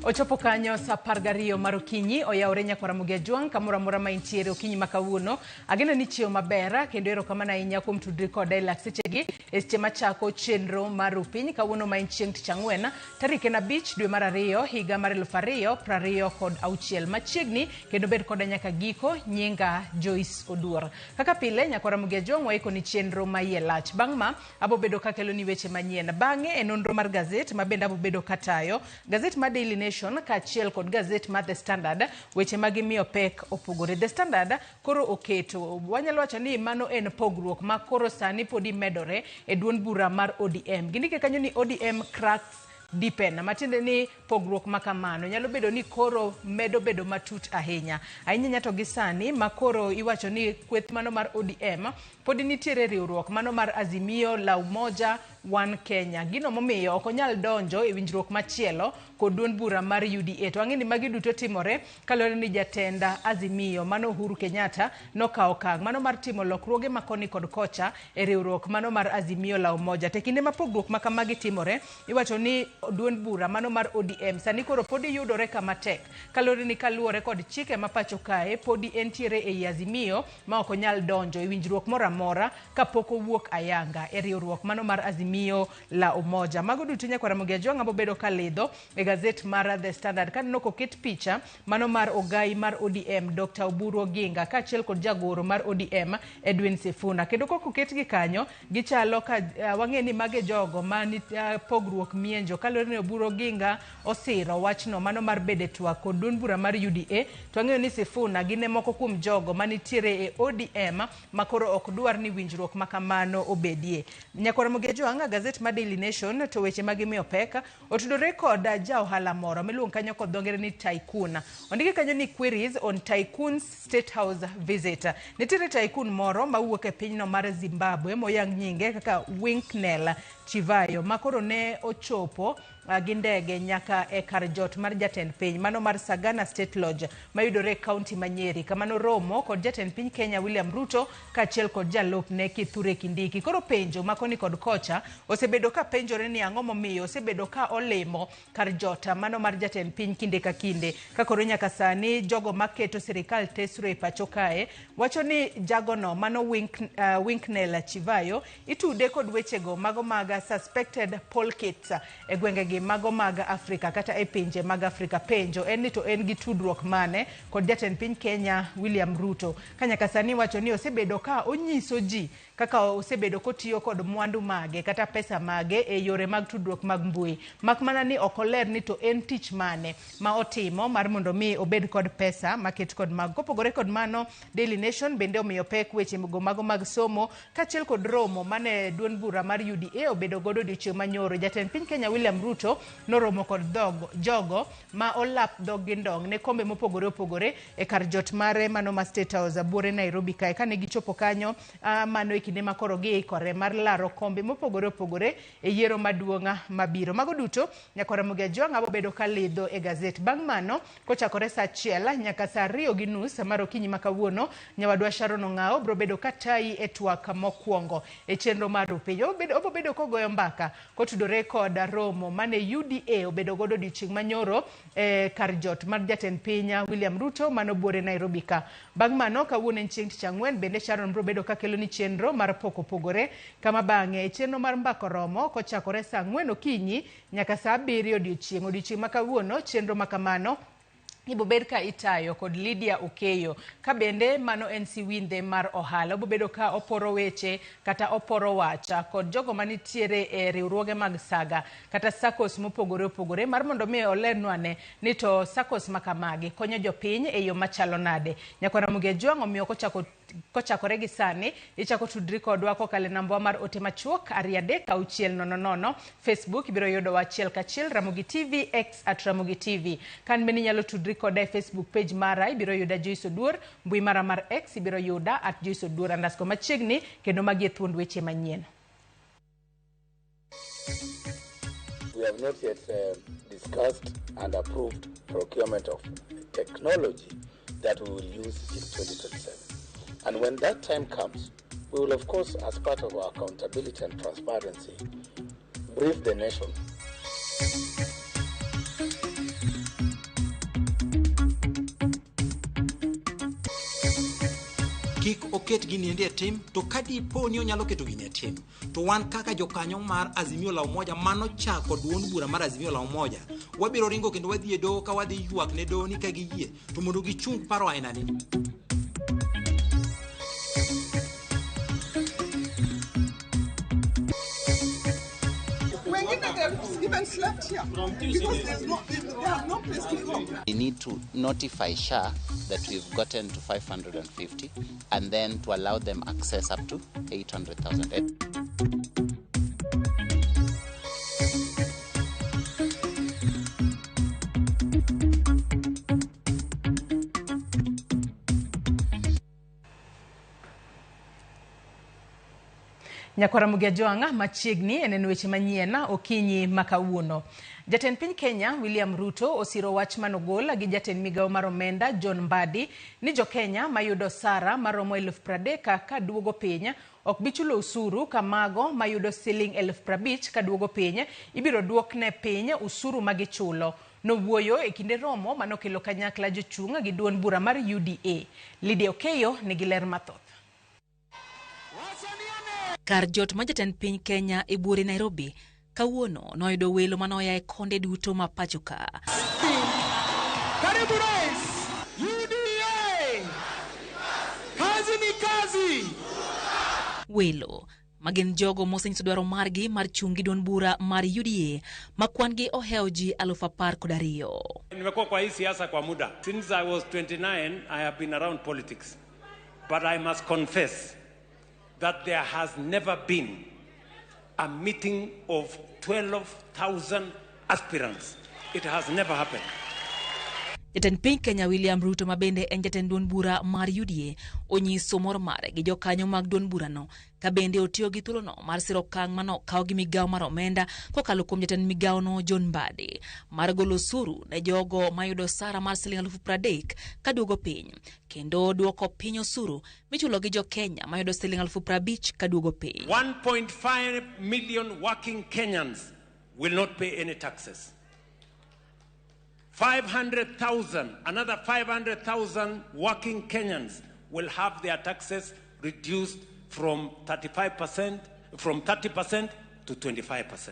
Ochopo kanyo saa apar gariyo mar okinyi oyawore nyakwar Ramogi Ajwang' kamoro amora ma intiere okinyi ma kawuono. Ageno ni ichiew maber kendo erokamano ahinya kuom tudri koda e lak sechegi e seche machako chenro mar Rupiny kawuono ma en chieng' tich ang'wen tarik en 5 dwe mar 2 higa mar 2026 machiegni kendo bed koda nyaka giko. Nyinga Joyce Oduor. Kaka pile nyakwar Ramogi Ajwang' waikoni chenro ma iye lach. Bang' ma abo bedo kakeloni weche manyien. Bang'e e nonro mar gazet ma bende abo bedo katayo gazet mar Daily Nation kaachiel kod gazet mar The Standard, weche ma gimiyo pek opogore. The Standard koro oketo, wanyalo wacho ni mano en pogruok ma koro sani podi medore e duond bura mar ODM. Gindike kanyo ni ODM cracks deepen, matiende ni pogruok ma kamano nyalo bedo ni koro medo bedo matut ahinya. Ahinya to gi sani ma koro iwacho ni kweth mano mar ODM podi nitiere riwruok mano mar Azimio la Umoja One Kenya. Gino momiyo ok onyal donjo e winjruok machielo kod duond bura mar UDA. To ang'e ni magi duto timore kaluwore ni jatend Azimio mano Uhuru Kenyatta nokawo okang' mano mar timo lokruoge ma koni kod kocha e riwruok mano mar Azimio la Umoja. To e kinde ma pogruok ma kamagi timore, iwacho ni duond bura mano mar ODM sani koro podi yudore kama tek kaluwore ni kaluwore kod chike ma pacho kae podi entiere ei Azimio ma ok onyal donjo e winjruok moro amora kapok owuok ayanga e riwruok mano mar Azimio la Umoja. Mago duto nyakwar Ramogi Ajwang' abo bedo kalidho e gazet mar The Standard kaneno koket picha mano mar ogai mar ODM Dr. Oburu Oginga kaachiel kod jagoro mar ODM Edwin Sifuna. Kendo kok oketgi kanyo gichalo ka wang'e ni mage jogo ma pogruok mienjo kaluwore ni Oburu Oginga osiro wachno mano mar bedo e twak kod duond bura mar UDA to wang'eyo ni Sifuna gin e moko kuom jogo manitiere e ODM ma koro ok dwar ni winjruok ma kamano obedie. Nyakwar Ramogi Ajwang', gazet mar Daily Nation to weche ma gimiyo pek otudore kod ja ohala moro miluongo kanyo kod dho ngere ni Tycoon. Ondiki kanyo ni queries on Tycoon's State House visit. Nitiere tycoon moro mawuok e pinyno mar Zimbabwe moyang nyinge kaka Winknell Chivayo ma koro ne ochopo gi ndege nyaka e kar jot mar jatend piny mano mar Sagana State Lodge mayudore e kaunti ma Nyeri kama noromo kod jatend piny Kenya William Ruto kaachiel kod jalupne Kithure Kindiki. Koro penjo ma koni kod kocha osebedo ka penjore ni ang'o momiyo osebedo ka olimo kar jot mano mar jatend piny kinde ka kinde ka koro nyaka sani jogo maketo sirikal tesre e pacho kae wacho ni jagono mano Winknell Chivayo itude kod wechego mago mag suspected poll kits e gwengegi mago mag Afrika kata e pinje mag Afrika. Penjo en ni to en gi tudruok mane kod jatend piny Kenya William Ruto ka nyaka sani iwacho ni osebedo ka onyiso ji kaka osebedo kotiyo kod mwandu mage kata pesa mage e yore mag tudruok mag mbui, mak mana ni ok oler ni to en tich mane ma otimo mar mondo mi obed kod pesa maket kod mago. Kopogore kod mano, Daily Nation bende omiyo pek weche go mago mag somo kaachiel kod romo mane duond bura mar UDA obedo godo odiochieng' manyoro. Jatend piny Kenya William Ruto noromo kod jogo ma olap dhog gi ndong' ne kombe mopogore opogore e kar jot mare mano ma State House buore Nairobi kae. Kane gichopo kanyo, mano e kinde ma koro giikore mar laro kombe mopogore opogore e yiero maduong' mabiro. Mago duto nyakwar Ramogi Ajwang' abo bedo kalidho e gazet. Bang' mano, kochakore saa 1 nyaka saa 2:30 mar okinyi ma kawuono, nyawadwa Sharon Ong'ao biro bedo katayi e twak mokwongo e chenro mar Rupiny. Obo bedo kogoyo mbaka kotudore kod romo mane UDA obedo godo odiochieng' manyoro e kar jot mar jatend piny William Ruto mano buore Nairobi ka. Bang' mano, kawuono en chieng' tich ang'wen, bende Sharon biro bedo kakelo ni chenro mar pok opogore kama bang'e e chenro mar mbako romo kochakore saa 4 okinyi nyaka saa 7 odiochieng'. Odiochieng' ma kawuono, chenro ma kamano ibobed ka itayo kod Lydia Okeyo, ka bende mano en siwindhe mar ohala. Obobedo ka oporo weche kata oporo wach kod jogo manitiere e riwruoge mag saga kata SACCOs mopogore opogore mar mondo mi olernwa ne ni to SACCOs ma kamagi konyo jopiny e yo machalo nade. Nyakwar Ramogi Ajwang' omiyo kochakore gi sani ichako tudri kodwa kokalo e nambwa mar ote machuok 23600. Facebook ibiro yudowa achiel kachiel Ramogi TV, X at Ramogi TV. Kan bende inyalo tudri koda e Facebook page mara, ibiro yuda Joyce Oduor, mbui mara mar X ibiro yuda at Joyce Oduor underscore machiegni, kendo magi e thuond weche manyien. We have not yet discussed and approved procurement of technology that we will use in 2027. And when that time comes, we will, of course, as part of our accountability and transparency, brief the nation. oket gini endi e tim. To ka dipo ni onyalo keto gini e tim, to wan kaka jokanyo mar Azimio la Umoja manochako duond bura mar Azimio la Umoja, wabiro ringo kendo wadhi e doho ka wadhi ywak ne doho ni ka giyie to mondo gichung paro aina ni. Wengine they've even slept here because they have no place to go. We need to notify SHA that we've gotten to 550 and then to allow them access up to 800,000. Nyakwara Mugia Joanga machiegni en en weche manyien okinyi ma kawuono. Jatend piny Kenya William Ruto osiro wach manogol gi jatend migawo mar omenda John Mbadi ni jo-Kenya mayudo osara maromo 30,000 ka duogo piny ok bi chulo osuru ka mago mayudo siling 50,000 ka duogo piny ibiro duokne piny osuru magichulo. Nowuoyo e kinde romo manokelo kanyakla jochung' gi duond bura mar UDA. Lydia Okeyo nigi ler mathoth. Kar jot ma jatend piny Kenya e buore Nairobi kawuono noyudo welo manoya e konde duto ma pacho ka. Karibu Rais, UDA. Kazi ni kazi. Welo ma gin jogo mosenyiso dwaro margi mar chung' gi duond bura mar UDA ma kwan gi ohewo ji 12,000. Nimekuwa kwa hii siasa kwa muda. Since I was 29, I have been around politics. But I must confess that there has never been a meeting of 12,000 aspirants. It has never happened. Jatend piny Kenya William Ruto ma bende en jatend duond bura mar UDA onyiso mor mare gi jokanyo mag duond burano ka bende otiyo gi thuolono mar siro okang' manokaw gi migawo mar omenda kokalo kuom jatend migawono John Mbadi mar golo osuru ne jogo mayudo osara mar siling 30,000 ka duogo piny kendo duoko piny osuru michulo gi jo Kenya mayudo siling 50,000 ka duogo piny. 1.5 million working Kenyans will not pay any taxes. 500,000, another 500,000 working Kenyans will have their taxes reduced from 35%, from 30% to 25%.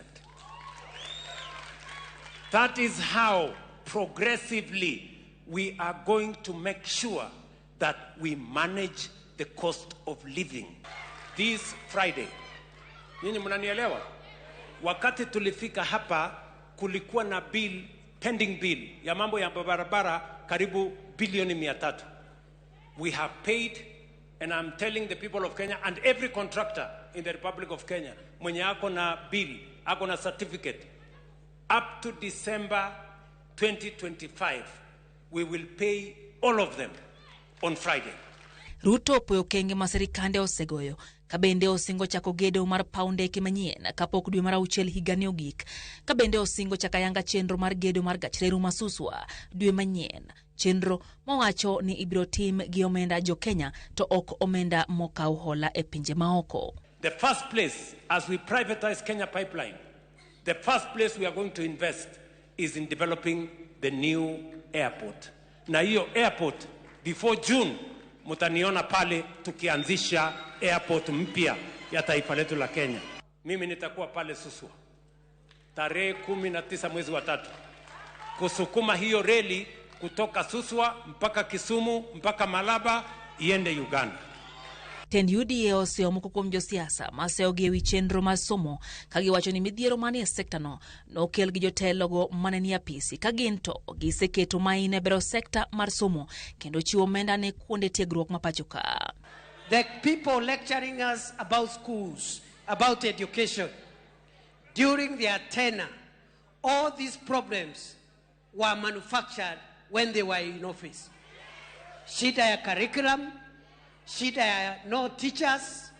That is how progressively we are going to make sure that we manage the cost of living. This Friday, nyinyi mnanielewa? Wakati tulifika hapa kulikuwa na bill, pending bill ya mambo ya barabara karibu bilioni 300. We have paid, and I'm telling the people of Kenya and every contractor in the Republic of Kenya mwenye ako na bill, ako na certificate, up to December 2025, we will pay all of them on Friday. Ruto opoyo okenge ma sirikande osegoyo ka bende osingo chako gedo mar paw ndeke manyien kapok dwe mar auchiel higani ogik, ka bende osingo chako ayanga chenro mar gedo mar gach reru ma Suswa dwe manyien, chenro mowacho ni ibiro tim gi omenda jo Kenya to ok omenda mokaw hola e pinje maoko. The first place, as we privatize Kenya Pipeline, the first place we are going to invest is in developing the new airport. Na hiyo airport, before June, mutaniona pale tukianzisha airport mpya ya taifa letu la Kenya. Mimi nitakuwa pale Suswa tarehe 19 mwezi wa 3 kusukuma hiyo reli kutoka Suswa mpaka Kisumu mpaka Malaba iende Uganda. Tend UDA oseyo moko kuom josiasa maseyogi ewi chenro mar somo ka giwacho ni midhiero manie sektano nokel gi jotelogo mane nie apisi ka gin to giseketo maino e bero sekta mar somo kendo chiwo omenda ne kuonde tiegruok ma pacho ka. The people lecturing us about schools, about education, during their tenure, all these problems were manufactured when they were in office. Shida ya curriculum, shida ya no teachers,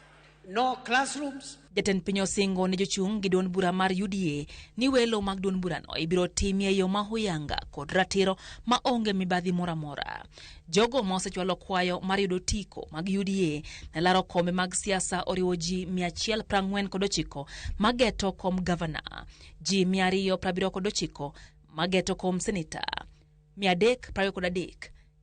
no classrooms. Jatend piny osingo ne jochung' gi duond bura mar UDA ni welo mag duond burano ibiro timie e yo ma huyanga kod ratiro ma onge mibadhi moro amora. Jogo ma osechwalo kwayo mar yudo otiko mag UDA ne laro kombe mag siasa oriwo ji 149 mageto kom gavana, ji 279 mageto kom seneta, 323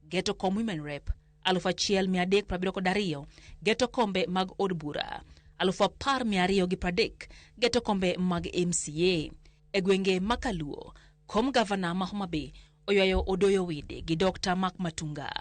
geto kom women rep, 1372 geto kombe mag od bura, 10,230 geto kombe mag MCA. E gwenge ma Kaluo, kom gavana ma Homa Bay oywayo Odoyo Wide gi Dr. Mark Matunga.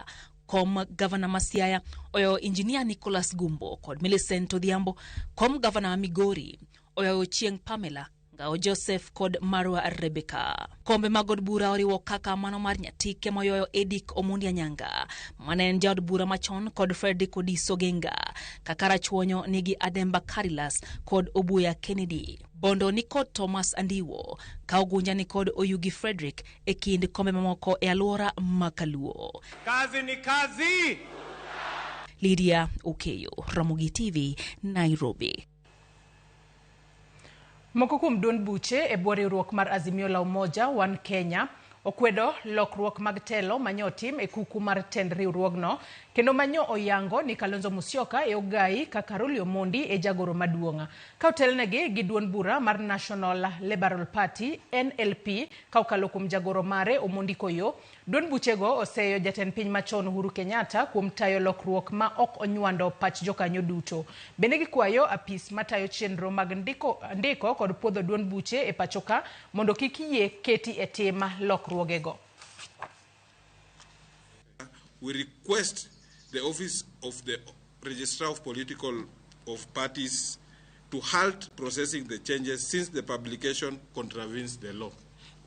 Kom gavana ma Siaya oywayo Injinia Nicholas Gumbo kod Millicent Odhiambo. Kom gavana ma Migori oywayo Chieng' Pamela Ngao Joseph kod Marwa Rebecca. Kombe mag od bura oriwo kaka mano mar Nyatike moywayo Edick Omondi Anyanga mane en jaod bura machon kod Fredrick Odiso Genga. Kaka Rachuonyo nigi Ademba Carilas kod Obuya Kennedy. Bondo ni kod Thomas Andiwo, ka Ugunja ni kod Oyugi Fredrick e kind kombe mamoko e alwora ma Kaluo. Kazi ni kazi! Lydia Okeyo, Ramogi TV, Nairobi. Moko kuom duond buche e bwo riwruok mar Azimio la Umoja One Kenya okwedo lokruok mag telo manyo otim e kuku mar tend riwruogno kendo manyo oyango ni Kalonzo Musyoka e ogai kaka Caroli Omondi e jagoro maduong'. Ka otelnegi gi duond bura mar National Liberal Party NLP ka okalo kuom jagoro mare Omondi Koyo, duond buchego oseyo jatend piny machon Uhuru Kenyatta kuom tayo lokruok ma ok onywando pach jokanyo duto. Bende gikwayo apis matayo chenro mag ndiko kod puodho duond buche e pachoka mondo kik yie keti e tim lokruogego. We request the Office of the Registrar of Political of Parties to halt processing the changes since the publication contravenes the law.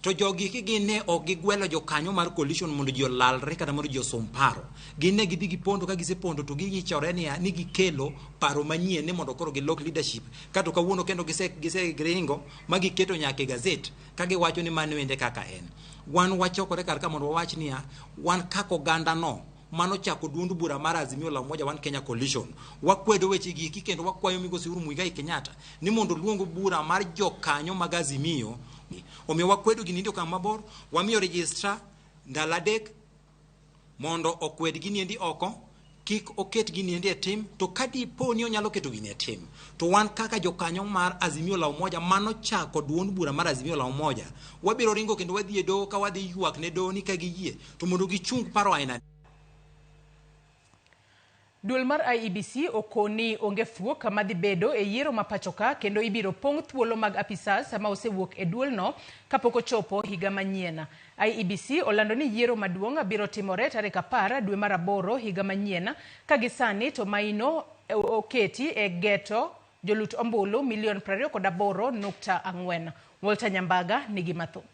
To jogi gin ne ok gigwelo jokanyo mar coalition mondo ji olalre kata mondo ji osom paro. Gin ne gidhi gipondo, ka gisepondo to giyichore niya ni gikelo paro manyien ni mondo koro gilok leadership. Kato kawuono kendo gise ringo ma giketo nyaka e gazet ka giwacho ni mano ende kaka en. Wan wachokore kar ka mondo wawach niya wan kaka oganda no mano chako duond bura mar Azimio la Umoja One Kenya Coalition. Wakwedo weche gi eki kendo wakwayo migosi Uhuru Muigai Kenyatta ni mondo oluong bura mar jokanyo mag Azimio. Omiyo wakwedo gini okang' mabor, wamiyo registrar ndalo 3 mondo okwed gini endi oko, kik oket gini endi e tim, to ka dipo ni onyalo keto gini e tim, to wan kaka jokanyo mar Azimio la Umoja mano chako duond bura mar Azimio la Umoja, wabiro ringo kendo wadhi e doho ka wadhi ywak ne doho ni ka giyie to mondo gichung paro aina. Duol mar IEBC okoni onge fuok madhi bedo e yiero ma pachoka kendo ibiro pong' thuolo mag apisas ma osewuok e duolno kapok ochopo higa manyien. IEBC olando ni yiero maduong' biro timore tarik 10 dwe mar 8 higa manyien ka gisani to maino oketi e geto jolut ombulu milion 28.4. Walter Nyambaga nigi mathoth.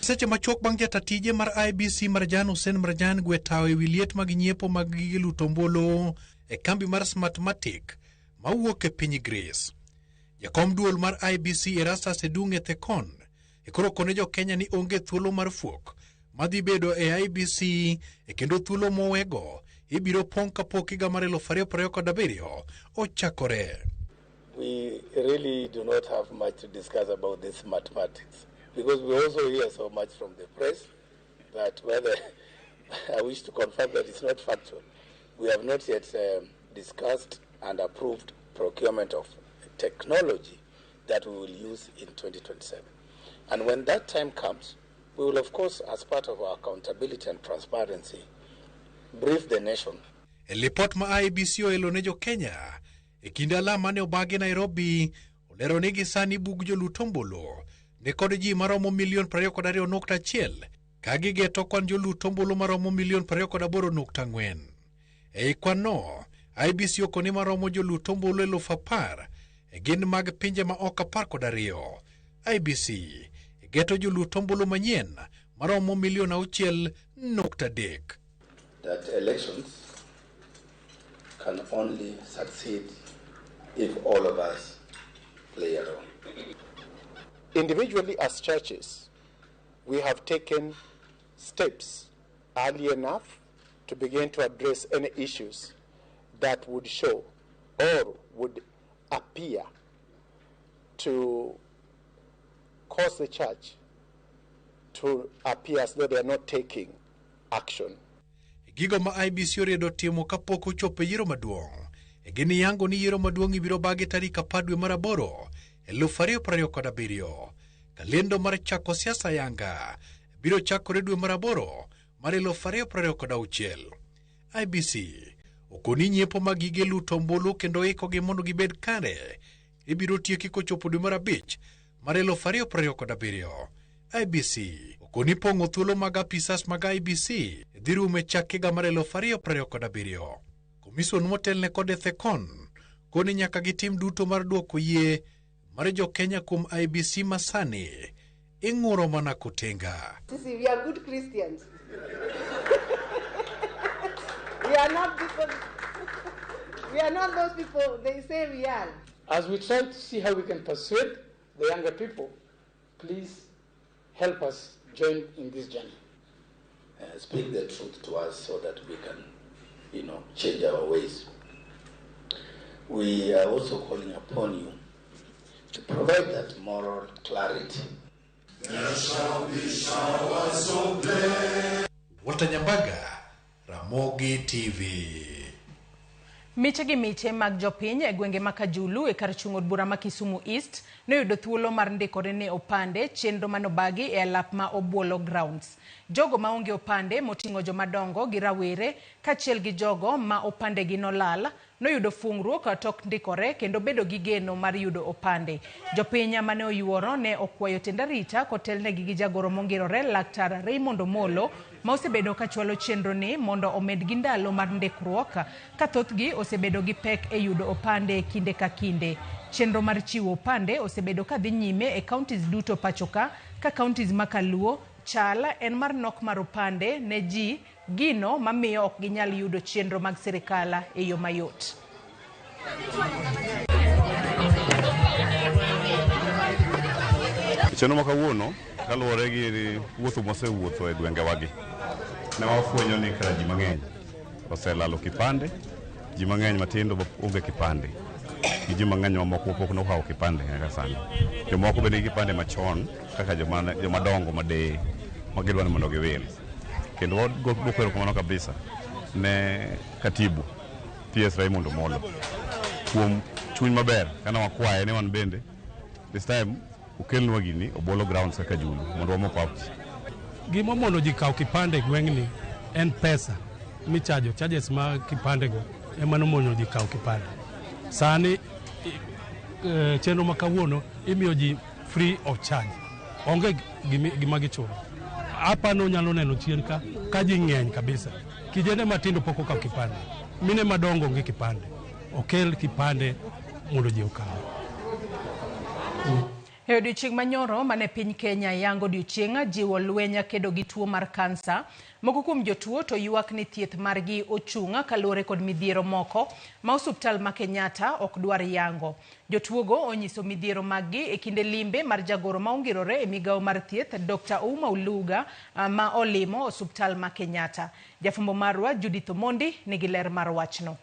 Seche machuok bang' jata tije mar IEBC Marjan Hussein Marjan gwe tawo e wi liet mag nyiepo mag gige luto ombulu e kambi mar Smartmatic mawuok e piny Greece. Jakom duol mar IEBC Erastus Edung' Ethekon e koro kone jo Kenya ni onge thuolo mar fuok madhi bedo e IEBC e kendo thuolo mowego ibiro pong' kapok higa mar 2027 ochakore. We really do not have much to discuss about this mathematics, because we also hear so much from the press that whether I wish to confirm that it's not factual. We have not yet discussed and approved procurement of technology that we will use in 2027. And when that time comes, we will, of course, as part of our accountability and transparency, brief the nation. E lipot ma IEBC oelo ne jo Kenya e kinde alam mane obagi Nairobi, olero ni gisani bug jolut ombulu ni kod ji maromo milion 22.1 ka gigeto kwan jolut ombulu maromo milion 28.4. Ei kwan no, IEBC okoni maromo jolut ombulu 10,000 e gin mag pinje ma ok 12. IEBC geto jolut ombulu manyien maromo milion 6.3. That elections can only succeed if all of us play a role. Individually as churches, we have taken steps early enough to begin to address any issues that would show or would appear to cause the church to appear as though they are not taking action. Gigo ma IEBC oriedo timo kapok ochopo e yiero maduong'. Gin yango ni yiero maduong' ibiro bagi tarik 10 dwe mar 8 2027. Kalendo mar chako siasa yanga biro chakore dwe mar aboro mar 2026. IEBC okoni nyiepo mag gige luto ombulu kendo ikogi mondo gibed kare ibiro tieki kochopo dwe mar abich mar 2027. IEBC okoni pong'o thuolo mag apisas mag IEBC dhi rumo e chak higa mar 2027. Komison motelne kod Ethekon koni nyaka gitim duto mar duoko yie mar jo-Kenya kuom IEBC masani ing'uro mana kotenga. Sisi, we are good Christians. We are not people, we are not those people they say we are. As we try to see how we can persuade the younger people, please help us join in this journey. Speak the truth to us so that we can, change our ways. We are also calling upon you to provide that moral clarity. There shall be showers of blessing. Walter Nyambaga, Ramogi TV. Miche gi miche mag jopiny e gwenge ma Kajulu e kar chung' od bura ma Kisumu East noyudo thuolo mar ndikore ne opande chenro manobagi e alap ma Obuolo Grounds. Jogo maonge opande moting'o jomadongo gi rawere kaachiel gi jogo ma opandegi nolal noyudo fungruok tok ndikore kendo bedo gi geno mar yudo opande. Jopiny mane oyuoro ne okwayo tend arita kotelnegi gi jagoro mongirore Laktar Raymond Omolo ma osebedo kachwalo chenro ni mondo omed gi ndalo mar ndikruok ka thothgi osebedo gi pek e yudo opande kinde ka kinde. Chenro mar chiwo opande osebedo ka dhi nyime e counties duto pachoka ka counties ma Kaluo chal en mar nok mar opande ne ji gino mamiyo ok ginyal yudo chenro mag sirikal e yo mayot. Chenro ma kawuono kaluwore gi wuotho mwasewuotho e gwengewagi, ne wafwenyo ni kara ji mang'eny oselalo kipande, ji mang'eny matindo onge kipande, gi ji mang'eny mamoko pok nokawo kipande nyaka sani. Jomoko be nigi kipande machon kaka joma dongo madeye ma gidwa ni mondo giwil. Kendo wadwoko erokamano kabisa ne katibu PS Raymond Omolo kuom chuny maber kane wakwaye ni wan bende this time okelnwa gini Obuolo Grounds kaka Julu mondo wamok up ji. Gima mono ji kawo kipande e gweng'ni en pesa michajo, charges ma kipande go ema nomono ji kawo kipande. Sani chenro ma kawuono imiyo ji free of charge, onge gima gichulo. Hapa no nyalo neno chien ka ji ng'eny kabisa. Kijende matindo pok okawo kipande, mine madongo onge kipande. Okel kipande mondo ji okaw. E odiochieng' manyoro mane piny Kenya yango odiochieng' jiwo lweny kedo gi tuo mar kansa, moko kuom jotuo to ywak ni thieth margi ochung' kaluwore kod midhiero moko ma osuptal ma Kenyatta ok dwar yango. Jotuogo onyiso midhiero maggi e kinde limbe mar jagoro ma ongirore e migawo mar thieth Dr. Ouma Oluga ma olimo osuptal ma Kenyatta. Jafwambo marwa Judith Omondi nigi ler mar wachno.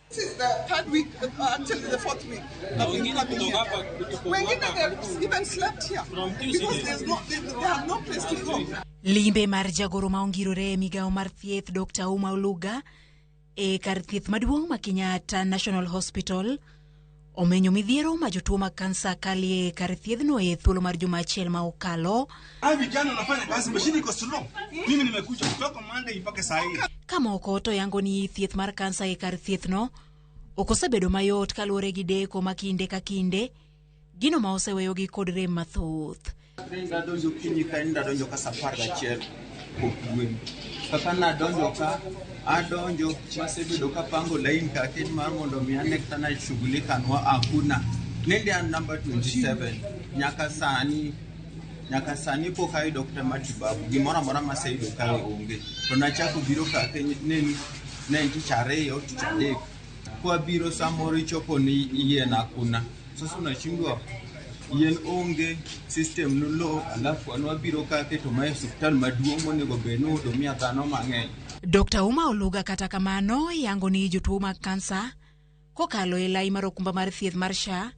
This is the third week, actually the fourth week that we've come here. Wengine they've even slept here because there's no, they have no place to go. Limbe mar jagoro ma ongirore e migawo mar thieth Dr. Ouma Oluga e kar thieth maduong' ma Kenyatta National Hospital omenyo midhiero ma jotuo mag kansa kalie e kar thiedhno e thuolo mar juma achiel ma okalo. Vijana wanafanya kazi, mashini iko slow. Mimi nimekuja kutoka Monday mpaka saa hii. Ka moko to yango ni thieth mar kansa e kar thiethno ok osebedo mayot kaluwore gi deko ma kinde ka kinde, gino ma oseweyogi kod rem mathoth. Nadonjo kinyi ka nadonjo ka saa 11 kogwen. Kaka nadonjo ka, adonjo masebedo kapango lain kake mar mondo mi ane kata nashughulika nwa hakuna. Nende an number 27 nyaka sani pok ayudo kata matibabu. Gimoro amora maseyudo kae onge. To nachako biro kake ne en tich ariyo, tich adek. Kwa biro samoro ichopo ni yien hakuna. Sasa unashindwa yien onge, system nulo, alafu an wabiro kake to mae osiptal maduong' monego bed ni hudumia dhano mang'eny. Dr. Ouma Oluga kata kamano yango ni jotuo mag kansa kokalo e lai mar okumba mar thieth mar SHA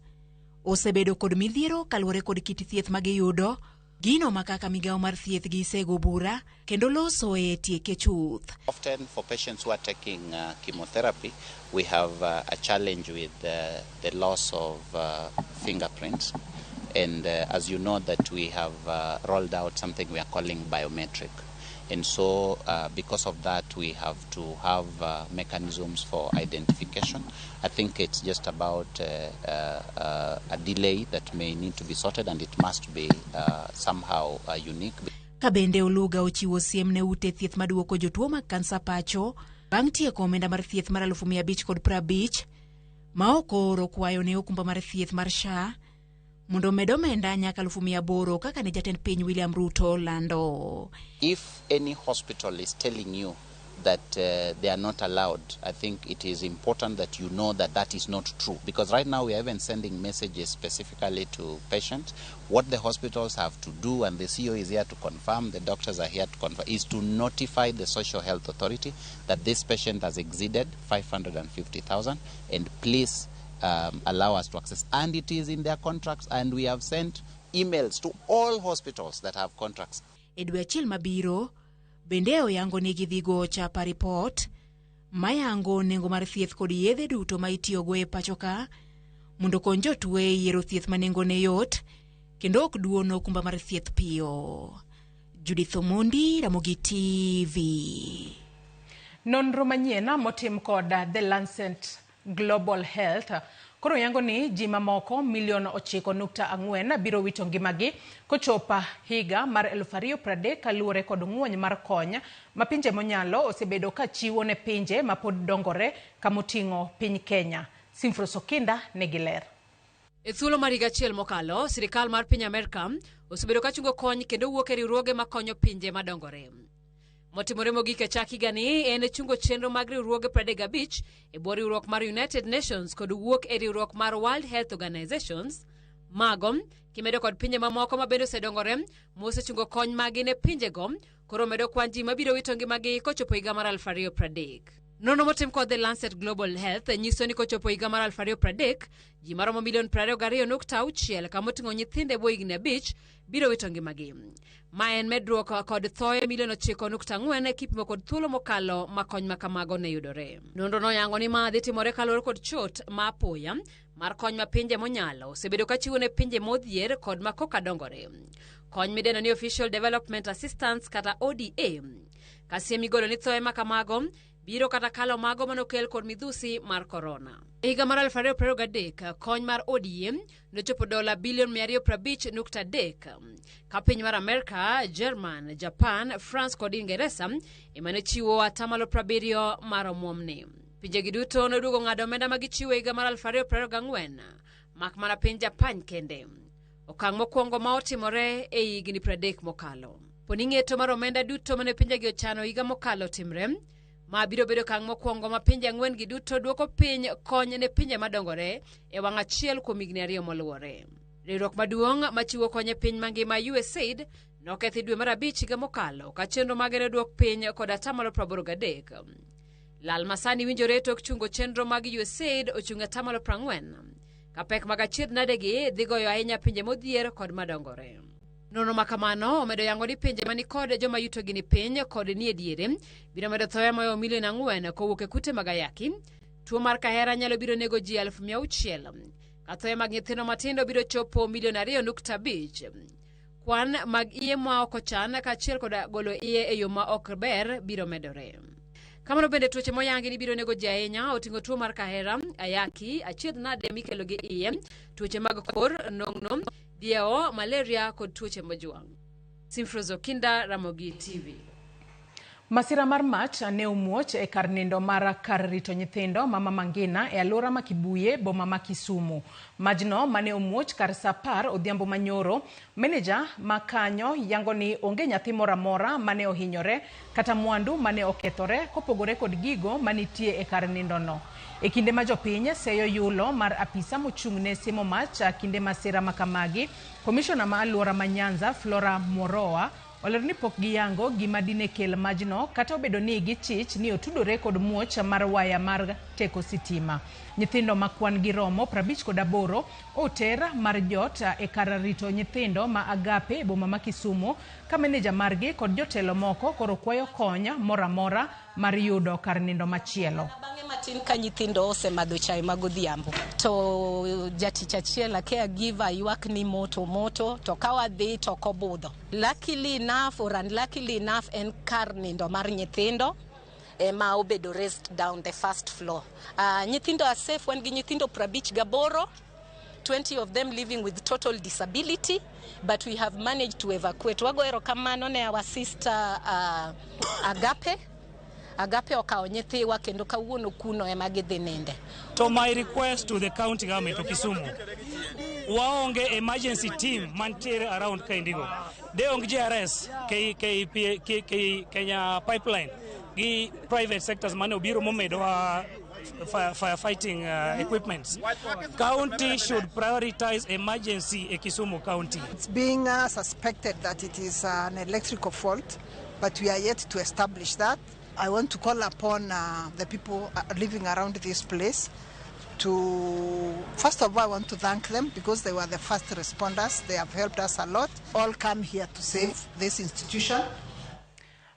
osebedo kod midhiero kaluwore kod kit thieth magiyudo, gino ma kaka migawo mar thieth gisego bura kendo loso e tieke chuth. Often for patients who are taking chemotherapy, we have a challenge with the loss of fingerprints, And as you know that we have rolled out something we are calling biometric. And so because of that, we have to have mechanisms for identification. I think it's just about a delay that may need to be sorted, and it must be somehow unique. Ka bende Oluga ochiwo siem ne ute thieth maduoko jotuo mag kansa pacho bang' tieko omenda mar thieth mar 550,000 ma ok ooro kwayo ne okumba mar thieth mar SHA mondo omed omenda nyaka 800,000 kaka ne jatend piny William Ruto lando. If any hospital is telling you that they are not allowed, I think it is important that you know that that is not true. Because right now we are even sending messages specifically to patients. What the hospitals have to do, and the CEO is here to confirm, the doctors are here to confirm, is to notify the Social Health Authority that this patient has exceeded 550,000 and please allow us to access. And it is in their contracts, and we have sent emails to all hospitals that have contracts. E dwe achiel mabiro, bende oyango ni gidhi go chapa ripot mayango nengo mar thieth kod yedhe duto ma itiyogo e pacho ka mondo okony jotuo e yiero thieth ma nengone yot kendo ok duono okumba mar thieth piyo. Judith Omondi, Ramogi TV. Nonro manyien motim kod The Lancet Global Health koro yango ni ji mamoko milion 9.4 biro wito ngimagi kochopo higa mar 2030 kaluwore kod ng'wony mar kony ma pinje monyalo osebedo ka chiwo ne pinje mapod dongore kamoting'o piny Kenya. Simfros Okinda nigi ler. E thuolo mar higa achiel mokalo, sirikal mar piny Amerka osebedo ka chungo kony kendo wuok e riwruoge makonyo pinje madongore. Motimore mogik e chak higani en chungo chenro mag riwruoge 35 e bwo riwruok mar United Nations kod wuok e riwruok mar World Health Organizations. Mago kimedo kod pinje mamoko ma bende osedongore mosechungo kony magi ne pinjego koro medo kwan ji mabiro wito ngimagi kochopo higa mar 2030. Nonro motim kod The Lancet Global Health nyiso ni kochopo higa mar 2030 ji maromo milion 22.6 kamoting'o nyithindo e bwo higni 5 biro wito ngimagi. Ma en medruok kod thoe milion 9.4 kipimo kod thuolo mokalo ma kony ma kamago ne yudore. Nonro noyango ni ma dhi timore kaluwore kod chot ma apoya mar kony ma pinje monyalo osebedo ka chiwo ne pinje modhier kod ma koka dongore. Kony midendo ni Official Development Assistance kata ODA. Ka siem igolo ni thoe ma kamago biro kata kalo mago manokel kod midhusi mar korona. E higa mar 2023, kony mar ODA nochopo dola bilion 250.3 ka piny mar Amerka, Jerman, Japan, France kod Ingeresa ema ne chiwo atamalo 70 mar omwomni. Pinjegi duto noduogo ng'ado omenda ma gichiwo e higa mar 2024, mak mana piny Japan kende. Okang' mokwongo ma otimore e higni 30 mokalo. Poni ng'eto mar omenda duto mane pinjegi ochano higa mokalo timre, ma biro bedo okang' mokwongo ma pinje ang'wen gi duto duoko piny kony ne pinje madongore e wang' achiel kuom higni 2 moluwore. Riwruok maduong' machiwo kony e piny mangima USAID nokethi dwe mar 5 higa mokalo ka chenro mage ne odwok piny kod atamalo 83. Lal masani winjore tok chungo chenro mag USAID ochung' atamalo 40. Ka pek mag achiedh nadegi dhi goyo ahinya pinje modhier kod madongore. Nonro ma kamano omedo yango ni pinje manikod joma yutogi ni piny kod nie diere biro medo thoe moyo milion 4 kowuok e kute mag ayaki. Tuo mar kahera nyalo biro nego ji 600,000. Ka thoe mag nyithindo matindo biro chopo milion 2.5. Kwan mag iye ma ok ochan kaachiel kod golo iye e yo ma ok ber biro medore. Kamano bende tuoche moyangi ni biro nego ji ahinya oting'o tuo mar kahera, ayaki, achiedh nade mikelo gi iye, tuoche mag kor, nong'no, diewo, malaria kod tuoche mojwang'. Simfros Okinda, Ramogi TV. Masira mar mach ne omuoch e kar nindo mar kar rito nyithindo ma Mama Ngina e alwora ma Kibuye, boma ma Kisumu. Majno mane omuoch kar saa 10 odhiambo manyoro, meneja ma kanyo yango ni onge nyathi moro amora mane ohinyore kata mwandu mane okethore kopogore kod gigo manitie e kar nindo no. E kinde ma jopiny seyo yulo mar apisa mochung' ne simo mach kinde masira makamagi, komishona ma alwora ma Nyanza Flora Moroa olero ni pok giyango gima dine kel majno kata obedo ni gichich ni otudore kod muoch mar waya mar teko sitima. Nyithindo ma kwan gi romo 58 oter mar jot e kar rito nyithindo ma Agape e boma ma Kisumu ka meneja margi kod jotelo moko koro kwayo kony moro amora mar yudo kar nindo machielo. Bang'e matin ka nyithindo osemadho chai ma godhiambo to jatich achiel a caregiver ywak ni moto moto to ka wadhi to ok obudho. Luckily enough or unluckily enough en kar nindo mar nyithindo ema obedo raised down the first floor. Nyithindo are safe, wan gi nyithindo 58, 20 of them living with total disability, but we have managed to evacuate. Wago erokamano ne our sister Agape. Agape okawo nyithiwa kendo kawuono kuno ema gidhi ninde. To my request to the county government of Kisumu, waonge emergency team mantiere around kaendigo. De onge JRS, K, K, P, K, K, Kenya Pipeline, gi private sectors mane obiro momedo firefighting equipment. County should prioritize emergency e Kisumu County. It's being suspected that it is an electrical fault, but we are yet to establish that. I want to call upon the people living around this place to, first of all, I want to thank them because they were the first responders. They have helped us a lot. All come here to save this institution.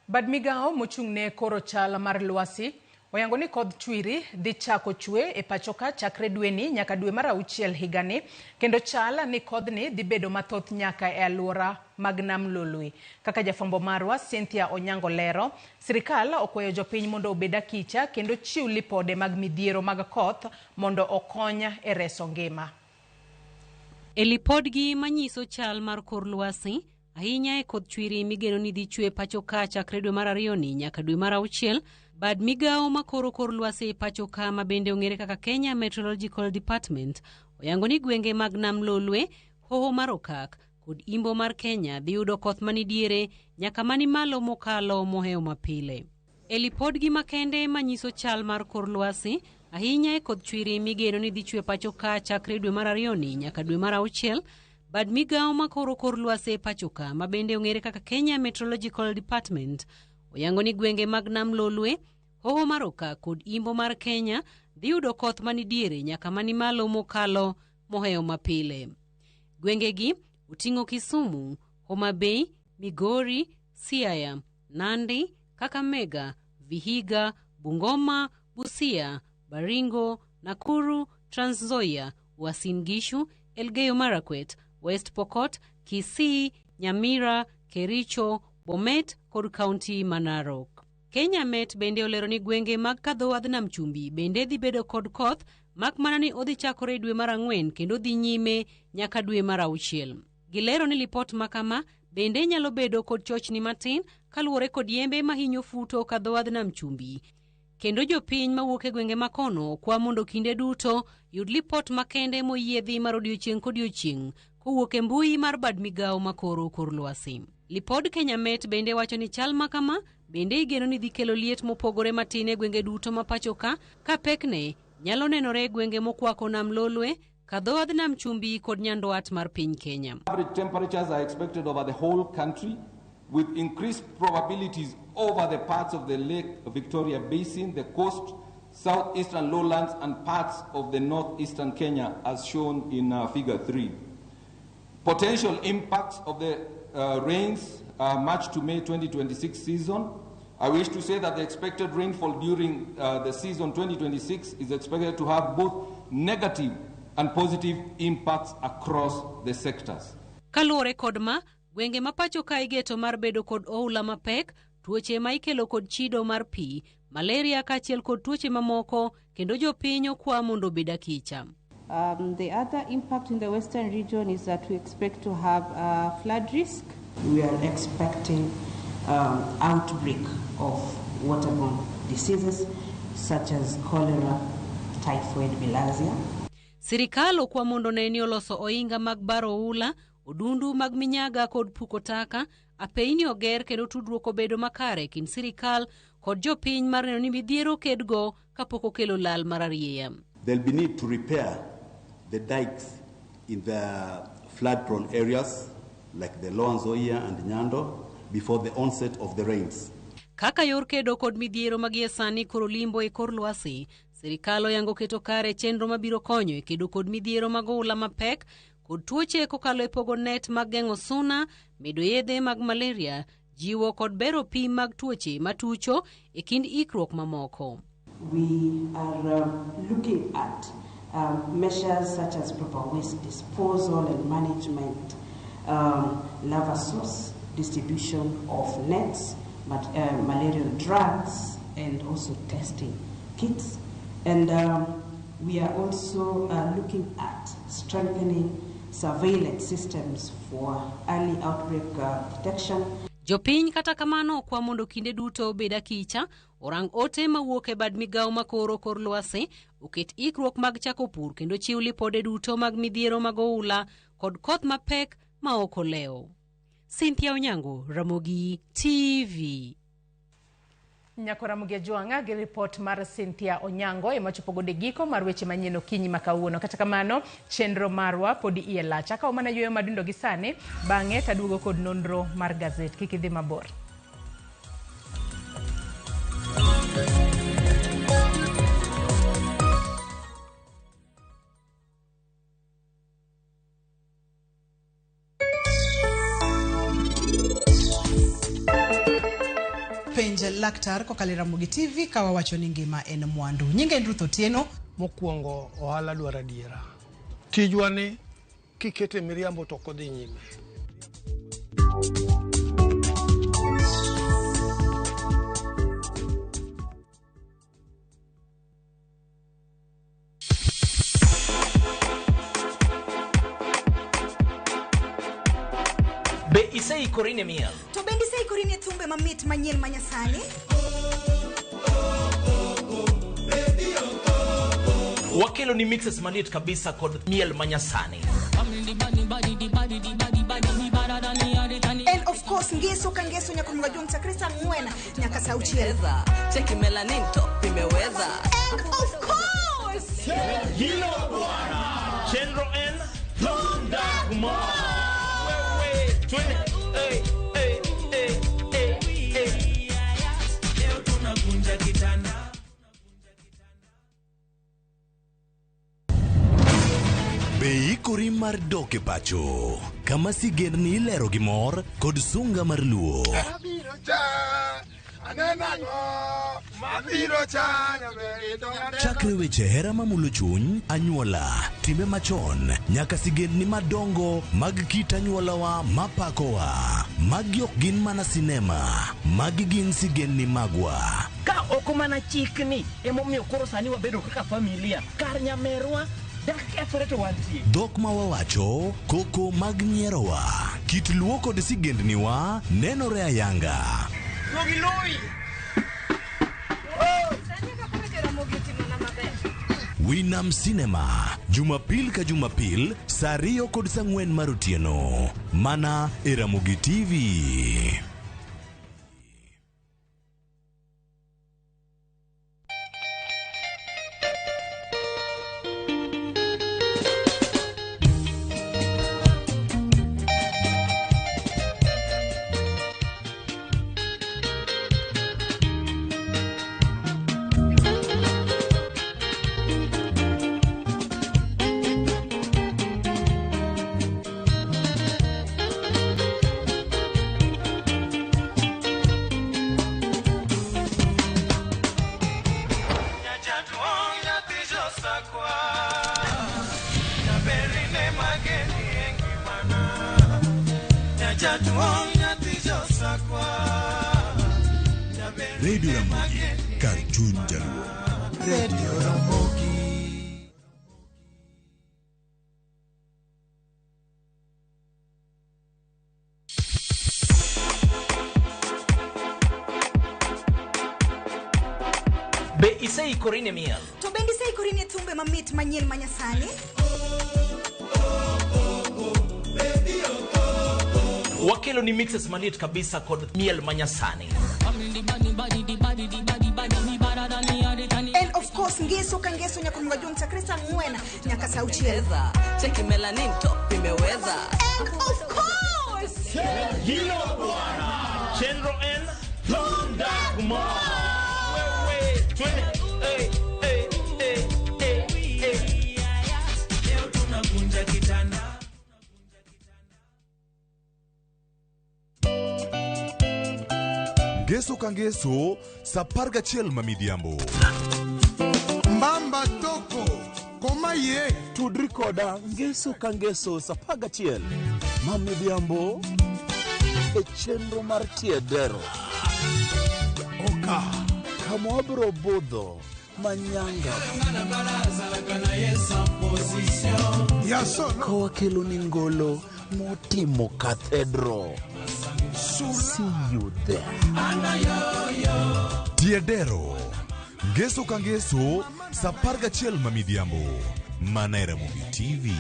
Bad migao mochung' ne koro chal mar lwasi oyango ni kodh chwiri dhi chako chwe e pachoka chakre dweni nyaka dwe mar auchiel higani, kendo chal ni kodhni dhi bedo mathoth nyaka e alwora mag nam Lolwe. Kaka jafwambo marwa Cynthia Onyango lero, sirikal okwayo jopiny mondo obed akicha kendo chiw lipode mag midhiero mag koth mondo okony e reso ngima. E lipodgi manyiso chal mar kor lwasi, ahinya e kodh chwiri migeno ni dhi chwe pacho ka chakre dwe mar ariyo ni nyaka dwe mar auchiel, bad migawo makoro kor lwasi e pacho ka ma bende ong'ere kaka Kenya Meteorological Department oyango ni gwenge mag nam Lolwe, hoho mar Okak kod imbo mar Kenya dhi yudo koth manidiere nyaka mani malo mokalo mohewo mapile. E lipodgi makende manyiso chal mar kor lwasi, ahinya e kodh chwiri migeno ni dhi chwe pacho ka chakre dwe mar ariyo ni nyaka dwe mar auchiel, bad migawo makoro kor lwasi e pacho ka ma bende ong'ere kaka Kenya Meteorological Department oyango ni gwenge mag nam Lolwe, hoho mar Okak kod imbo mar Kenya dhi yudo koth manidiere nyaka mani malo mokalo mohewo mapile. Gwengegi oting'o Kisumu, Homa Bay, Migori, Siaya, Nandi, Kakamega, Vihiga, Bungoma, Busia, Baringo, Nakuru, Trans Nzoia, Uasin Gishu, Elgeyo Marakwet, West Pokot, Kisii, Nyamira, Kericho, Bomet kod kaunti ma Narok. Kenya Met bende olero ni gwenge mag kadho wadh nam chumbi bende dhi bedo kod koth mak mana ni odhi chakore dwe mar ang'wen kendo dhi nyime nyaka dwe mar auchiel. Gilero ni lipot makama bende nyalo bedo kod chochni matin kaluwore kod yembe mahinyo futo kadho wadh nam chumbi. Kendo jopiny mawuok e gwenge makono kwa mondo kinde duto yud lipot makende moyiedhi mar odiochieng' kodiochieng' kowuok e mbui mar bad migawo makoro kor lwasi. Lipod Kenya Met bende wacho ni chal makama bende igeno ni dhi kelo liet mopogore matin e gwenge duto ma pacho ka, ka pekne nyalo nenore e gwenge mokwako nam Lolwe, kadho wadh nam chumbi kod nyandwat mar piny Kenya. Average temperatures are expected over the whole country, with increased probabilities over the parts of the Lake Victoria Basin, the coast, southeastern lowlands, and parts of the northeastern Kenya, as shown in Figure 3. Potential impacts of the rains March to May 2026 season. I wish to say that the expected rainfall during the season 2026 is expected to have both negative and positive impacts across the sectors. Kaluwore kod ma, gwenge ma pacho ka igeto mar bedo kod oula mapek, tuoche ma ikelo kod chido mar pi, malaria kaachiel kod tuoche mamoko, kendo jopiny okwa mondo obed akicha. The other impact in the western region is that we expect to have a flood risk. We are expecting outbreak of waterborne diseases such as cholera, typhoid, bilharzia. Sirikal okwa mondo ne ni oloso oinga mag baro oula, odundu mag minyaga kod puko taka, apeini oger kendo tudruok obedo makare kind sirikal kod jopiny mar neno ni midhiero kedgo kapok okelo lal mar arieya. There'll be need to repair the dikes in the flood-prone areas like the Lower Nzoia and Nyando before the onset of the rains. Kaka yor kedo kod midhiero magie sani koro limbo e kor lwasi, sirikal oyango keto kare chenro mabiro konyo e kedo kod midhiero mag oula mapek kod tuoche kokalo e pogo net mag geng'o suna, medo yedhe mag malaria, jiwo kod bero pim mag tuoche matucho e kind ikruok mamoko. We are looking at measures such as proper waste disposal and management, lava source, distribution of nets, but, malarial drugs, and also testing kits. And we are also looking at strengthening surveillance systems for early outbreak detection. Jopiny kata kamano okwa mondo kinde duto obed akicha, orang ote mawuok e bad migawo makoro kor lwasi, oket ikruok mag chako pur kendo chiw lipode duto mag midhiero mag oula kod koth mapek ma ok olewo. Cynthia Onyango, Ramogi TV. Nyako Ramogi Ajwang'a gi ripot mar Cynthia Onyango ema chopo godo e giko mar weche manyien okinyi ma kawuono. Kata kamano, chenro marwa podi iye lach. Akawo mana yueyo madundo gi sani, bang'e taduogo kod nonro mar gazet. Kik idhi mabor. Penj laktar kokalo e Ramogi TV ka wawacho ni ngima en mwandu. Nyinga en Ruth Otieno. Mokwongo ohala dwaro adiera. Tijwa ni kikete miriambo to ok odhi nyime. Be iseikori ne miel? To bende iseikori ne thumbe mamit manyien manyasani? Wakelo ni mixes maliet kabisa kod miel manyasani. And of course ngeso ka ngeso nyaka majuong' chakre saa 4 nyaka saa 6. Cheki melanin top imeweza. And of course Hilo bwana. Chenro en Tunda Kumar. Wewe twende. Hey, hey, hey, hey, hey. Leo tunakunja kitanda. Be ikori mar dok e pacho kama sigendni ilero gi mor kod sunga mar luo. Chakre weche hera mamulo chuny, anyuola, timbe machon, nyaka sigendni madongo mag kit anyuolawa mapakowa. Magi ok gin mana sinema, magi gin sigendni magwa. Ka ok mana chikni emomiyo koro sani wabedo kaka familia, kar nyamerwa Dhok ma wawacho, koko mag nyierowa, kit luo kod sigendniwa nenore ayanga. Winam Cinema, Jumapil ka Jumapil, saa 2 kod saa 4 mar otieno. Mana e Ramogi TV. Radio Ramogi, kar chuny jaluo. Radio Ramogi. Be iseikori ne miel? To bende iseikori ne thumbe mamit manyien manyasani? Wakelo ni mixes maliet kabisa kod miel manyasani. And of course ngeso ka ngeso nyaka majuong' chakre saa 4 nyaka saa 6. Cheki melanin top imeweza. And of course Hilo bwana. Chenro en Tunda Kumar. Wewe twende. Hey, hey, hey, hey, hey. Leo tunakunja kitanda. Ngeso ka ngeso sa 11 ma midhiambo. Mbamba toko koma ye. Tudri koda ngeso ka ngeso sa 11 ma midhiambo e chenro mar Tiedero. Oka. Kama wabiro budho manyanga kawakelo ni ngolo motimo cathedral. See you there. Tiedero. Ngeso ka ngeso sa 11 ma midhiambo. Mana e Ramogi TV.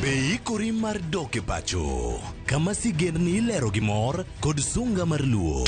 Be ikori mar dok e pacho kama sigendni ilero gi mor kod sunga mar luo.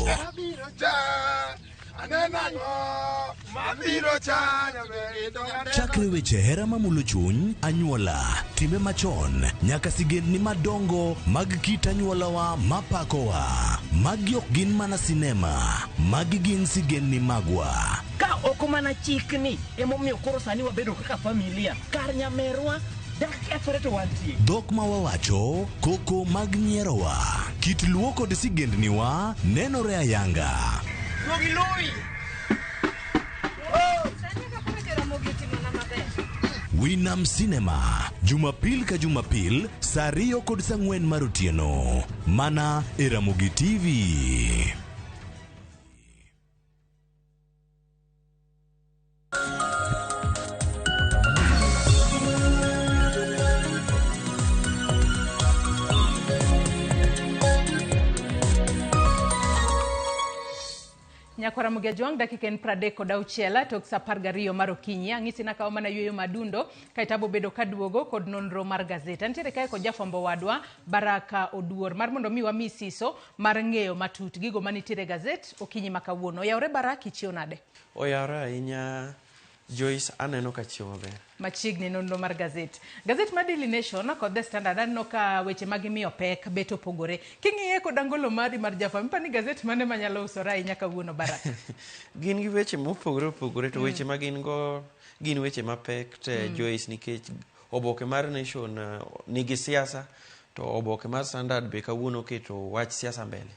Chakre weche hera mamulo chuny, anyuola, timbe machon, nyaka sigendni madongo mag kit anyuolawa mapakowa. Magi ok gin mana sinema, magi gin sigendni magwa. Ka ok mana chikni emomiyo koro sani wabedo kaka familia. Kar nyamerwa dak kethore to wantie. Dhok ma wawacho, koko mag nyierowa, kit luo kod sigendniwa nenore ayanga. Winam Cinema, Jumapil ka Jumapil, saa 2 kod saa 4 mar otieno. Mana e Ramogi TV. Nyakwara Ramogi Ajwang', dakika en 36 tok saa 12 mar okinyi. Ang'isi nakawo mana yueyo madundo kaeto abo bedo kaduogo kod nonro mar gazet. Antiere kae kod jafwambo wadwa Baraka Oduor mar mondo mi wami siso mar ng'eyo matut gigo manitiere e gazet okinyi ma kawuono. Oyawore Baraka, ichiew nade? Oyawore ahinya Joyce, aneno ka chiew maber. Machiegni nonro mar gazet. Gazet mar Daily Nation kod The Standard aneno ka weche ma gimiyo pek bet opogore. King'iye kod angolo mari mar jafwambo, iparo ni gazet mane manyalo usore ahinya kawuono Baraka? Gin gi weche mopogore opogore to weche ma gin go gin weche mapek te Joyce, nikech oboke mar Nation nigi siasa to oboke mar Standard be kawuono oketo wach siasa mbele.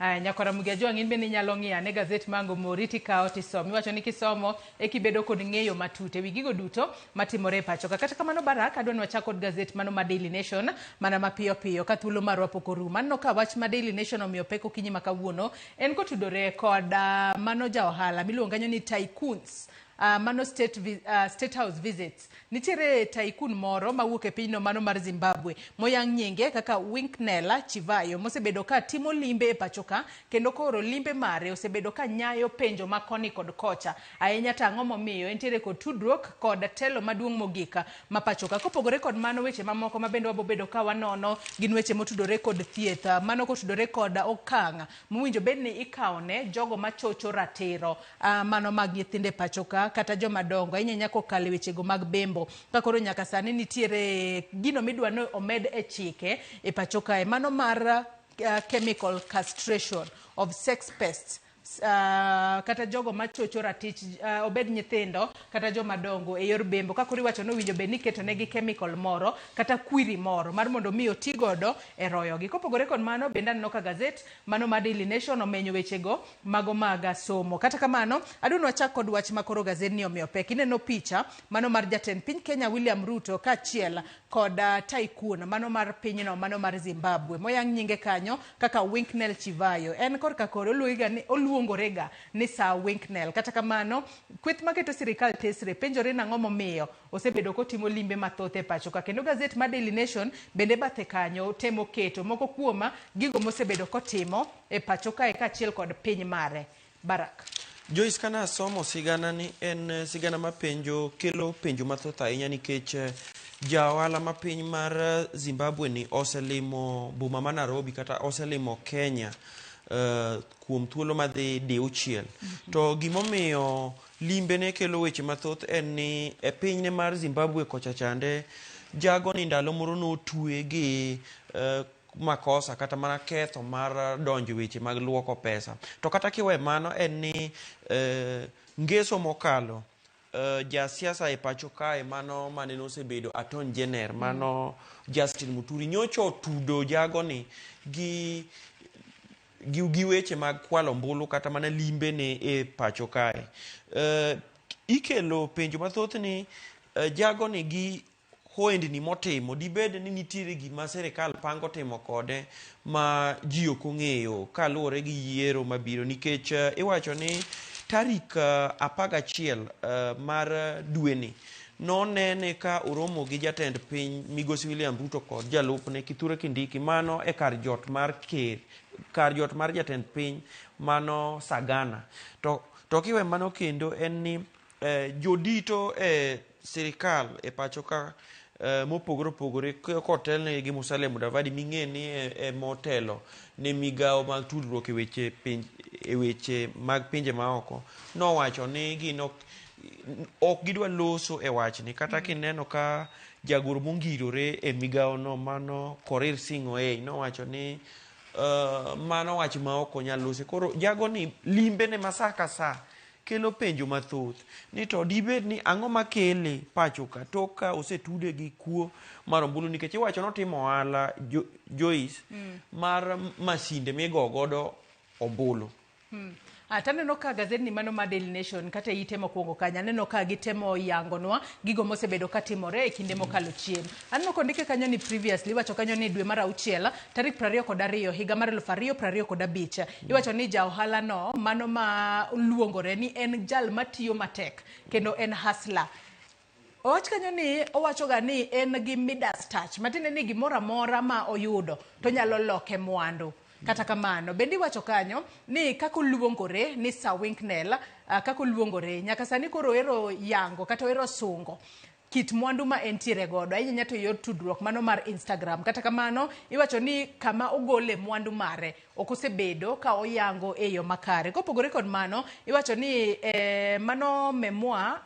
Aya, nyakwara Ramogi Ajwang', in bende inyalo ng'iyo ane gazet mango mori tikawo tisomo. Iwacho ni kisomo eka ibedo kod ng'eyo matut ewi gigo duto matimore e pacho ka. Kata kamano Baraka, adwa ni wachak kod gazet mano ma Daily Nation mana mapiyo piyo ka thuolo marwa pok orumo. Aneno ka wach ma Daily Nation omiyo pek okinyi ma kawuono en kotudore kod mano ja ohala miluongo kanyo ni tycoons. Mano state house visits. Nitiere tycoon moro mawuok e pinyno mano mar Zimbabwe moyang nyinge kaka Winknell Chivayo mosebedo ka timo limbe e pacho ka kendo koro limbe mare osebedo ka nyayo penjo ma koni kod kocha ahinya to ang'o momiyo entiere kod tudruok kod telo maduong' mogik ma pacho ka. Kopogore kod mano, weche mamoko ma bende wabobedo ka wanono gin weche motudore kod thieth, mano kotudore kod okang' mowinjo bed ni ikawo ne jogo machocho ratiro mano mag nyithindo e pacho ka kata joma dongo ahinya ahinya kokalo e wechego mag bembo. Ka koro nyaka sani nitiere gino midwa ni omed e chike e pacho kae mano mar chemical castration of sex pests, kata jogo machocho ratich, obed nyithindo kata joma dongo e yor bembo. Ka koro iwacho ni owinjo bed ni iketo negi chemical moro kata kwiri moro mar mondo mi oti godo e royogi. Kopogore kod mano bende aneno ka gazet mano mar Daily Nation omenyo wechego mago mag somo. Kata kamano adwa ni wachak kod wach ma koro gazet ni omiyo pek. Ineno picha mano mar jatend piny Kenya William Ruto kaachiel kod tycoon mano mar pinyno mano mar Zimbabwe moyang nyinge kanyo kaka Winknell Chivayo. En korka kore oluongorega ni Sir Winknell. Kata kamano kweth maketo sirikal tesre penjore nang'o momiyo osebedo kotimo limbe mathoth e pacho ka. Kendo gazet mar Daily Nation bende bathe kanyo temo keto moko kuom gigo mosebedo kotimo e pacho kae kaachiel kod piny mare. Barak. Joyce, kana asomo sigana ni en sigana mapenjo kelo penjo mathoth ahinya nikech ja ohala ma piny mar Zimbabwe ni oselimo boma ma Nairobi kata oselimo Kenya kuom thuolo madhi diuchiel. To gimomiyo limbe ne kelo weche mathoth en ni e pinyne mar Zimbabwe kocha chande jago ni ndalo moro notwe gi makosa kata mana ketho mar donjo weche mag luoko pesa. To kata kiwe mano en ni ngeso mokalo jasiasa e pacho kae mano mane nosebedo Attorney General mano Justin Muturi nyocha otudo jagoni gi weche mag kwalo ombulu kata mana limbe ne e pacho kae. Ikelo penjo mathoth ni jagoni gi hoendni motimo dibed ni nitiere gima sirikal pango timo kode ma ji ok ong'eyo kaluwore gi yiero mabiro, nikech iwacho ni tarik 11 mar dweni nonene ka oromo gi jatend piny migosi William Ruto kod jalupne Kithure Kindiki mano e kar jot mar ker, kar jot mar jatend piny mano Sagana. To kiwe mano kendo en ni jodito e sirikal e pacho ka mopogore opogore kotelne gi Musalia Mudavadi ming'e ni emotelo ne migawo mag tudruok e weche mag pinje maoko, nowacho ni gin ok gidwa loso e wachni. Kata kineno ka jagoro mongirore e migawo no mano Korir Sing'oei nowacho ni mano wach ma ok onyal lose. Koro jagoni limbene ma sa ka sa kelo penjo mathoth ni to dibed ni ang'o makele pacho ka tok ka osetude gi kuo mar ombulu, nikech iwacho notimo ohala Joyce mar masinde migo godo ombulu. Taneno ka gazetni mano mar Daily Nation kata ite mokwongo kanyo aneno ka gitemo yangonwa gigo mosebedo katimore e kinde mokalo chien. Aneno kondike kanyo ni previously iwacho kanyo ni dwe mar 6 tarik 22 higa mar 2025 iwacho ni ja ohala no mano ma luongore ni en jal matiyo matek kendo en hustler. Owach kanyo ni owachoga ni en gi Midas touch matiende ni gimoro amora ma oyudo to nyalo loke mwandu. Kata kamano, bende iwacho kanyo ni kaka oluongore ni Sir Winknell, kaka oluongore nyaka sani koro ohero yango kata ohero sungo kit mwandu ma entiere godo ahinya to yor tudruok mano mar Instagram. Kata kamano, iwacho ni kama ogole mwandu mare ok osebedo ka oyango e yo makare. Kopogore kod mano, iwacho ni mano memoir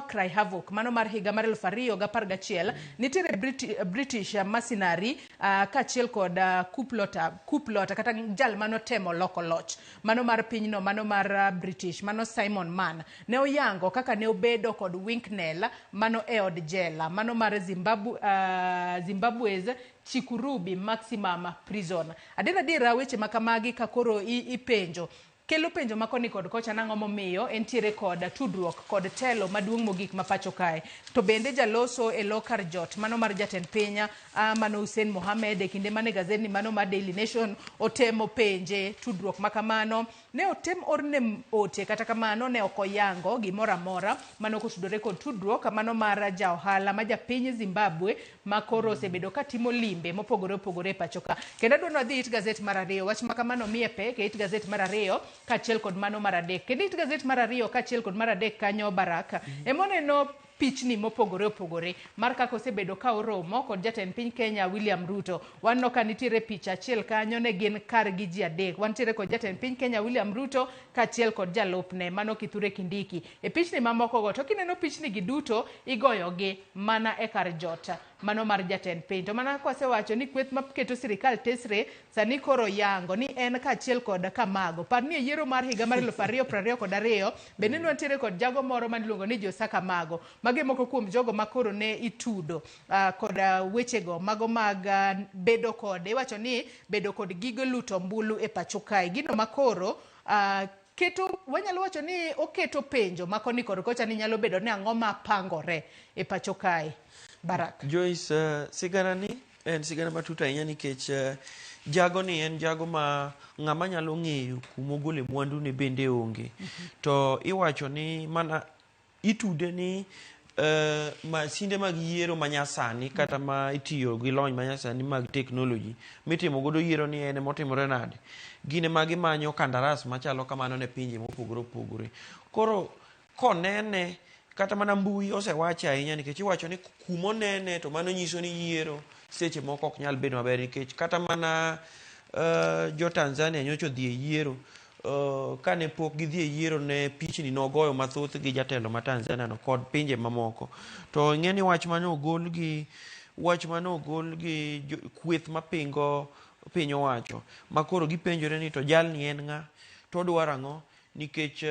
Cry Havoc mano mar higa mar 2011 nitiere British mercenary kaachiel kod coup plotter kata jal manotemo loko loch mano mar pinyno mano mar British mano Simon Mann ne oyango kaka ne obedo kod Winknell mano e od jela mano mar Zimbabwe's Chikurubi Maximum Prison. Adier weche ma kamagi ka koro ipenjo kelo penjo ma koni kod kocha nang'o momiyo entiere kod tudruok kod telo maduong' mogik ma pacho kae. To bende jaloso e lo kar jot mano mar jatend piny mano Hussein Mohamed e kinde mane gazetni mano mar Daily Nation otemo penje tudruok ma kamano ne otem orne ote, kata kamano ne ok oyango gimoro amora mano kotudore kod tudruok mano mar ja ohala ma japiny Zimbabwe ma koro osebedo katimo limbe mopogore opogore e pacho ka. Kendo adwa ni wadhi it gazet mar 2 wach ma kamano miye pek e it gazet mar 2 kaachiel kod mano mar 3. Kendo it gazet mar 2 kaachiel kod mar 3 kanyo Baraka emoneno pichni mopogore opogore mar kaka osebedo ka oromo kod jatend piny Kenya William Ruto. Waneno ka nitiere picha achiel kanyo ne gin kargi ji 3. Wantiere kod jatend piny Kenya William Ruto kaachiel kod jalupne mano Kithure Kindiki. E pichni mamoko go to kineno pichni gi duto igoyogi mana e kar jot mano mar jatend piny. To mana kaka wasewacho ni kweth maketo sirikal tesre sani koro yango ni en kaachiel kod Kamago. Par ni e yiero mar higa mar 2022 bende ne wantiere kod jago moro maniluongo ni Josa Kamago. Magi moko kuom jogo makoro ne itudo kod wechego mago mag bedo kod iwacho ni bedo kod gige luto ombulu e pacho kae. Gino makoro keto wanyalo wacho ni oketo penjo ma koni kod kocha ni nyalo bedo ni ang'o mapangore e pacho kae. Barak. Joyce, sigana ni en sigana matut ahinya nikech jago ni en jago ma ng'ama nyalo ng'eyo kumogole mwandu ne bende onge. To iwacho ni mana itude ni masinde mag yiero manyasani kata ma itiyo gi lony manyasani mag teknoloji mitimo godo yiero ni en emotimore nade, gin ema gimanyo kandaras machalo kamano ne pinje mopogore opogore. Koro konene kata mana mbui osewache ahinya nikech iwacho ni kumonene to mano nyiso ni yiero seche moko ok nyal bedo maber nikech kata mana jo Tanzania nyocha odhi e yiero kane pok gidhi e yiero ne pichni nogoyo mathoth gi jatelo ma Tanzania no kod pinje mamoko. To ing'e ni wach mane ogol gi kweth mapingo piny owacho ma koro gipenjore ni to jalni en ng'a, to odwaro ang'o, Nikech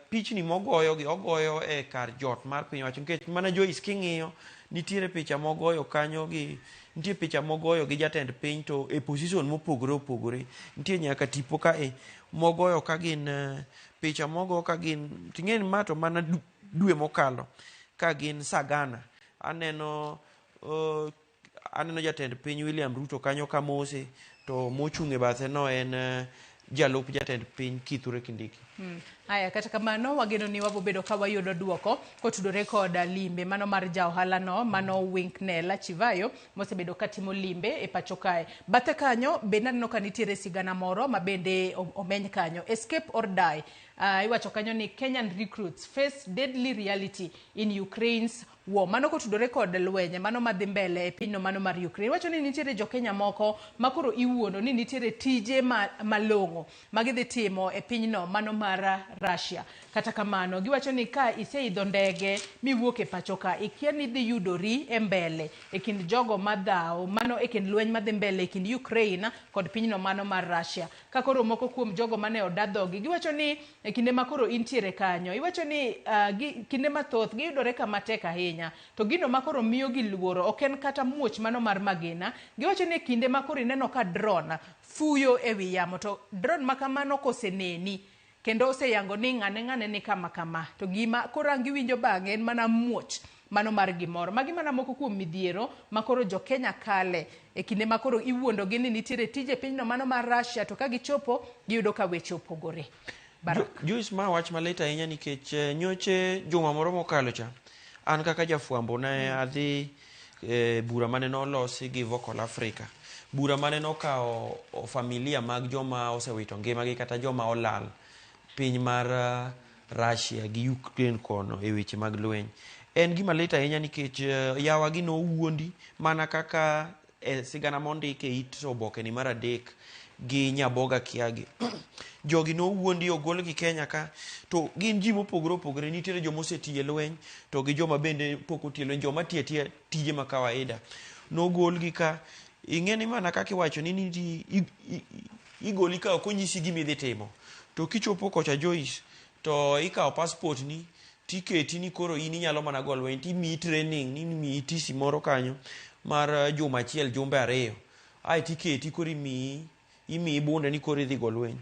pichni mogoyo gi ogoyo e kar jot mar piny owacho. Nikech mana Joyce king'iyo nitiere picha mogoyo kanyo gi nitie picha mogoyo gi jatend piny to e position mopogore opogore. Nitie nyaka tipo kae mogoyo ka gin picha mogo ka gin ting'e ni ma to mana dwe mokalo ka gin Sagana. Aneno aneno jatend piny William Ruto kanyo ka mose to mochung' e bathe no en jalup jatend piny Kithure Kindiki. Aya, kata kamano wageno ni wabobedo ka wayudo duoko kotudore kod limbe mano mar ja ohala no mano Winknell Chivayo mosebedo katimo limbe e pacho kae. Bathe kanyo bende aneno ka nitiere sigana moro ma bende omeny kanyo. Escape or die. Iwacho kanyo ni Kenyan recruits face deadly reality in Ukraine's war. Mano kotudore kod lweny mano madhi mbele e pinyno mano mar Ukraine. Iwacho ni nitiere jo Kenya moko makoro iwuondo ni nitiere tije malong'o ma gidhi timo e pinyno mano mar Russia. Kata kamano giwacho ni ka iseidho ndege miwuok e pacho ka ikia ni idhi yudori e mbele e kind jogo madhawo mano e kind lweny madhi mbele e kind Ukraine kod pinyno mano mar Russia. Ka koro moko kuom jogo mane oda dhogi giwacho ni e kinde ma koro intiere kanyo iwacho ni kinde mathoth giyudore kama tek ahinya to gino ma koro miyo gi luoro ok en kata muoch mano mar magina. Giwacho ni e kinde ma koro ineno ka drone fuyo e wi yamo to drone ma kamano koseneni kendo oseyango ni ng'ane ng'ane ni kama kama to gima koro ang' giwinjo bang'e en mana muoch mano mar gimoro. Magi mana moko kuom midhiero ma koro jo Kenya kale e kinde ma koro iwuondogi ni nitiere tije pinyno mano mar Russia to ka gichopo giyudo ka weche opogore. Joyce, ma wach malit ahinya nikech nyoche juma moro mokalo cha an kaka jafwambo ne adhi bura mane nolosi gi Vocal Africa. Bura mane nokawo familia mag joma osewito ngimagi kata joma olal piny mar Russia gi Ukraine kono e weche mag lweny. En gima lit ahinya nikech yawa gi nowuondi mana kaka e sigana mondik e it oboke ni mar 3 gi Nyaboga Kiagi. Jogi nowuondi ogolgi Kenya ka to gin ji mopogore opogore. Nitiere joma osetiyo e lweny to gi joma bende pok otiyo e lweny, joma tiyo atiya tije ma kawaida. Nogolgi ka ing'e ni mana kaka iwacho ni igoli ka ok onyisi gima idhi timo. To kichopo kocha Joyce to ikawo passport ni tiketi ni koro in inyalo mana go lweny timiyi training ni imiyi tisi moro kanyo mar juma achiel jumbe 2 ae tiketi koro imiyi bunde ni koro idhi go lweny.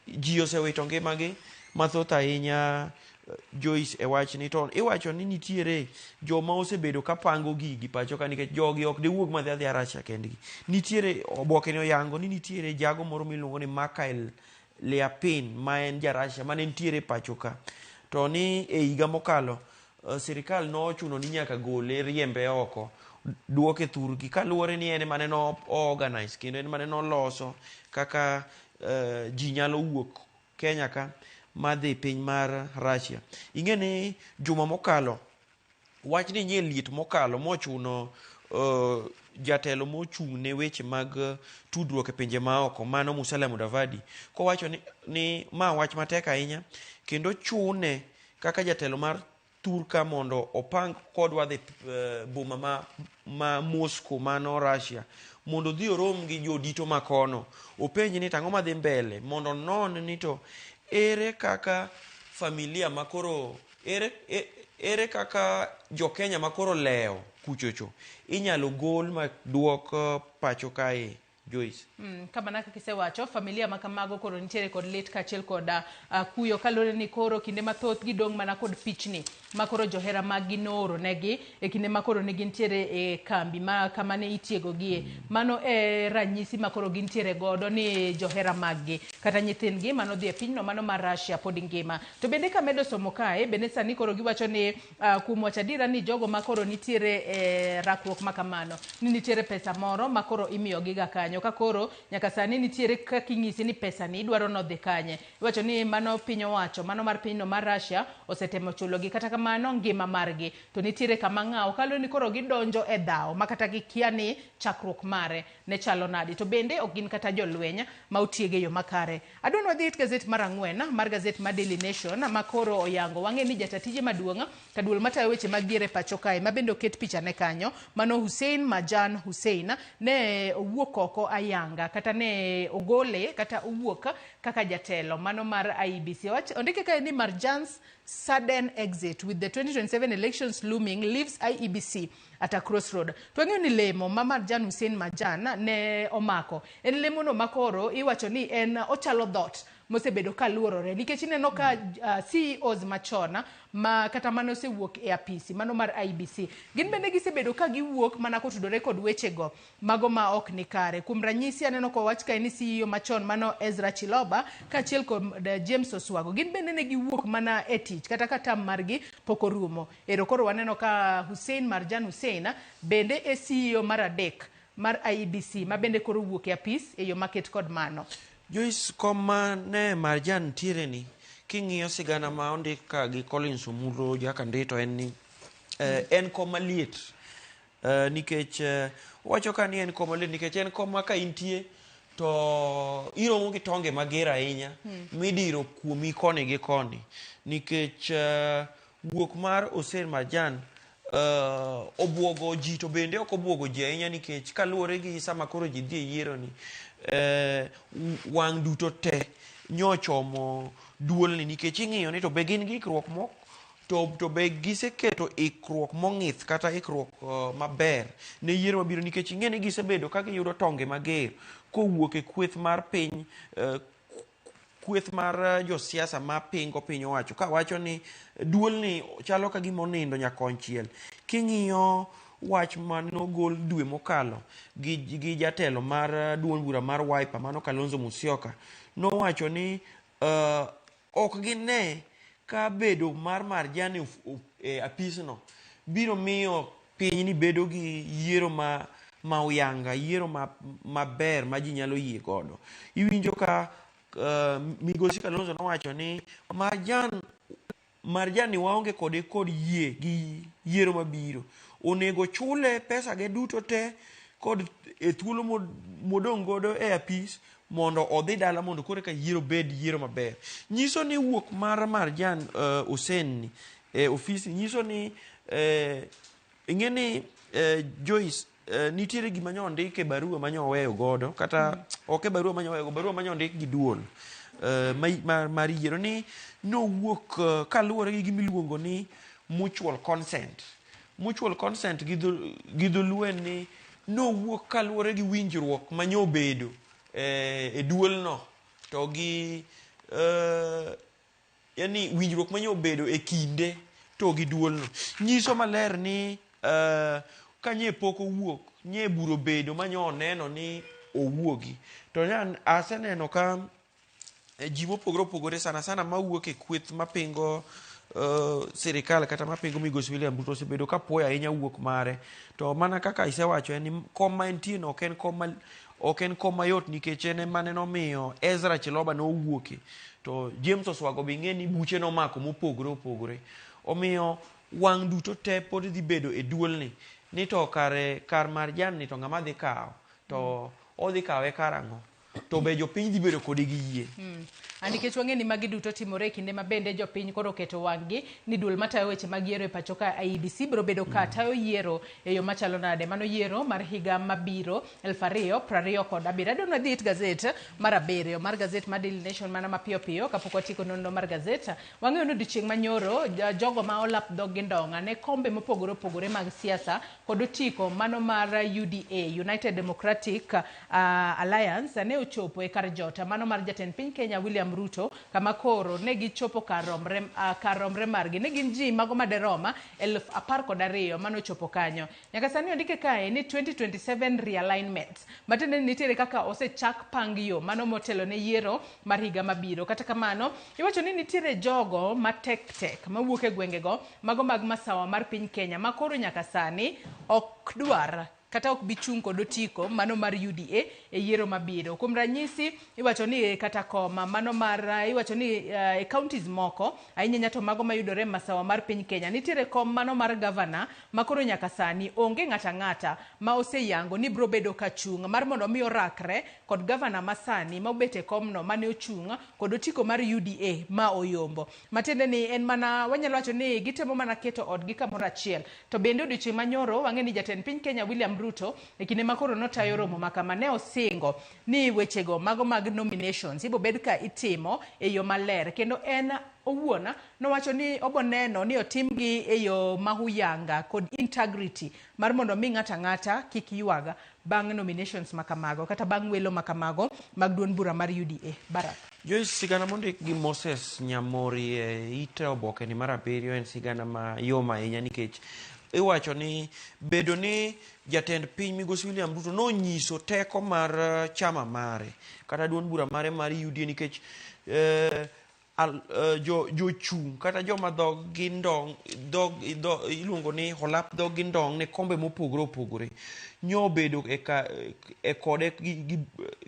Ji osewito ngimagi mathoth ahinya Joyce e wachni. To iwacho ni nitiere joma osebedo kapango gigi pacho ka nikech jogi ok diwuog madhi adhiya Russia kendgi. Nitiere oboke ni oyango ni nitiere jago moro miluongo ni Mikhail Liapin ma en ja Russia mane nitiere pacho ka. To ni e higa mokalo sirikal nochuno ni nyaka gole riembe oko duoke thurgi kaluwore ni en mane no organize kendo en mane noloso kaka ji nyalo wuok Kenya ka madhi piny mar Russia. Ing'e ni juma mokalo wach ni nyie liet mokalo mochuno jatelo mochung' ne weche mag tudruok e pinje maoko mano Musalia Mudavadi kowacho ni ma wach matek ahinya kendo chune kaka jatelo mar thurka mondo opang kodwa dhi boma ma Moscow mano Russia mondo odhi orom gi jodito makono openj ni tang'o madhi mbele mondo onon ni to ere kaka familia makoro ere kaka jo Kenya makoro lewo kuchocho inyalo gol ma duok pacho kae Joyce. Kamano kaka isewacho, familia ma kamago koro nitiere kod lit kaachiel kod kuyo kaluwore ni koro kinde mathoth gidong' mana kod pichni ma koro johera maggi nooro negi e kinde ma koro ne gintiere e kambi ma kama ne itiegogie. Mano e ranyisi ma koro gintiere godo ni johera maggi kata nyithindgi manodhi e pinyno mano mar Russia pod ngima. To bende kamedo somo kae, bende sani koro giwacho ni kuom wacho adiera ni jogo ma koro nitiere e rakruok ma kamano ni nitiere pesa moro ma koro imiyogiga kanyo ka koro nyaka sani nitiere kaka inyisi ni pesa ni idwaro nodhi kanye. Iwacho ni mano piny owacho mano mar pinyno mar Russia osetemo chulogi, kata kamano ngima margi to nitiere kama ng'awo kaluwore ni koro gidonjo e dhawo ma kata gikia ni chakruok mare ne chalo nadi, to bende ok gin kata jolweny ma otieg e yo makare. Adwa ni wadhi e gazet mar 4 mar gazet mar Daily Nation ma koro oyango wang'e ni jata tije maduong' ka duol matayo weche mag diere pacho kae ma bende oket picha ne kanyo mano Hussein Majan Hussein ne owuok oko ayanga kata ne ogole kata owuok kaka jatelo mano mar IEBC. Ondike kae ni Marjan's sudden exit with the 2027 elections looming leaves IEBC at a crossroad. To wang'eyo ni lemo ma Marjan Hussein Marjan ne omako en lemo no makoro iwacho ni en ochalo dhot mosebedo ka luorore nikech ineno ka CEOs machon ma kata mane osewuok e apisi mano mar IEBC gin bende gisebedo ka giwuok mana kotudore kod wechego mago ma ok ni kare. Kuom ranyisi aneno kowach kae ni CEO machon mano Ezra Chiloba kaachiel kod James Oswago gin bende ne giwuok mana e tich kata ka tam margi pok orumo. Ero koro waneno ka Hussein Marjan Hussein bende e CEO mar adek mar IEBC ma bende koro wuok e apis e yo maket kod mano. Joyce, koma ne Marjan ntiere ni, king'iyo sigana ma ondik ka gi Collins Omuro Jakandito en ni en koma liet nikech owacho ka ni en koma liet nikech en koma ka intie to iromo gi tonge mager ahinya midiro kuomi koni gi koni nikech wuok mar Hussein Marjan obuogo ji to bende ok obuogo ji ahinya nikech kaluwore gi sama koro ji dhi e yiero ni wang' duto te nyochomo duolni nikech ing'iyo ni to be gin gi ikruok mok to be giseketo ikruok mong'ith kata ikruok maber ne yiero mabiro nikech ing'e ni gisebedo ka giyudo tonge mager kowuok e kweth mar piny kweth mar josiasa ma pingo piny owacho kawacho ni duolni chalo ka gima onindo nyakonchiel. King'iyo wach manogol dwe mokalo gi jatelo mar duond bura mar Wiper mano Kalonzo Musyoka nowacho ni ok gine ka bedo mar Marjan e apisno biro miyo pinyni bedo gi yiero ma uyanga, yiero maber ma ji nyalo yie godo. Iwinjo ka migosi Kalonzo nowacho ni Marjan ni waonge kode kod yie gi yiero mabiro. Onego chule pesa ge duto te kod e thuolo modong' godo e apis mondo odhi dala mondo koro eka yiero bed yiero maber. Nyiso ni wuok mar Marjan Hussein ni e ofisi nyiso ni ing'e ni Joyce nitiere gima nyo ondik e barua manyo oweyo godo kata ok e barua manyo oweyo barua manyo ondik gi duol mar yiero ni nowuok kaluwore gi gima iluongo ni mutual consent. Mutual consent gi dholuo en ni nowuok kaluwore gi winjruok manyo obedo e duolno to gi yani winjruok manyo obedo e kinde to gi duolno nyiso maler ni ka nye pok owuok nye buro bedo manyo oneno ni owuogi. To aseneno ka ji mopogore opogore sana sana mawuok e kweth mapingo sirikal kata mapingo migosi William Ruto osebedo ka puoyo ahinya wuok mare. To mana kaka isewacho en ni kom ma entie no ok en kom mayot nikech en ema ne nomiyo Ezra Chiloba nowuoke to James Oswago be ing'e ni buche nomako mopogore opogore. Omiyo wang' duto te pod dhi bedo e duolni ni to kare kar Marjan ni to ng'ama dhi kawo to odhi kawe karang'o to be jopiny dhi bedo kode gi yie. Nikech wang'e ni magi duto timore e kinde ma bende jopiny koro oketo wang'gi ni duol matayo weche mag yiero e pacho ka IEBC biro bedo ka tayo yiero e yo machalo nade. Mano yiero mar higa mabiro 2027. Adwa ni wadhi it gazet mar abiriyo mar gazet mar Daily Nation mana mapiyo piyo kapok watieko nonro mar gazet. Wang'eyo ni odiochieng' manyoro jogo ma olap dhog gi ndong'a ne kombe mopogore opogore mag siasa kod otiko mano mar UDA United Democratic Alliance ne ochopo e kar jota mano mar jatend piny Kenya William Ruto kama koro ne gichopo kar romre margi. Ne gin ji mago maderoma 12,000 manochopo kanyo. Nyaka sani ondike kae ni 2027 realignment matiende ni nitiere kaka osechak pang yo mano motelo ne yiero mar higa mabiro. Kata kamano iwacho ni nitiere jogo matek tek mawuok e gwengego mago mag masawa mar piny Kenya ma koro nyaka sani ok dwar kata ok bi chung' kod otiko mano mar UDA e yiero mabiro. Kuom ranyisi iwacho ni kata koma mano mar iwacho ni e counties moko ahinya to mago mayudore masawa mar piny Kenya nitiere kom mano mar governor ma koro nyaka sani onge ng'ata ng'ata ma oseyango ni biro bedo ka chung' mar mondo mi orakre kod governor masani ma obet e komno mane ochung' kod otiko mar UDA ma oyombo. Matiende ni en mana wanyalo wacho ni gitemo mana keto odgi kamoro achiel. To bende odiochieng' manyoro wang'e ni jatend piny Kenya William Ruto e kinde ma koro notayo romo ma kama ne osingo ni wechego mago mag nominations ibo bed ka itimo e yo maler kendo en owuon nowacho ni oboneno ni otimgi e yo mahuyanga kod integrity mar mondo mi ng'ato ang'ata kik ywag bang' nominations ma kamago kata bang' welo ma kamago mag duond bura mar UDA. Barak. Joyce, sigana mondik gi Moses Nyamori e it oboke ni mar abiriyo en sigana ma yom ahinya nikech iwacho ni bedo ni jatend piny migosi William Ruto nonyiso teko mar chama mare kata duond bura mare mar UDA nikech eh, al, jo, jochung' kata joma dhoggi ndong' dhog, dho, iluongo ni olap dhoggi ndong' ne kombe mopogore opogore nyobedo e, ka, e kode gi, gi,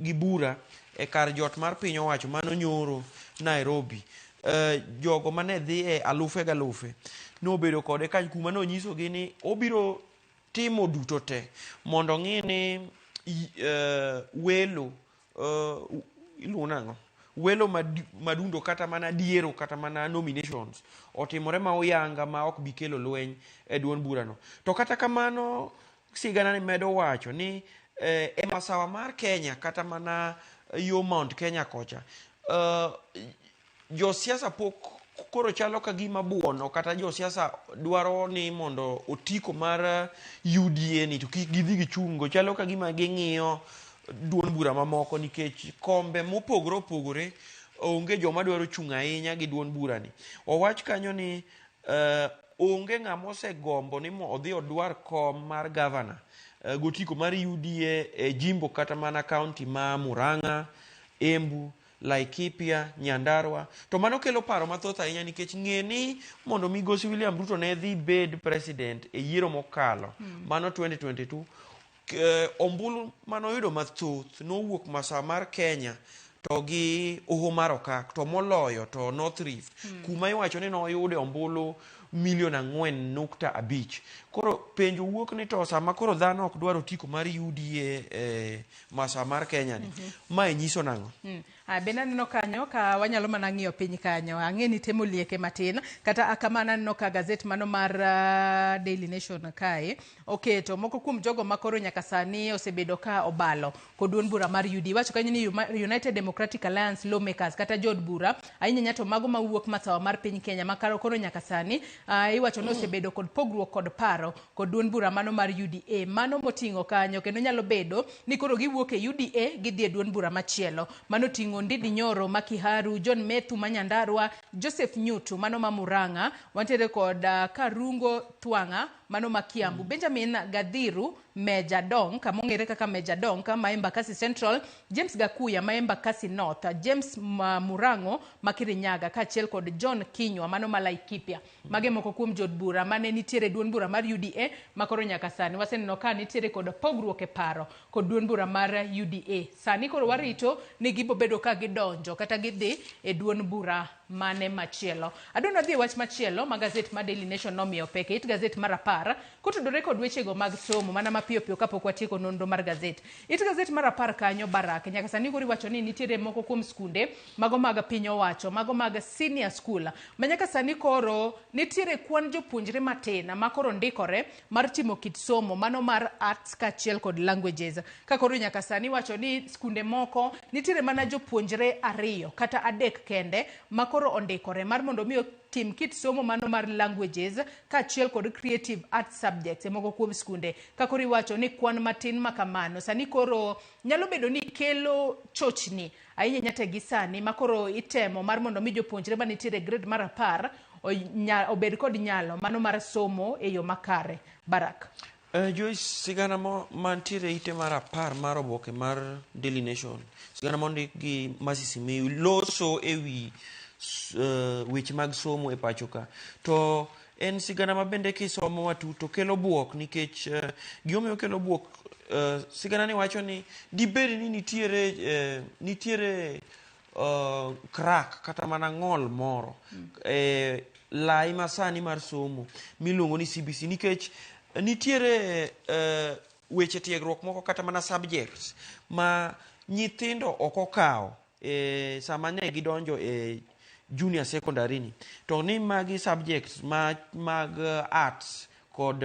gi bura e kar jot mar piny owacho mano nyoro Nairobi. Jogo mane dhi e alufe galufe nobedo kode ka kuma nonyisogi ni obiro timo duto te mondo ong'i ni welo iluongo nang'o welo madundo kata mana diero kata mana nominations otimore ma oyanga ma ok bi kelo lweny e duond burano. To kata kamano sigana ni medo wacho ni e masawa mar Kenya kata mana yo Mount Kenya kocha josiasa pok koro chalo ka gima buono kata josiasa dwaro ni mondo otiko mar UDA ni to kik gidhi gichungo chalo ka gima ging'iyo duond bura mamoko nikech kombe mopogore opogore onge joma dwaro chung' ahinya gi duond bura ni. Owach kanyo ni onge ng'ama osegombo ni odhi odwar kom mar gavana gotiko mar UDA e jimbo kata mana kaunti ma Murang'a, Embu, Laikipia, Nyandarua. To mano kelo paro mathoth ahinya nikech ng'e ni mondo migosi William Ruto ne dhi bed president e yiero mokalo mano 2022 ombulu manoyudo mathoth nowuok masawa mar Kenya to gi Hoho mar Okak to moloyo to North Rift kuma iwacho ni noyude ombulu milion 4.5. Koro penjo wuok ni to sama koro dhano ok dwar otiko mar UDA e masawa mar Kenya ni mae nyiso nang'o? Bende aneno kanyo ka wanyalo mana ng'iyo piny kanyo. Ang'e ni temo lieke matin. Kata kamano aneno ka gazet mano mar Daily Nation kae oketo moko kuom jogo ma koro nyaka sani osebedo ka obalo kod duond bura mar UDA. Iwacho kanyo ni United Democratic Alliance lawmakers kata jood bura ahinya to mago mawuok masawa mar piny Kenya ma koro nyaka sani iwacho ni osebedo kod pogruok kod paro kod duond bura mano mar UDA. Mano moting'o kanyo kendo nyalo bedo ni koro giwuok e UDA gidhi e duond bura machielo. Mano ting'o Ndindi Nyoro ma Kiharu, John Methu ma Nyandarua, Joseph Nyutu mano ma Murang'a, wantiere kod Karungo Thwang'a mano ma Kiambu, Benjamin Gadhiru Meja Donk mong'ere kaka Meja Donk ma Embakasi Central, James Gakuya ma Embakasi North, James Murango ma Kirinyaga kaachiel kod John Kinyua mano ma Laikipia. Mage moko kuom jood bura mane nitiere duond bura mar UDA ma koro nyaka sani waseneno ka nitiere kod pogruok e paro kod duond bura mar UDA. Sani koro warito ni gibo bedo ka gidonjo kata gidhi e duond bura mane machielo. Adwa dhi e wach machielo ma gazet ma Daily Nation nomiyo pek e it gazet mar 10 kotudore kod wechego mag somo mana mapiyo piyo kapok watieko nonro mar gazet. It gazet mar 10 kanyo Barak nyaka sani koro iwacho ni nitiere moko kuom skunde mago mag piny owacho mago mag senior school ma nyaka sani koro nitiere kwan jopuonjre matin ma koro ndikore mar timo kit somo mano mar arts kaachiel kod languages. Ka koro nyaka sani iwacho ni skunde moko nitiere mana jopuonjre 2 kata 3 kende ma koro ondikore mar mondo mi tim kit somo mano mar languages kaachiel kod creative arts subjects e moko kuom skunde. Ka koro iwacho ni kwan matin ma kamano sani koro nyalo bedo ni kelo chochni ahinya nyaka gi sani ma koro itemo mar mondo mi jopuonjre manitiere grade mar 10 obed kod nyalo mano mar somo e yo makare. Barak. Joyce, sigana mantiere ite mar 10 mar oboke mar Daily Nation, sigana mondik gi Mercy Simiyu loso ewi weche mag somo e pacho ka. To en sigana ma bende kisomo matut to kelo buok nikech gimomiyo kelo buok sigana ni wacho ni dibed ni nitiere crack kata mana ng'ol moro lai masani mar somo miluongo ni CBC nikech nitiere weche tiegruok moko kata mana subjects ma nyithindo ok okawo sama ne gidonjo e junior secondary ni to ni magi subjects mag arts kod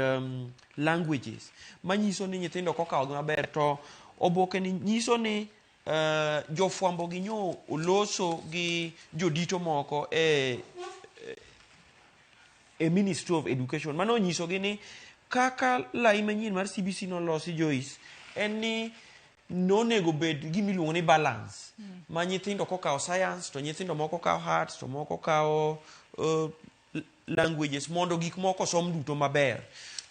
languages manyiso ni nyithindo kokawogi maber to oboke ni nyiso ni jofwambo gi nyo oloso gi jodito moko e Ministry of Education. Mano onyisogi ni kaka lai manyien mar CBC nolosi Joyce, en ni nonego bed gimiluongo ni balance ma nyithindo kokawo science to nyithindo moko kawo arts to moko kawo languages mondo gik moko osom duto maber.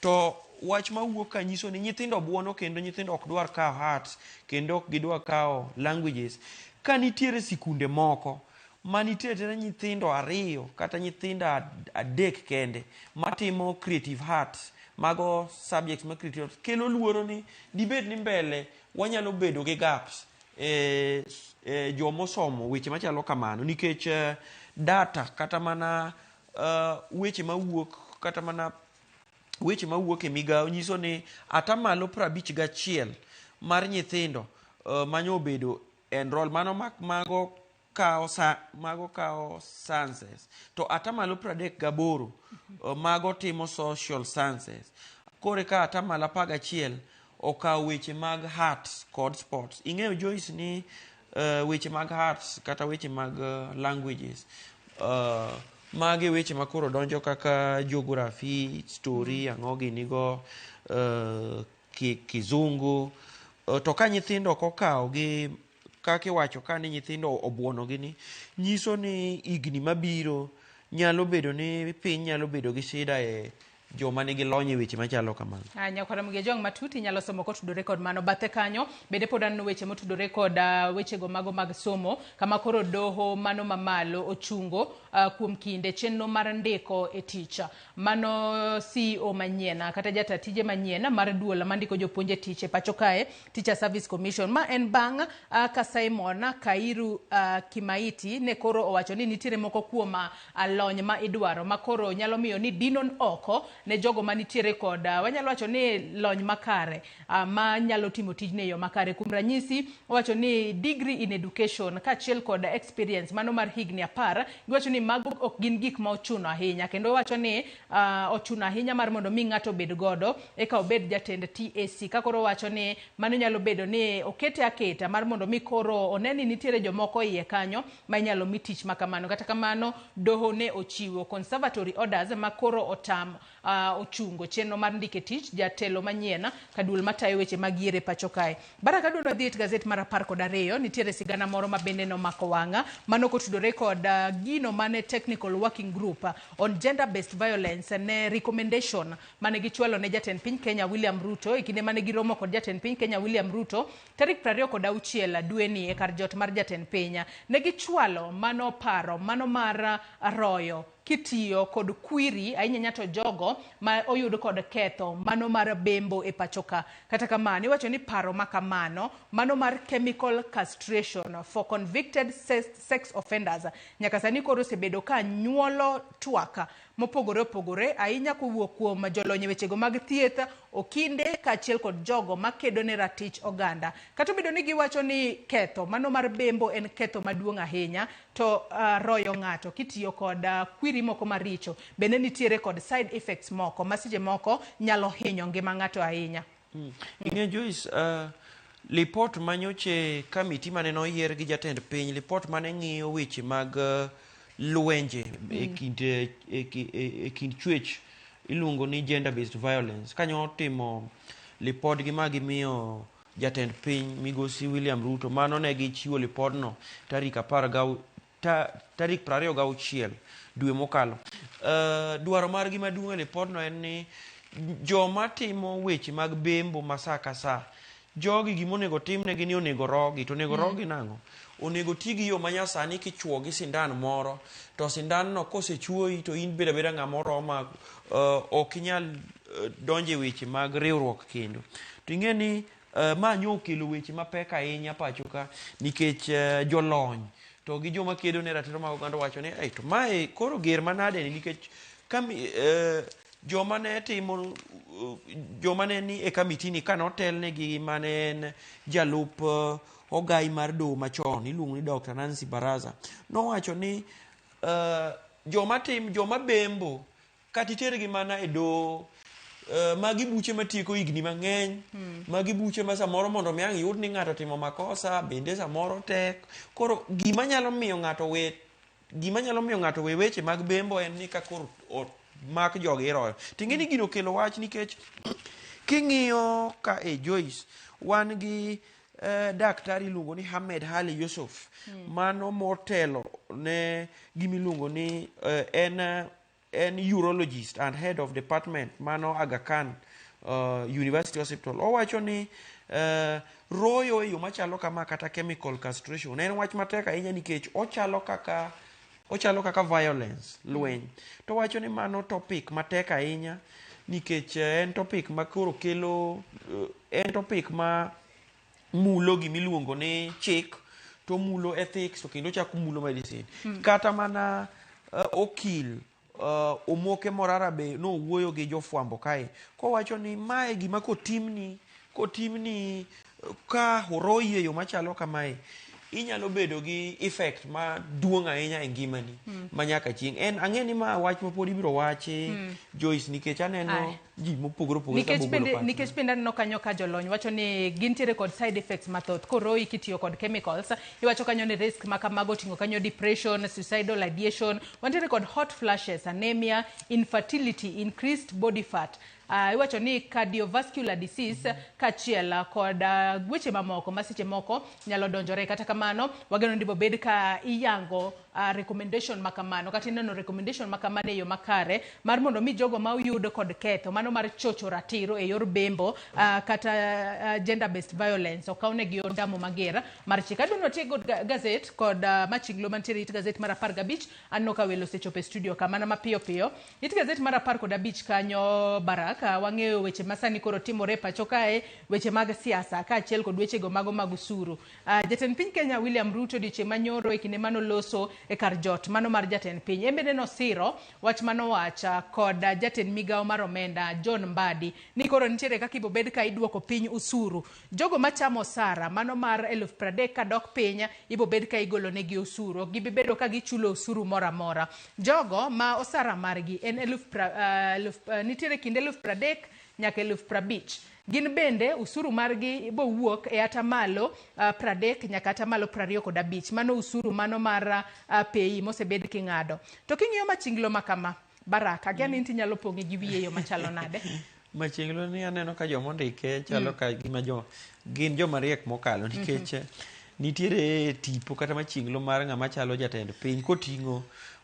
To wach mawuok ka nyiso ni nyithindo buono kendo nyithindo ok dwar kawo arts kendo ok gidwar kawo languages. Ka nitiere sikunde moko ma nitiere tena nyithindo 2 kata nyithindo 3 kende matimo creative arts, mago subjects ma creative arts, kelo luoro ni dibed ni mbele wanyalo bedo gi gaps jomosomo weche machalo kamano nikech data kata mana weche mawuok kata mana weche mawuok e migawo nyiso ni atamalo 51 mar nyithindo manyo obedo enroll mano mago kawo sciences to atamalo 38 mago timo social sciences. Kore ka atamalo 11 okawo weche mag arts kod sports. Ing'eyo Joyce ni weche mag arts kata weche mag languages mage weche makoro donjo kaka geography, story, ang'o ginigo, kizungu. To ka nyithindo ok okawo gi kaka iwacho ka ni nyithindo obuono gi ni nyiso ni higni mabiro nyalo bedo ni piny nyalo bedo gi shida e joma nigi lony e weche machalo kamano. Nyakwara Mugejong matut inyalo somo kotudore kod mano. Bathe kanyo bende pod aneno weche motudore kod wechego mago mag somo kama koro doho mano mamalo ochungo kuom kinde chenro mar ndiko e tich. Mano CEO manyien kata jata tije manyien mar duol mandiko jopuonj e tich e pacho kae, Teacher Service Commission, ma en bang' ka Simon Kairu Kimaiti ne koro owacho ni nitiere moko kuom lony ma idwaro ma koro nyalo miyo ni dinon oko ne jogo manitiere kod wanyalo wacho ni lony makare ma nyalo timo tijni e yo makare. Kuom ranyisi owacho ni degree in education kaachiel kod experience mano mar higni 10, giwacho ni mago ok gin gik ma ochuno ahinya, kendo owacho ni ochuno ahinya mar mondo mi ng'ato obed godo eka obed jatend TAC. Ka koro owacho ni mano nyalo bedo ni okete aketa mar mondo mi koro one ni nitiere jomoko iye kanyo ma inyalo mi tich makamano. Kata kamano doho ne ochiwo conservatory orders ma koro otam ochungo chenro mar ndike tich jatelo manyien ka duol matayo weche mag yiero e pacho kae. Baraka duol wadhi e gazet mar 12, nitiere sigana moro ma bende nomako wang'a mano kotudore kod gino mane Technical Working Group on Gender Based Violence ne recommendation mane gichwalo ne jatend piny Kenya William Ruto e kinde mane giromo kod jatend piny Kenya William Ruto tarik 26 dweni e kar jot mar jatend piny. Ne gichwalo mano paro mano mar royo kitiyo kod kwiri ahinya nyato jogo ma oyud kod ketho mano mar bembo e pacho ka. Kata kamano iwacho ni paro makamano mano mar chemical castration for convicted sex offenders nyaka sani koro osebedo ka nyuolo twak mopogore opogore ahinya kowuok kuom jolony e wechego mag thieth, okinde kaachiel kod jogo makedo ne ratich oganda. Kata obedo ni giwacho ni ketho mano mar bembo en ketho maduong' ahinya, to royo ng'ato kitiyo kod kwiri moko maricho bende nitiere kod side effects moko ma seche moko nyalo hinyo ngima ng'ato ahinya. Ing'e Joyce, lipot manyoche kamiti mane noyier gi jatend piny, lipot mane ng'iyo weche mag lwenje e kind chwech iluongo ni gender based violence. Kanyo timo lipodgi ma gimiyo jatend piny migosi William Ruto, mano ne gichiwo lipodno tarik 26 dwe mokalo. Dwaro margi maduong' e lipodno en ni joma timo weche mag bembo ma sa ka sa, jogi gimonego timnegi ni onego rogi. To onego rogi nang'o? Onego ti gi yo manyasani kichuo gi sindan moro, to sindan no kosechuoyi to in bedo abeda ng'ama oroma, ok inyal donjo e weche mag riwruok kendo. To ing'e ni ma nyo okelo weche mapek ahinya pacho ka nikech jolony to gi joma kedo ne ratiro mag oganda wacho ni to mae koro ger manade ni, nikech joma ne timo joma ne ni e kamiti ni kanotelnegi mane en jalup ogai mar doho machon iluongo ni Dr. Nancy Baraza, nowacho ni joma bembo kata itergi mana e doho Magi buche matieko higni mang'eny. Magi buche ma samoro mondo mi ang' yud ni ng'ato otimo makosa bende samoro tek. Koro gima nyalo miyo ng'ato we gima nyalo miyo ng'ato we weche mag bembo en ni ka koro mak jogi iroyo. Ting'e ni gino okelo wach nikech king'iyo ka e Joyce wan gi daktari iluongo ni Ahmed Ali Yusuf. Mano motelo ne gimiluongo ni en urologist and head of department mano Aga Khan University Hospital. Owacho ni royo e yo machalo kama kata chemical castration en wach matek ahinya nikech ochalo kaka violence, lweny. To wacho ni mano topic matek ahinya nikech en topic ma koro kelo en topic ma mulo gimiluongo ni chik, to mulo ethics, to kendo chako mulo medicine. Kata mana okil Omoke Morara be nowuoyo gi jofwambo kae kowacho ni mae gima kotimni ka oroyi e yo machalo kamae, inyalo bedo gi effect maduong' ahinya e ngimani ma nyaka chieng'. En ang'e ni ma wach ma pod ibiro wachi, Joyce, nikech aneno Aye. ji mopogore opogore ka Nikech bogolo bende pachgi. Nikech bende aneno kanyo ka jolony wacho ni gintiere kod side effects mathoth koroyi kitiyo kod chemicals. Iwacho kanyo ni risk ma kamago oting'o kanyo depression, suicidal ideation, wantiere kod hot flashes, anemia, infertility, increased body fat. Iwacho ni cardiovascular disease kaachiel kod weche mamoko ma seche moko nyalo donjore. Kata kamano, wageno ni bobed ka iyango recommendation makamano kata ineno recommendation makamano e yo makare mar mondo mi jogo ma oyud kod ketho mano mar chocho ratiro e yor bembo kata gender based violence okawnegi ondamo mager mar chik. Adwa ni watiek kod gazet kod machinglo mantiere it gazet mar 15. Aneno ka welo osechopo e studio ka mana mapiyo piyo. It gazet mar 15 kanyo, Baraka, wang'eyo weche masani koro timore e pacho kae, weche mag siasa kaachiel kod wechego mago mag osuru. Jatend piny Kenya William Ruto odiochieng' manyoro e kinde manoloso e kar jot mano mar jatend piny, en bende nosiro wach manowacha kod jatend migawo mar omenda John Mbadi ni koro nitiere kaka ibobed ka iduoko piny osuru. Jogo machamo osara mano mar 30,000 kadok piny ibobed ka igolo negi osuru, ok gibi bedo ka gichulo osuru moro amora. Jogo ma osara margi en nitiere kind 30,000 nyaka 50,000, gin bende usuru margi bowuok e atamalo 30 nyaka atamalo 25. Mano usuru mano mar PAYE mosebed king'ado. To king'iyo machinglo ma kama, Baraka, akia ni in tinyalo pong'e gi wiye e yo machalo nade? Machiegni ni aneno ka joma ondike chalo ka gima jo gin joma riek mokalo nikech nitiere tipo kata machinglo mar ng'ama chalo jatend piny koting'o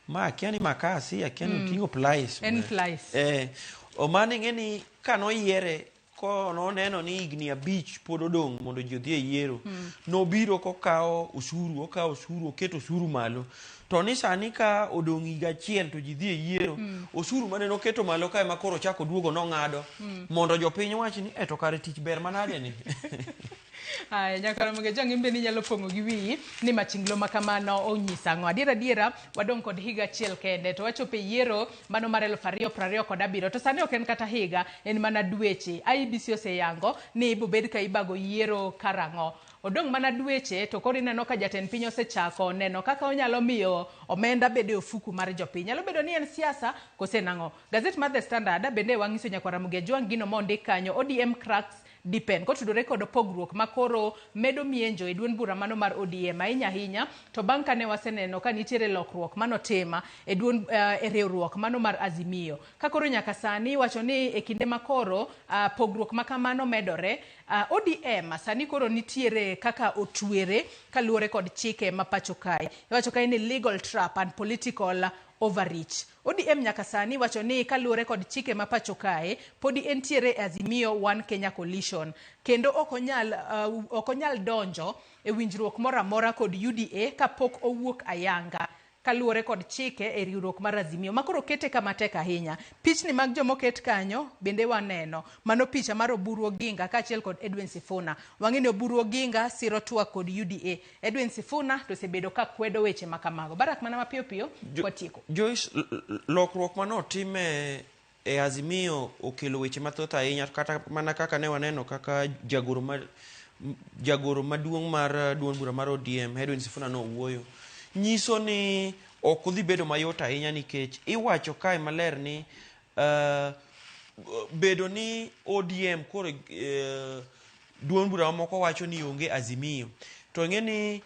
ma akia ni makasi, akia ni oting'o pliers. En pliers. Mano ing'e ni kanoyiere ko noneno ni higni 5 pod odong' mondo ji odhi e yiero. Nobiro kokawo osuru, okawo osuru, oketo osuru malo. To ni sani ka odong' higa achiel to ji dhi e yiero, osuru mane noketo malo kae ma koro ochako oduogo nong'ado mondo jopiny wach ni e to kare tich ber manade ni. Aya, nyakaramogi jang' in bende inyalo pong'o gi wiyi ni machinglo ma kamano onyiso ang'o. Adier adiera wadong' kod higa achiel kende to wachopo e yiero mano mar 2027, to sani ok en kata higa, en mana dweche. IEBC oseyango ni ibobed ka ibago yiero karang'o. Odong' mana dweche to koro ineno ka jatend piny osechako neno kaka onyalo miyo omenda bedo e ofuku mar jopiny. Nyalo bedo ni en siasa kose nang'o. Gazet mar The Standard bende wang'iso nyakwar Ramogi Ajwang' gino mondik kanyo, ODM cracks deepen kotudore kod pogruok makoro medo mienjo e duond bura mano mar ODM ahinya ahinya to bang' kane waseneno ka nitiere lokruok manotim e duond e riwruok mano mar Azimio. Ka koro nyaka sani iwacho ni e kinde makoro pogruok makamano medore, ODM sani koro nitiere kaka otwere kaluwore kod chike ma pacho kae. Iwacho kae ni legal trap and political overreach. ODM nyaka sani wacho ni kaluwore kod chike ma pacho kae podi entiere e Azimio One Kenya Coalition kendo ok onyal donjo e winjruok moro amora kod UDA kapok owuok ayanga kaluwore kod chike e riwruok mar Azimio ma koro kete kama tek ahinya. Pichni mag jomoket kanyo bende waneno. Mano picha mar Oburu Oginga kaachiel kod Edwin Sifuna. Wang'e ni Oburu Oginga siro twak kod UDA. Edwin Sifuna to osebedo ka kwedo weche ma kamago. Barak, mana mapiyo piyo watieko. Joyce, lokruok manotim e Azimio okelo weche mathoth ahinya, kata mana kaka ne waneno kaka jagoro maduong' mar duond bura mar ODM Edwin Sifuna nowuoyo, nyiso ni ok odhi bedo mayot ahinya nikech iwacho kae maler ni Bedo ni ODM koro duond bura mamoko wacho ni onge Azimio. To ing'e ni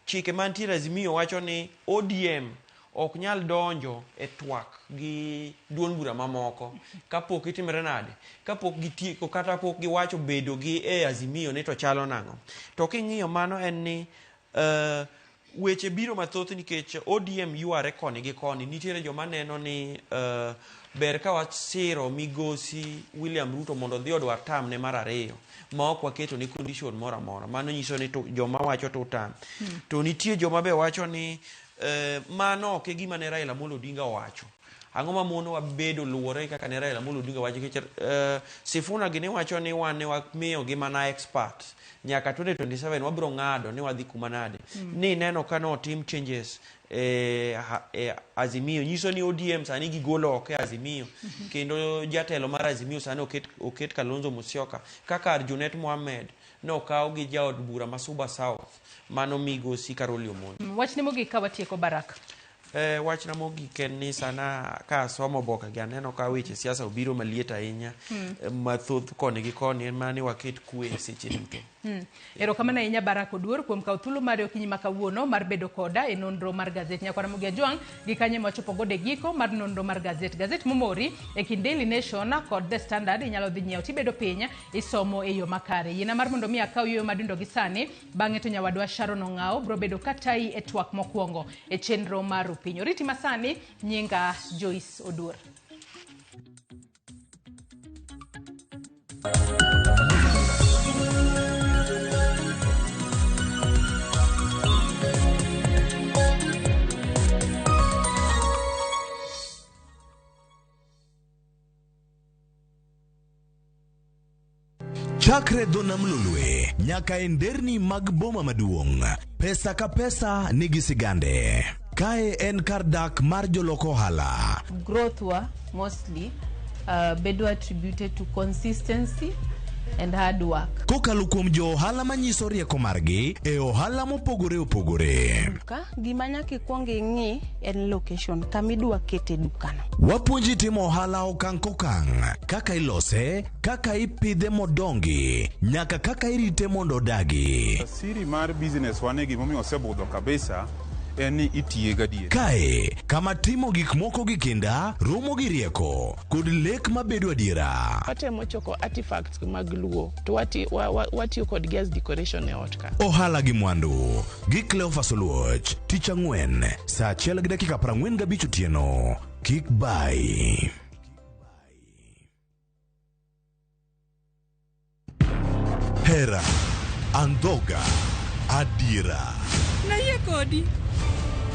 chike mantiere Azimio wacho ni ODM ok nyal donjo e twak gi duond bura mamoko kapok itimre nade, kapok gitieko kata pok giwacho bedo gi e Azimio ni to chalo nang'o. To king'iyo mano en ni weche biro mathoth nikech ODM yware koni gi koni. Nitiere joma neno ni ber ka wasiro migosi William Ruto mondo odhi odwar term ne mar ariyo ma ok waketo ne condition moro amora. Mano nyiso ni to joma wacho to term. To nitie joma be wacho ni mano ok e gima ne Raila Amolo Odinga owacho. Ang'o ma monowa bedo luwore kaka ne Raila Amolo Odinga wacho nikech Sifuna gini wacho ni wan ne wamiyo gi mana expert nyaka 2027 wabiro ng'ado ni wadhi kuma nade. Ni neno ka notim changes e Azimio nyiso ni ODM sani gigolo oko e Azimio kendo jatelo mar Azimio sani oket Kalonzo Musyoka kaka Junet Mohamed nokaw gi jaod bura ma Suba South mano migosi Caroli Omondi. Wachni mogik ka watieko, Barak. Wachna mogik en ni sana ka asomo oboke gi aneno ka weche siasa obiro maliet ahinya mathoth koni gi koni en mana ni waket kwe seche duto. Erokamano ahinya Barak Oduor kuom kawo thuolo mari okinyi ma kawuono mar bedo koda e nonro mar gazet. Nyakwara Ramogi Ajwang' gi kanyo ema wachopo godo e giko mar nonro mar gazet. Gazet momori e kind Daily Nation kod The Standard inyalo dhi nyiewo tibedo piny isomo e yo makare. Yiena mar mondo mi akaw yueyo madundo gi sani, bang'e to nyawadwa Sharon Ong'awo biro bedo katayi e twak mokwongo e chenro mar Rupiny. Oriti masani, nyinga Joyce Oduor. Chakre dho nam Lolwe nyaka e nderni mag boma maduong', pesa ka pesa nigi sigande. Kae en kar dak mar jolok ohala. Growth wa mostly bedo attributed to consistency and hard work. Kokalo kuom jo ohala manyiso rieko margi e ohala mopogore opogore. Duka gima nyaka ikwong ing'i en location kama idwa kete dukano. Wapuonji timo ohala okang' kokang', kaka ilose, kaka ipidhe modongi, nyaka kaka irite mondo odagi. Siri mar business wane gimomiyo osebudho kabisa en ni itiye gadier. Kae, kama timo gik moko gi kinda, romo gi rieko, kod lek mabedo adiera. Watemo choko artifacts mag Luo to watiyo kodgi as decoration e ot ka. Ohala gi mwandu gi Cleophas Oluoch, tich ang'wen, saa 1:45 otieno. Kik bai. Hera, andhoga, adiera. Nayie kodi.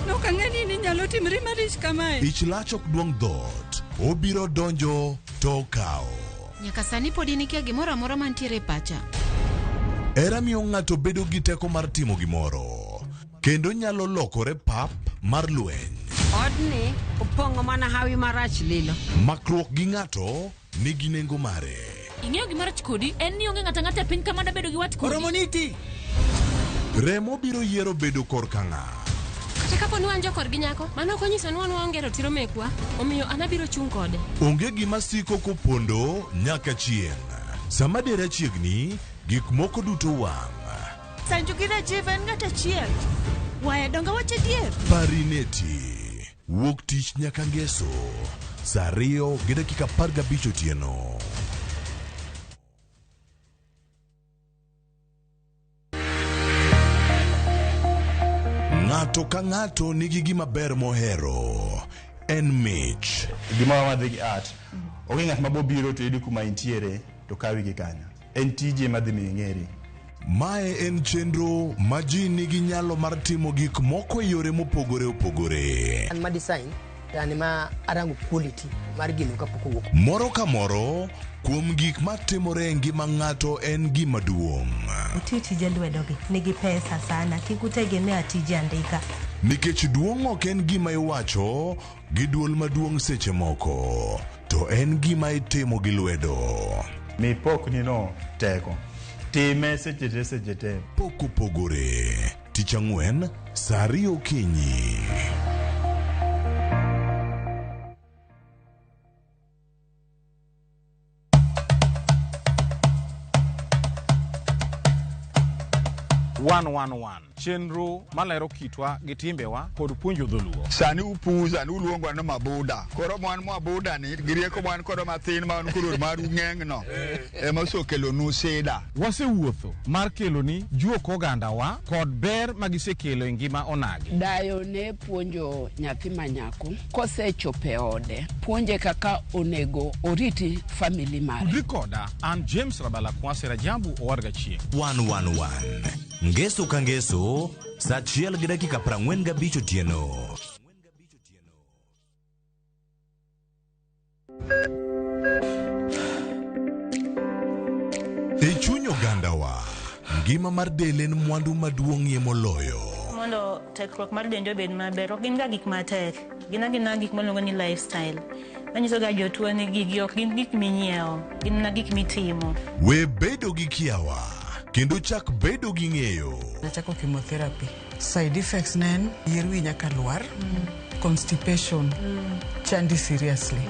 Nok ang'e ni inyalo timri malich kamae. Ich lach ok duong' dhoot, obiro donjo to okawo. Nyaka sani pod in ikia gimoro amora mantiere e pacha. Hera miyo ng'ato bedo gi teko mar timo gimoro, kendo nyalo lokore pap mar lweny. Odni opong'o mana hawi marach lilo. Makruok gi ng'ato nigi nengo mare. Ing'eyo gima rach kodi en ni onge ng'ato ang'ata e piny ka mada bedo gi wat kodi. Oromo niti. Remo biro yiero bedo korka ng'a. Kata kapo ni wan jokorgi nyako, mano ok onyiso ni wan waonge ratiro mekwa, omiyo an abiro chung' kode. Onge gima siko kopondo nyaka chieng'. Sama dera chiegni, gik moko duto wang'. Sanju gi Rajiv en ng'at achiel. Waya donga wach adier. Parineti. Wuok tich nyaka ngeso. Saa 2:15 otieno. Ng'ato ka ng'ato nigi gima ber mohero. En mich. Gimoro madhi gi art onge ng'at ma bobiro to yudi kuma intiere to kawi gi kanyo en tije madhi miyo ing'eri. Mae en chenro ma ji nigi nyalo mar timo gik moko e yore mopogore opogore. An ma design to an ma arango quality mar gino kapok owuok. Moro ka moro kuom gik matimore e ngima ng'ato en gima duong'. Uti tije lwedogi nigi pesa sana, kik utegemea tije andika. Nikech duong' ok en gima iwacho gi duol maduong' seche moko, to en gima itimo gi lwedo. Mi pokni no teko time seche te seche te. Pok opogore. Tich ang'wen, saa 2 okinyi. 111 chenro malero kitwa gi timbewa kod puonjo dholuo. Sani upuza ni uluongwa ni mabuda. Koro mwan mabuda ni gi rieko mwan kodo mathin ma wan koro maru ng'eng' ema osekelonu sida. Wasewuotho mar keloni juok ogandawa kod ber magisekelo e ngima onagi. Dayo ne puonjo nyathi ma nyako kosechopo e ode, puonje kaka onego oriti family mare. Tudri koda an James Rabala Kwasi Rajabu Owadga Chieng'. 111 Ngeso ka ngeso saa achiel gi dakika 45 otieno. E chuny ogandawa, ngima mar del en mwandu maduong'ie moloyo. Mondo tekruok mar dendi obed maber, ok gin ga gik matek. Gin agina gik miluongo ni lifestyle. Manyiso ga jotuo ni gigi ok gin gik minyiewo, gin mana gik mitimo. We bedo gi kiawa kendo chak bedo gi ng'eyo. Nachako chemotherapy. Side effects ne en yier wi nyaka lwar, constipation, chandi seriously.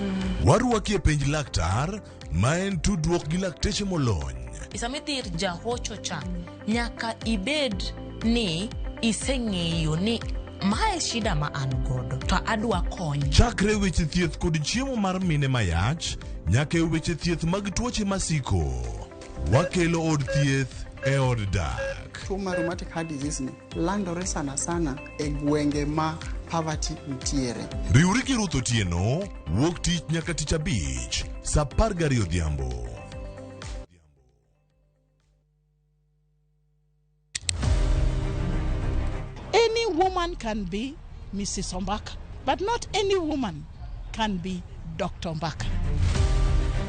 Warwaki e penj laktar ma en tudruok gi lakteche molony. Sama idhi ir jahocho cha, nyaka ibed ni iseng'eyo ni mae shida ma an godo to adwa kony. Chakre weche thieth kod chiemo mar mine mayach nyaka e weche thieth mag tuoche masiko. Wakelo od thieth e od dak. Tuo mar rheumatic heart disease ni landore sana sana e gwenge ma poverty nitiere. Riwri gi Ruth Otieno wuok tich nyaka tich abich saa 12 odhiambo. Any woman can be Mrs. Ombaka, but not any woman can be Dr. Ombaka.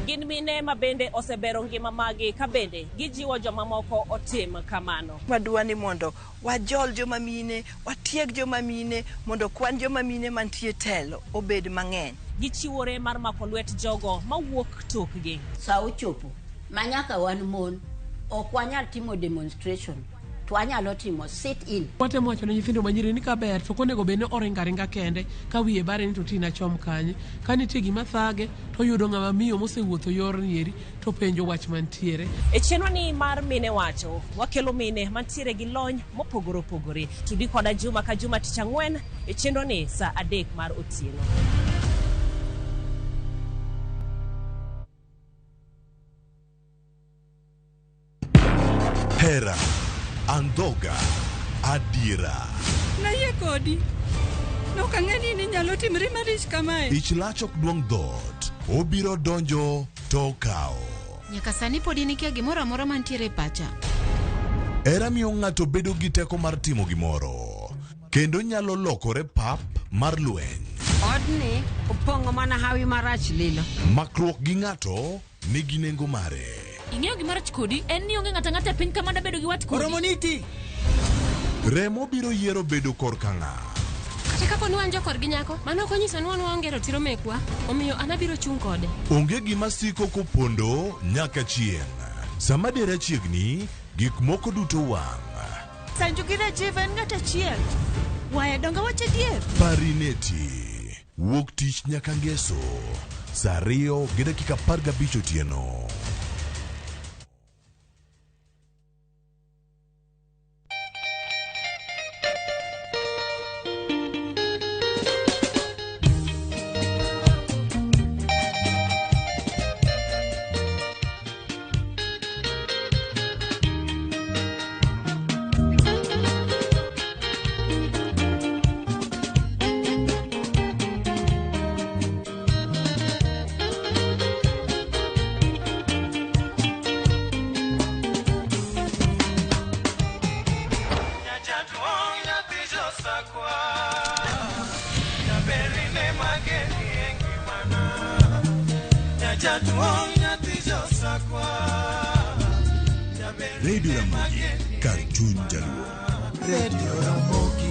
Gin mine ma bende osebero ngima magi ka bende gijiwo jomamoko otim kamano. Wadwa ni mondo wajol joma mine, watieg joma mine, mondo kwan joma mine mantie telo obed mang'eny. Gichiwore mar mako lwet jogo mawuok tokgi. Sa ochopo ma nyaka wan mon ok wanyal timo demonstration to wanyalo timo sit in. Watemo wacho ne nyithindo manyiri ni kaber to ok onego bed ni oringo aringa kende ka wiye bare ni to tina chom kanye. Ka nitie gima thage to oyudo ng'ama miyo mosewuotho yorni eri to penjo wach mantiere. E chenro ni mar Mine Wacho, wakelo mine mantiere gi lony mopogore opogore. Tudi koda juma ka juma tich ang'wen e chenro ni saa 3 mar otieno. Hera, andhoga, adiera. Nayie kodi. Nok ang'e ni inyalo timri marich kamae. Ich lach ok duong' dhoot, obiro donjo to okawo. Nyaka sani pod in ikia gimoro amora mantiere e pacha. Hera miyo ng'ato bedo gi teko mar timo gimoro, kendo nyalo lokore pap mar lweny. Odni opong'o mana hawi marach lilo. Makruok gi ng'ato nigi nengo mare. Ing'eyo gima rach kodi en ni onge ng'ato ang'ata e piny ka mada bedo gi wat kodi. Oromoniti. Remo biro yiero bedo korka ng'a. Kata kapo ni wan jokorgi nyako, mano ok onyiso ni wan waonge ratiro mekwa, omiyo an abiro chung' kode. Onge gima siko kopondo nyaka chieng'. Sama dera chiegni, gik moko duto wang'. Sanju gi Rajiv en ng'at achiel. Waya donge wach adier? Parineti. Wuok tich nyaka ngeso. Saa 2:15 otieno. Radio Ramogi, kar chuny jaluo. Radio Ramogi.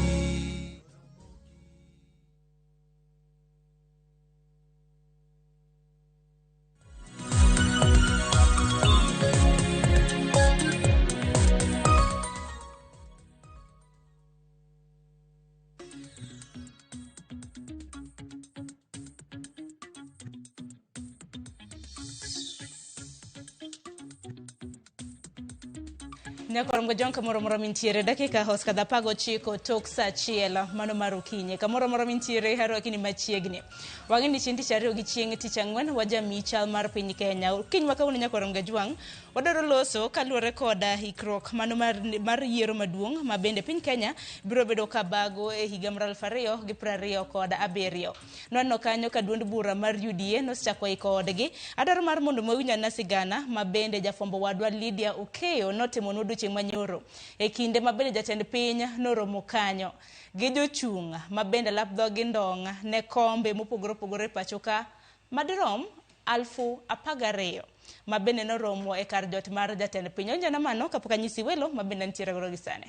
Nyakorom Gojong kamoro moro mintiere dakika osekadho 19 tok saa 1 mano mar okinyi. Kamoro moro mintiere arwaki ni machiegni. Wang'e ni chieng' tich ariyo gi chieng' tich ang'wen wajamiyi chal mar piny Kenya. Okinyi ma kawuono Nyakorom Gajwang' wadwaro loso kaluwore kod ikruok mano mar yiero maduong' ma bende piny Kenya biro bedo ka bago e higa mar 2027. Nwaneno kanyo ka duond bura mar UDA nosechako iko odgi. Adwaro mar mondo mawinj ane sigana ma bende jafwambo wadwa Lydia Okeyo notimonwa odiochieng' manyoro e kinde ma bende jatend piny noromo kanyo gi jochung' ma bende lap dhogi ndong' ne kombe mopogore opogore e pacho ka madirom 12,000 ma bende noromo e kar jot mar jatend piny. Awinjo mano kapok anyisi welo ma bende nitiere godo gi sani.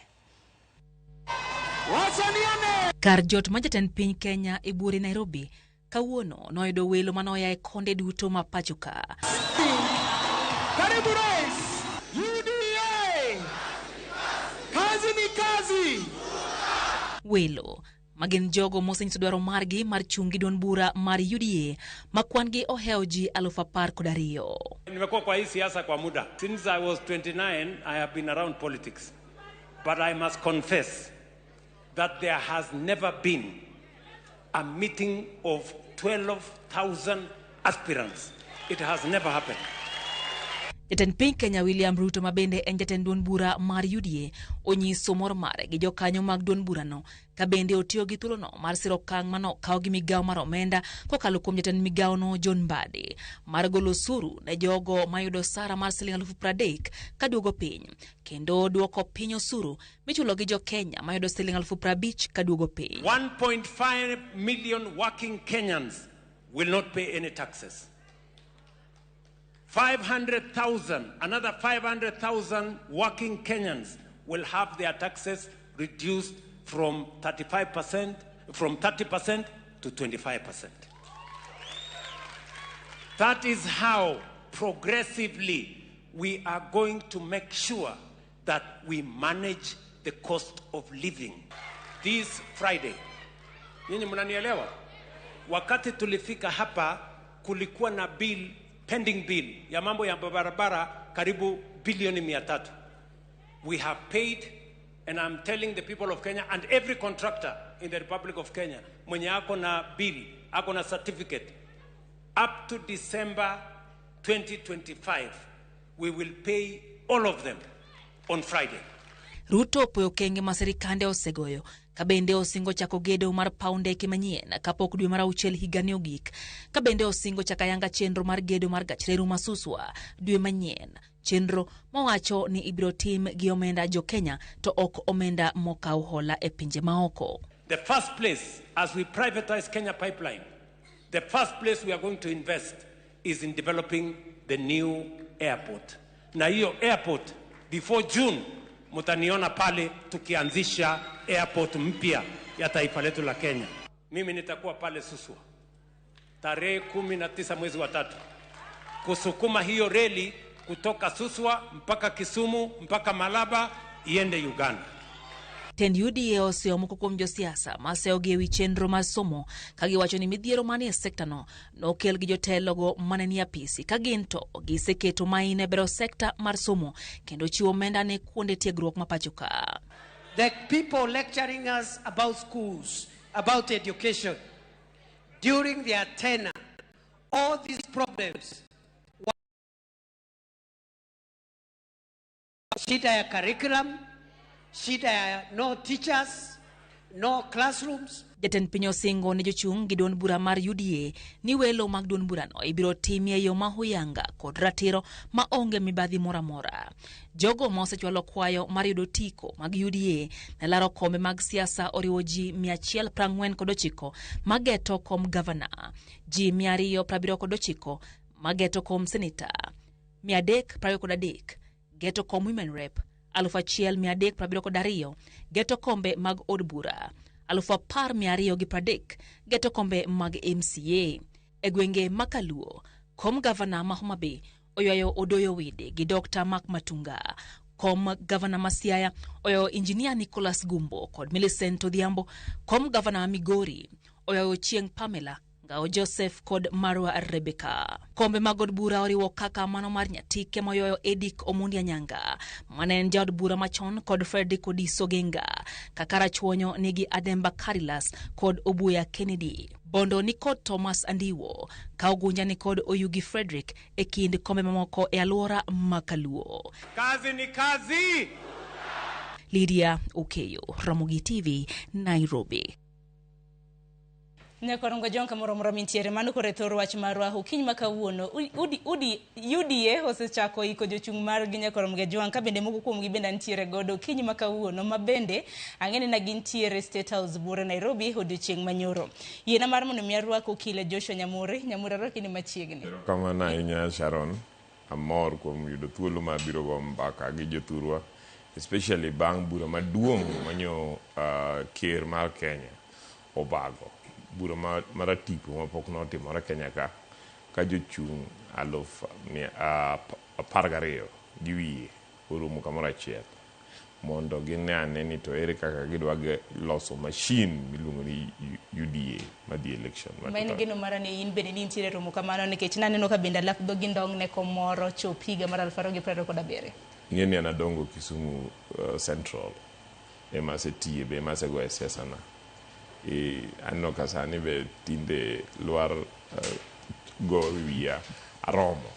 Kar jot ma jatend piny Kenya e buore Nairobi kawuono noyudo welo manoya e konde duto ma pacho ka. Karibu Rais! UDA! Kazi ni kazi! Welo ma gin jogo mosenyiso dwaro margi mar chung' gi duond bura mar UDA ma kwan gi ohewo ji 12,000. Nimekuwa kwa hii siasa kwa muda. Since I was 29, I have been around politics. But I must confess that there has never been a meeting of 12,000 aspirants. It has never happened. Jatend piny Kenya William Ruto ma bende en jatend duond bura mar UDA onyiso mor mare gi jokanyo mag duond burano ka bende otiyo gi thuolono mar siro okang' manokaw gi migawo mar omenda kokalo kuom jatend migawono John Mbadi mar golo osuru ne jogo mayudo osara mar siling 30,000 kaduogo piny kendo duoko piny osuru michulo gi jo Kenya mayudo siling 50,000 kaduogo piny. 1.5 million working Kenyans will not pay any taxes. 500,000, another 500,000 working Kenyans will have their taxes reduced from 35%, from 30% to 25%. That is how progressively we are going to make sure that we manage the cost of living. This Friday, nyinyi mnanielewa? Wakati tulifika hapa kulikuwa na bill, pending bill ya mambo ya barabara karibu bilioni 300. We have paid, and I'm telling the people of Kenya and every contractor in the Republic of Kenya mwenye ako na bill, ako na certificate, up to December 2025, we will pay all of them on Friday. Ruto opuoyo okenge ma sirikande osegoyo ka bende osingo chako gedo mar paw ndeke manyien kapok dwe mar auchiel higani ogik ka bende osingo chako ayanga chenro mar gedo mar gach reru ma Suswa dwe manyien chenro mowacho ni ibiro tim gi omenda jo Kenya to ok omenda mokaw hola e pinje maoko. The first place, as we privatize Kenya Pipeline, the first place we are going to invest is in developing the new airport. Na hiyo airport, before June, mutaniona pale tukianzisha airport mpya ya taifa letu la Kenya. Mimi nitakuwa pale Suswa tarehe 19 mwezi wa tatu kusukuma hiyo reli kutoka Suswa mpaka Kisumu mpaka Malaba iende Uganda. Tend UDA oseyo moko kuom josiasa maseyogi ewi chenro mar somo ka giwacho ni midhiero manie sektano nokel gi jotelogo mane nie apisi ka gin to giseketo maino e bero sekta mar somo kendo chiwo omenda ne kuonde tiegruok ma pacho ka. The people lecturing us about schools, about education, during their tenure, all these problems, shida ya curriculum, shida ya no teachers, no classrooms. Jatend piny osingo ne jochung' gi duond bura mar UDA ni welo mag duond burano ibiro timie e yo ma huyanga kod ratiro ma onge mibadhi moro amora. Jogo ma osechwalo kwayo mar yudo otiko mag UDA ne laro kombe mag siasa oriwo ji 149 mageto kom gavana, ji 279 mageto kom seneta, 323 geto kom women rep, 1372 geto kombe mag od bura, 10,230 geto kombe mag MCA. E gwenge ma Kaluo, kom gavana ma Homa Bay oywayo Odoyo Wede gi Dr. Mark Matunga. Kom gavana ma Siaya oywayo Injinia Nicholas Gumbo kod Millicent Odhiambo. Kom gavana ma Migori oywayo Chieng' Pamela Ngao Joseph kod Marwa Rebecca. Kombe mag od bura oriwo kaka mano mar Nyatike moyoyo Edick Omondi Anyanga mane en jaod bura machon kod Fredrick Odiso Genga, kaka Rachuonyo nigi Ademba Carilas kod Obuya Kennedy. Bondo ni kod Thomas Andiwo, ka Ugunja ni kod Oyugi Fredrick e kind kombe mamoko e alwora ma Kaluo. Kazi ni kazi! Lydia Okeyo, Ramogi TV, Nairobi. Nyakorongo John kamoro moro mintiere mano kore thor wach marwa okinyi ma kawuono Udi, Udi, UDA osechako iko jochung' margi Nyakorom Gajwang' ka bende moko kuomgi bende nitiere godo okinyi ma kawuono ma bende ang'e ni na gintiere State House Buore Nairobi odiochieng' manyoro. Yiena mar mondo mi arwak okile Joshua Nyamuri. Nyamuri arwaki ni machiegni. Erokamano ahinya Sharon, amor kuom yudo thuolo mar biro go mbaka gi jothurwa especially bang' bura maduong' manyo ker mar Kenya obago. Bura maratipo mapok notimore Kenya ka, ka jochung' aluf 12 gi wiye oromo kamoro achiel mondo gine ane ni to ere kaka gidwa loso machine miluongo ni UDA madhi election. Ma en geno mara ni in bende nintiere romo kamano nikech naneno ka bende alap dhogi ndong' ne komoro chop higa mar 2027. Ing'e ni an adongo Kisumu Central ema asetiye be ema asegoye siasa na. Aneno ka sani be tinde lwar go wiya aromo.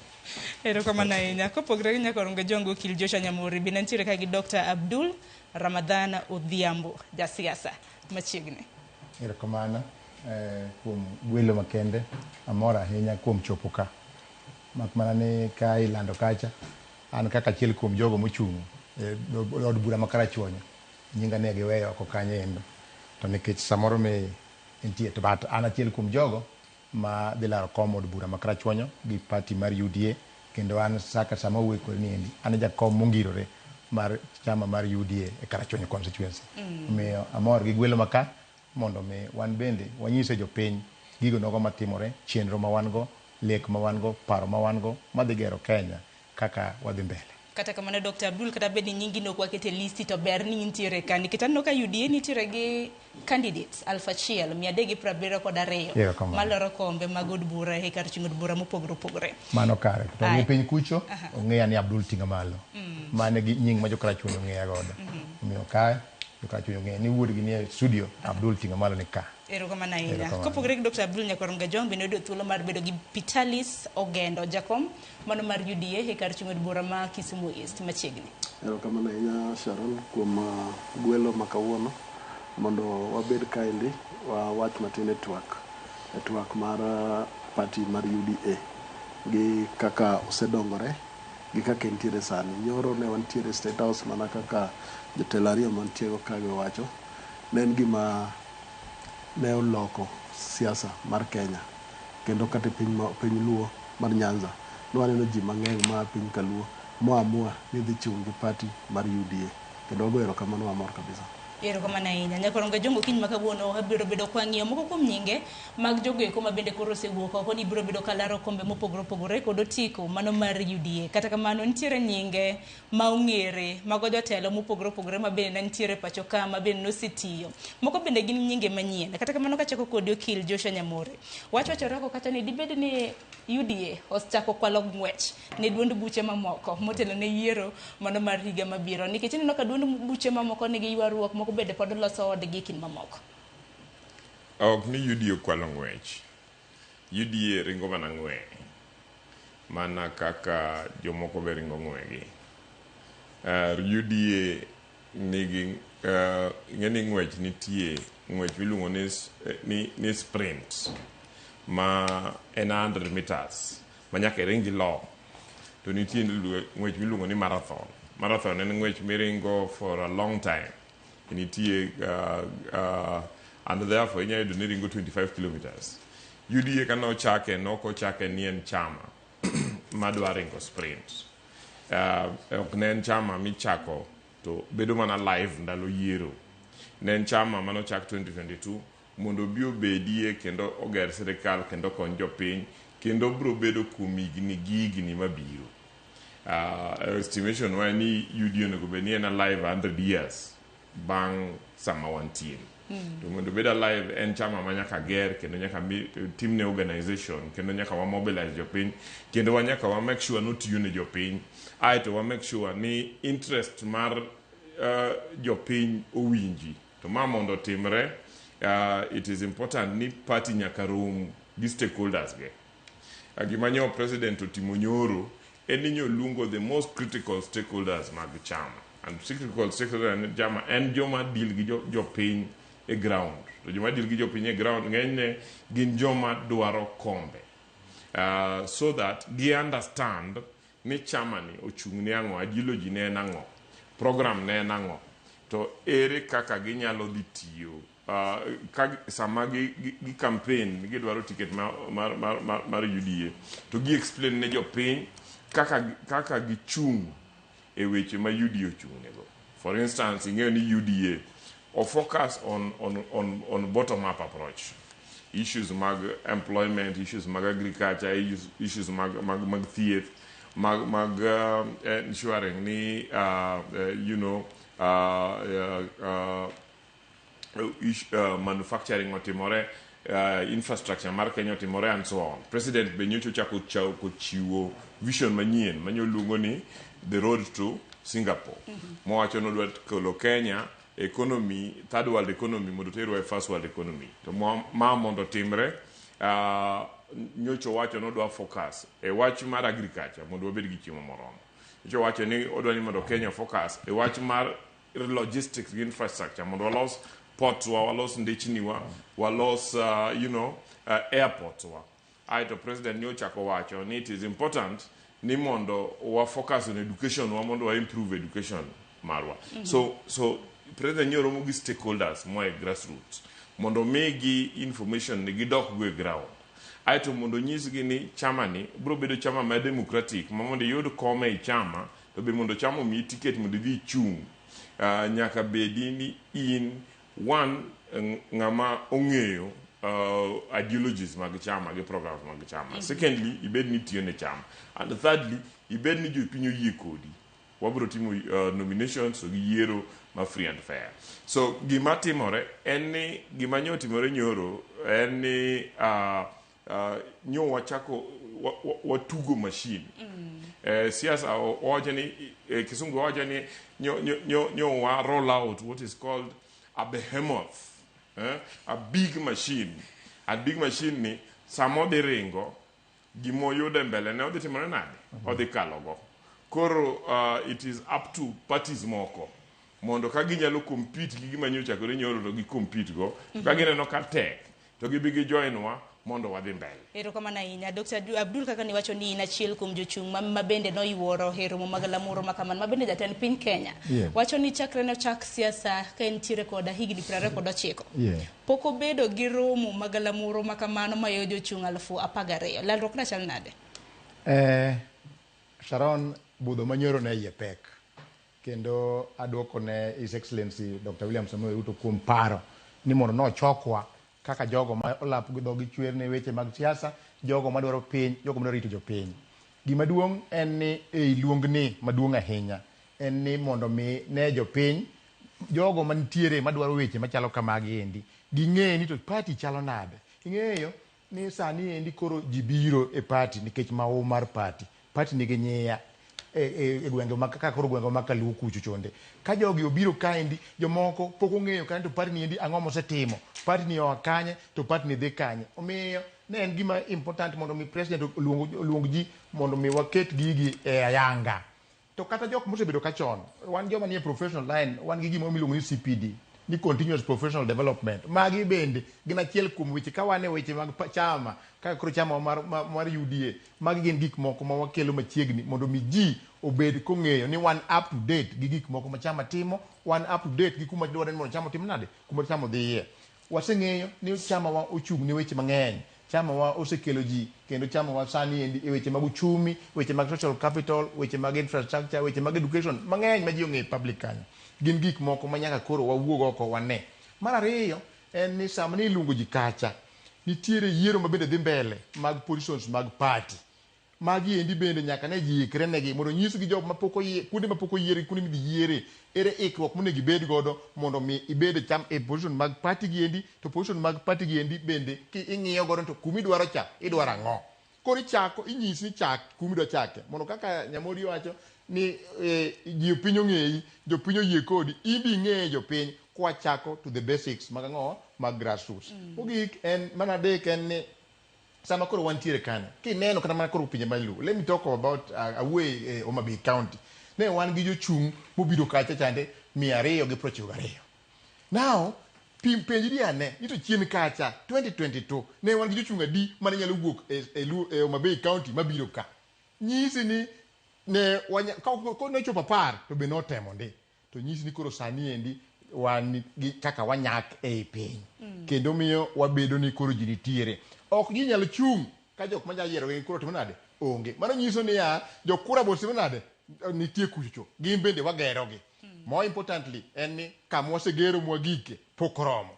Erokamano ahinya. Kopogre gi Nyakorongo Jong Okil Joshua Nyamuri, bende nitiere ka gi Dr. Abdul Ramadhan Odhiambo, jasiasa machiegni. Erokamano kuom gwelo makende. Amor ahinya kuom chopo ka. Mak mana ni ka ilando kacha, an kaka achiel kuom jogo mochung' e od bura ma Karachuonyo, nyinga ne giweyo oko kanyo endo. To nikech samoro me entie, to but an achiel kuom jogo ma dhi laro kom od bura ma Karachuonyo gi party mar UDA, kendo an saka sama wuoyo kodi ni endi, an e jakom mongirore mar chama mar UDA e Karachuonyo constituency. Omiyo amor gi gwelo ma ka mondo mi wan bende wanyise jopiny gigo nogo matimore, chenro ma wan go, lek ma wan go, paro ma wan go madhi gero Kenya kaka wadhi mbele. Kata kamano Dr. Abdul, kata bed ni nyingi nok waketo e listi to ber ni intiere ka nikech aneno ka UDA nitiere gi candidates 1372 Erokamano. maloro kombe mag od bura e kar chung' od bura mopogore opogore. Mano kare. To Aye. gi piny kucho, ong'eya ni Abdul Tinga Malo. Mano e gi nying ma jo Karachuonyo ong'eya godo. Omiyo kae, jo Karachuonyo ong'eya ni wuodgi ni e studio, Abdul Tinga Malo ni ka. Erokamano ahinya. Erokamano. Kopogore gi Dr. Abdul Nyakorom Gajwang' bende oyudo thuolo mar bedo gi Pitalis Ogendo, jakom mano mar UDA e kar chung' od bura ma Kisumu East machiegni. Erokamano ahinya Sharon kuom gwelo ma kawuono mondo wabed kaendi wawach matin e twak mar party mar UDA gi kaka osedongore gi kaka entiere sani. Nyoro ne wantiere State House mana kaka jotelo ariyo mantie go ka giwacho. Ne en gima ne oloko siasa mar Kenya kendo kata e piny Luo mar Nyanza ne waneno ji mang'eny maa piny Kaluo moamua ni dhi chung' gi party mar UDA kendo wago erokamano wamor kabisa. Erokamano ahinya. Nyakorom Gajwang' okinyi ma kawuono wabiro bedo kwang'iyo moko kuom nyinge mag jogo eko ma bende koro osewuok oko ni biro bedo kalaro kombe mopogore opogore kod otiko mano mar UDA. Kata kamano nitiere nyinge ma ong'ere mago jotelo mopogore opogore ma bende ne nitiere pacho ka ma bende nosetiyo. Moko bende gin nyinge manyien. Kata kamano kachako kodi okil Joshua Nyamori. Wach wachore oko kata ni dibed ni UDA osechako kwalo ng'wech ne duond buche mamoko motelo ne yiero mano mar higa mabiro nikech ineno ka duond buche mamoko nigi ywaruok moko bende pod loso odgi e kind mamoko. Ok ni UDA okwalo ng'wech. UDA ringo mana ng'we. Mana kaka jomoko be ringo ng'wegi. UDA nigi ing'e ni ng'wech nitie ng'wech miluongo ni sprint ma en 100 meters ma nyaka iring ilo. To nitie ng'wech miluongo ni marathon. Marathon en ng'wech miringo for a long time. Nitie and therefore inyalo yudo ni iringo 25 kilometers. UDA kane ochake nok ochake ni en chama madwa ringo sprint. Ok ne en chama michako to bedo mana live ndalo yiero. Ne en chama manochak 2022 mondo obi obedie kendo oger sirikal kendo okony jopiny kendo biro bedo kuom higni gi higni mabiro. Estimation wa en ni UDA onego bed ni en alive 100 years bang' sama wantie. To mondo obed alive en chama ma nyaka ger kendo nyaka mi, timne organization kendo nyaka wa mobilize jopiny kendo wa nyaka wa make sure ni otiyo ne jopiny aeto wa make sure ni interest mar jopiny owinji. To ma mondo otimre, it is important ni party nyaka rom gi stakeholders ge. Gima nyo president otimo nyoro en ni nyoluongo the most critical stakeholders mag chama. And critical stakeholders mag chama en joma deal gi jopiny e ground. To joma deal gi jopiny e ground ng'enyne gin joma dwaro kombe. So that gi understand ni chama ni ochung' ne ang'o, ideology ne en ang'o, program ne en ang'o, to ere kaka ginyalo dhi tiyo ka sama gi campaign gidwaro ticket mar UDA to gi explain ne jopiny kaka gichung' e weche ma UDA ochung' nego. For instance, ing'eyo ni UDA o focus on bottom up approach. Issues mag employment, issues mag agriculture, issues mag thieth, mag ensuring ni manufacturing otimore, infrastructure mar Kenya otimore and so on. President be nyocha ochako chako chiwo vision manyien manyo luongo ni the road to Singapore. Mowacho ni odwa kelo Kenya economy, third world economy mondo oterwa e first world economy. To ma mondo otimre, nyocha owacho ni odwa focus e wach mar agriculture mondo wabed gi chiemo moromo. Nyocha owacho ni odwa ni mondo Kenya focus e wach mar logistics gi infrastructure mondo walos ports wa, walos ndechni wa, walos airports wa. Aeto president nyochako wacho ni it is important ni mondo wa focus on education wa mondo wa improve education marwa. So president nyoromo gi stakeholders moa e grassroots mondo migi information ni gidok go e ground. Aeto mondo nyisgi ni chama ni biro bedo chama ma democratic ma mondo iyud kom ei chama to be mondo chama omiyi ticket mondo idhi ichung', nyaka bedi ni in one ng'ama ong'eyo ideologies mag chama gi programs mag chama. Secondly, ibed ni itiyo ne chama. And thirdly, ibed ni jopiny oyie kodi. Wabiro timo nominations to gi yiero ma free and fair. So gima timore en ni gima nyo otimore nyoro en ni nyo wachako watugo machine. Siasa owacho ni kisungu wacho ni nyo wa roll out what is called a behemoth, a big machine. A big machine ni sama odhi ringo gimoyudo e mbele ne odhi timore nade? Odhi kalo go. Koro it is up to parties moko mondo ka ginyalo compete gi gima nyocha ochakore nyoro to gi compete go. Ka gineno ka tek to gibi gi join wa mondo wadhi mbele. Erokamano ahinya. Dr. Abdul, kaka niwacho ni in achiel kuom jochung' ma bende noyuoro e romo mag lamoro ma kamano, ma bende jatend piny Kenya wacho ni chakre ne ochak siasa ka entiere koda higni 29, pok obedo gi romo mag lamoro ma kamano mayo jochung' 12,000. Lalruok na chal nade? Sharon, budho manyoro ne iye pek kendo aduoko ne His Excellency Dr. William Samoei Ruto kuom paro ni mondo nochokwa kaka jogo ma olap gi dhogi chwer ne weche mag siasa, jogo madwaro piny, jogo madwaro rito jopiny. Gima duong' en ni ei luongni maduong' ahinya en ni mondo mi ne jopiny, jogo mantiere madwaro weche machalo kamagi endi, ging'e ni to party chalo nade. Ing'eyo ni sani endi koro ji biro e party nikech mawu mar party. Party nigi nyiya e gwenge ma kaka koro gwenge ma Kaluo kucho chonde. Ka jogi obiro kaendi, jomoko pok ong'eyo kata to party ni endi ang'o mosetimo. Party ni oa kanye to party ni dhi kanye. Omiyo ne en gima important mondo mi president oluong ji mondo mi waket gigi e ayanga. To kata jok mosebedo ka chon, wan joma nie professional line, wan gi gimoro miluongo ni CPD, ni continuous professional development. Magi bende gin achiel kuom weche ka wan e weche mag chama, kaka koro chama mar UDA, magi gin gik moko ma wakelo machiegni mondo mi ji obed kong'eyo ni wan up to date gi gik moko ma chama timo, wan up to date gi kuma dwarore ni mondo chama otim nade, kuma chama odhiye. Waseng'eyo ni chama wa ochung' ne weche mang'eny. Chama wa osekelo ji kendo chama wa sani endi e weche mag uchumi, weche mag social capital, weche mag infrastructure, weche mag education mang'eny ma ji ong'eyo e public kanyo. Gin gik moko ma nyaka koro wawuog oko wane. Mar ariyo en ni sama ni iluongo ji kacha, nitiere yiero ma bende dhi mbele mag positions mag party. Magi endi bende nyaka ne ji ikre negi mondo onyisgi jok mapok oyie, kuonde mapok oyiere gi kuonde midhi yiere, ere ikruok monego ibed godo mondo mi ibed e cham e position mag party gi endi, to position mag party gi endi bende ki ing'iyo godo to kuma idwaro cha idwaro ang'o. Koro ichako inyisi ni chak kuma idwa chake mondo kaka Nyamori wacho ni eh, jopiny ong'eyi, jopiny oyie kodi, in be ing'eye jopiny kwachako to the basics mag ang'o mag grassroots. Mogik en mana adek en ni sama koro wantiere kani kineno kata mana koro pinje maluo let me talk about away eh, Homa Bay County ne wan gi jochung' mobiro kacha chande 292 now pim penjri ane ni to chien kacha 2022 ne wan gi jochung' adi mane nyalo wuok e, e, Luo- e Homa Bay County mabiro ka nyisi ni ne wanya, ka, ka ne ochopo 10 to be notemo ndi to nyisi ni koro sani endi wan gi kaka wanyak ei piny kendo miyo wabedo ni koro ji nitiere ok ji nyal chung' ka jok manyalo yiero gi koro timo nade onge mano nyiso niya jokura bo timo nade nitie kuchocho gin bende wagerogi more importantly en ni kama wasegero mwagike pok oromo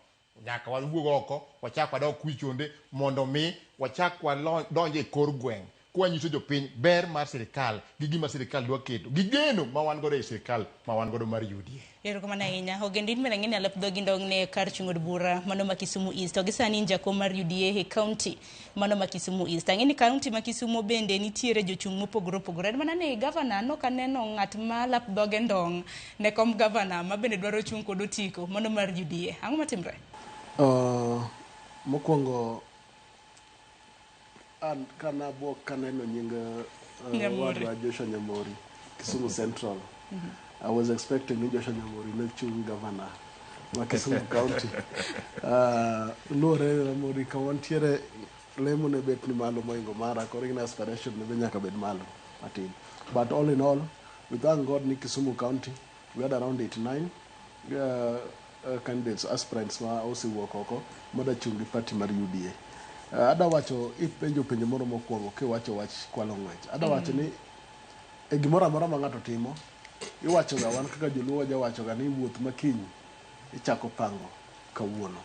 nyaka wawuog oko wachak wadog kuchonde mondo mi wachak wadonj e kor gweng' kwanyiso jopiny ber mar sirikal gi gima sirikal dwa keto gi geno ma wan godo e sirikal ma wan godo mar UDA. Erokamano ahinya. Ogendini bende ng'eni alap dhogi ndong' ne kar chung' od bura mano ma Kisumu East. To gi sani in jakom mar UDA e county mano ma Kisumu East. Ang'e ni county ma Kisumu bende nitiere jochung' mopogore opogore. En mana ni gavana nok aneno ng'at ma lap dhoge ndong' ne kom gavana ma bende dwaro chung' kod otiko mano mar UDA. Ang'o matimre? Mokwongo an kana abuok kaneno nying Nyamori. wadwa Joshua Nyamori Kisumu Central. I was expecting ni Joshua Nyamori ne chung governor ma Kisumu County. Luwore Nyamori ka wantiere lemo ne bet ni malo moingo mara koro gin aspiration ne be nyaka bed malo matin. But all in all, we thank God ni Kisumu County we had around 89 candidates aspirants ma osewuok oko moda chung' gi party mar UDA. Ada wacho ipenjo penjo moro mokwongo kiwacho wach kwalo ng'wech. Ada wacho ni e gimoro amora ma ng'ato timo iwacho ga wan kaka joluo wajawacho ga ni wuoth ma kiny ichako pango kawuono.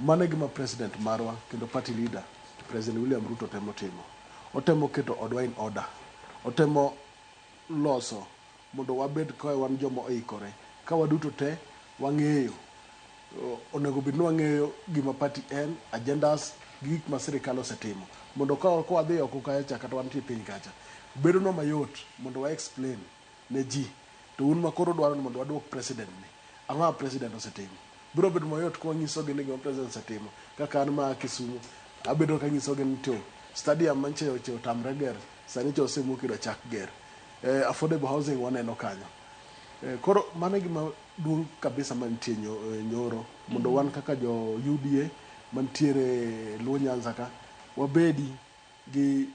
Mano e gima president marwa kendo party leader President William Ruto temo timo. Otemo keto odwa in order. Otemo loso mondo wabed ka wan joma oikore. Ka waduto te wang'eyo onego bed ni wang'eyo gima party en, agendas gi gik ma sirikal osetimo. Mondo ka wadhi oko kacha kata wantie piny kacha, bedo nwa mayot mondo wa explain ne ji. To un ma koro dwaro ni mondo waduok president ni, ang'o ma president osetimo? Biro bedo mayot ka wanyisogi ni gima president osetimo. Kaka an ma Kisumu, abedo kanyisogi ni to stadium manche oche otamre ger, sani cha osemuki idwa chak ger. Affordable housing waneno kanyo. Koro mano e gima duong' kabisa mantie nyoro mondo wan kaka jo UDA mantiere Luo Nyanza ka wabedi gi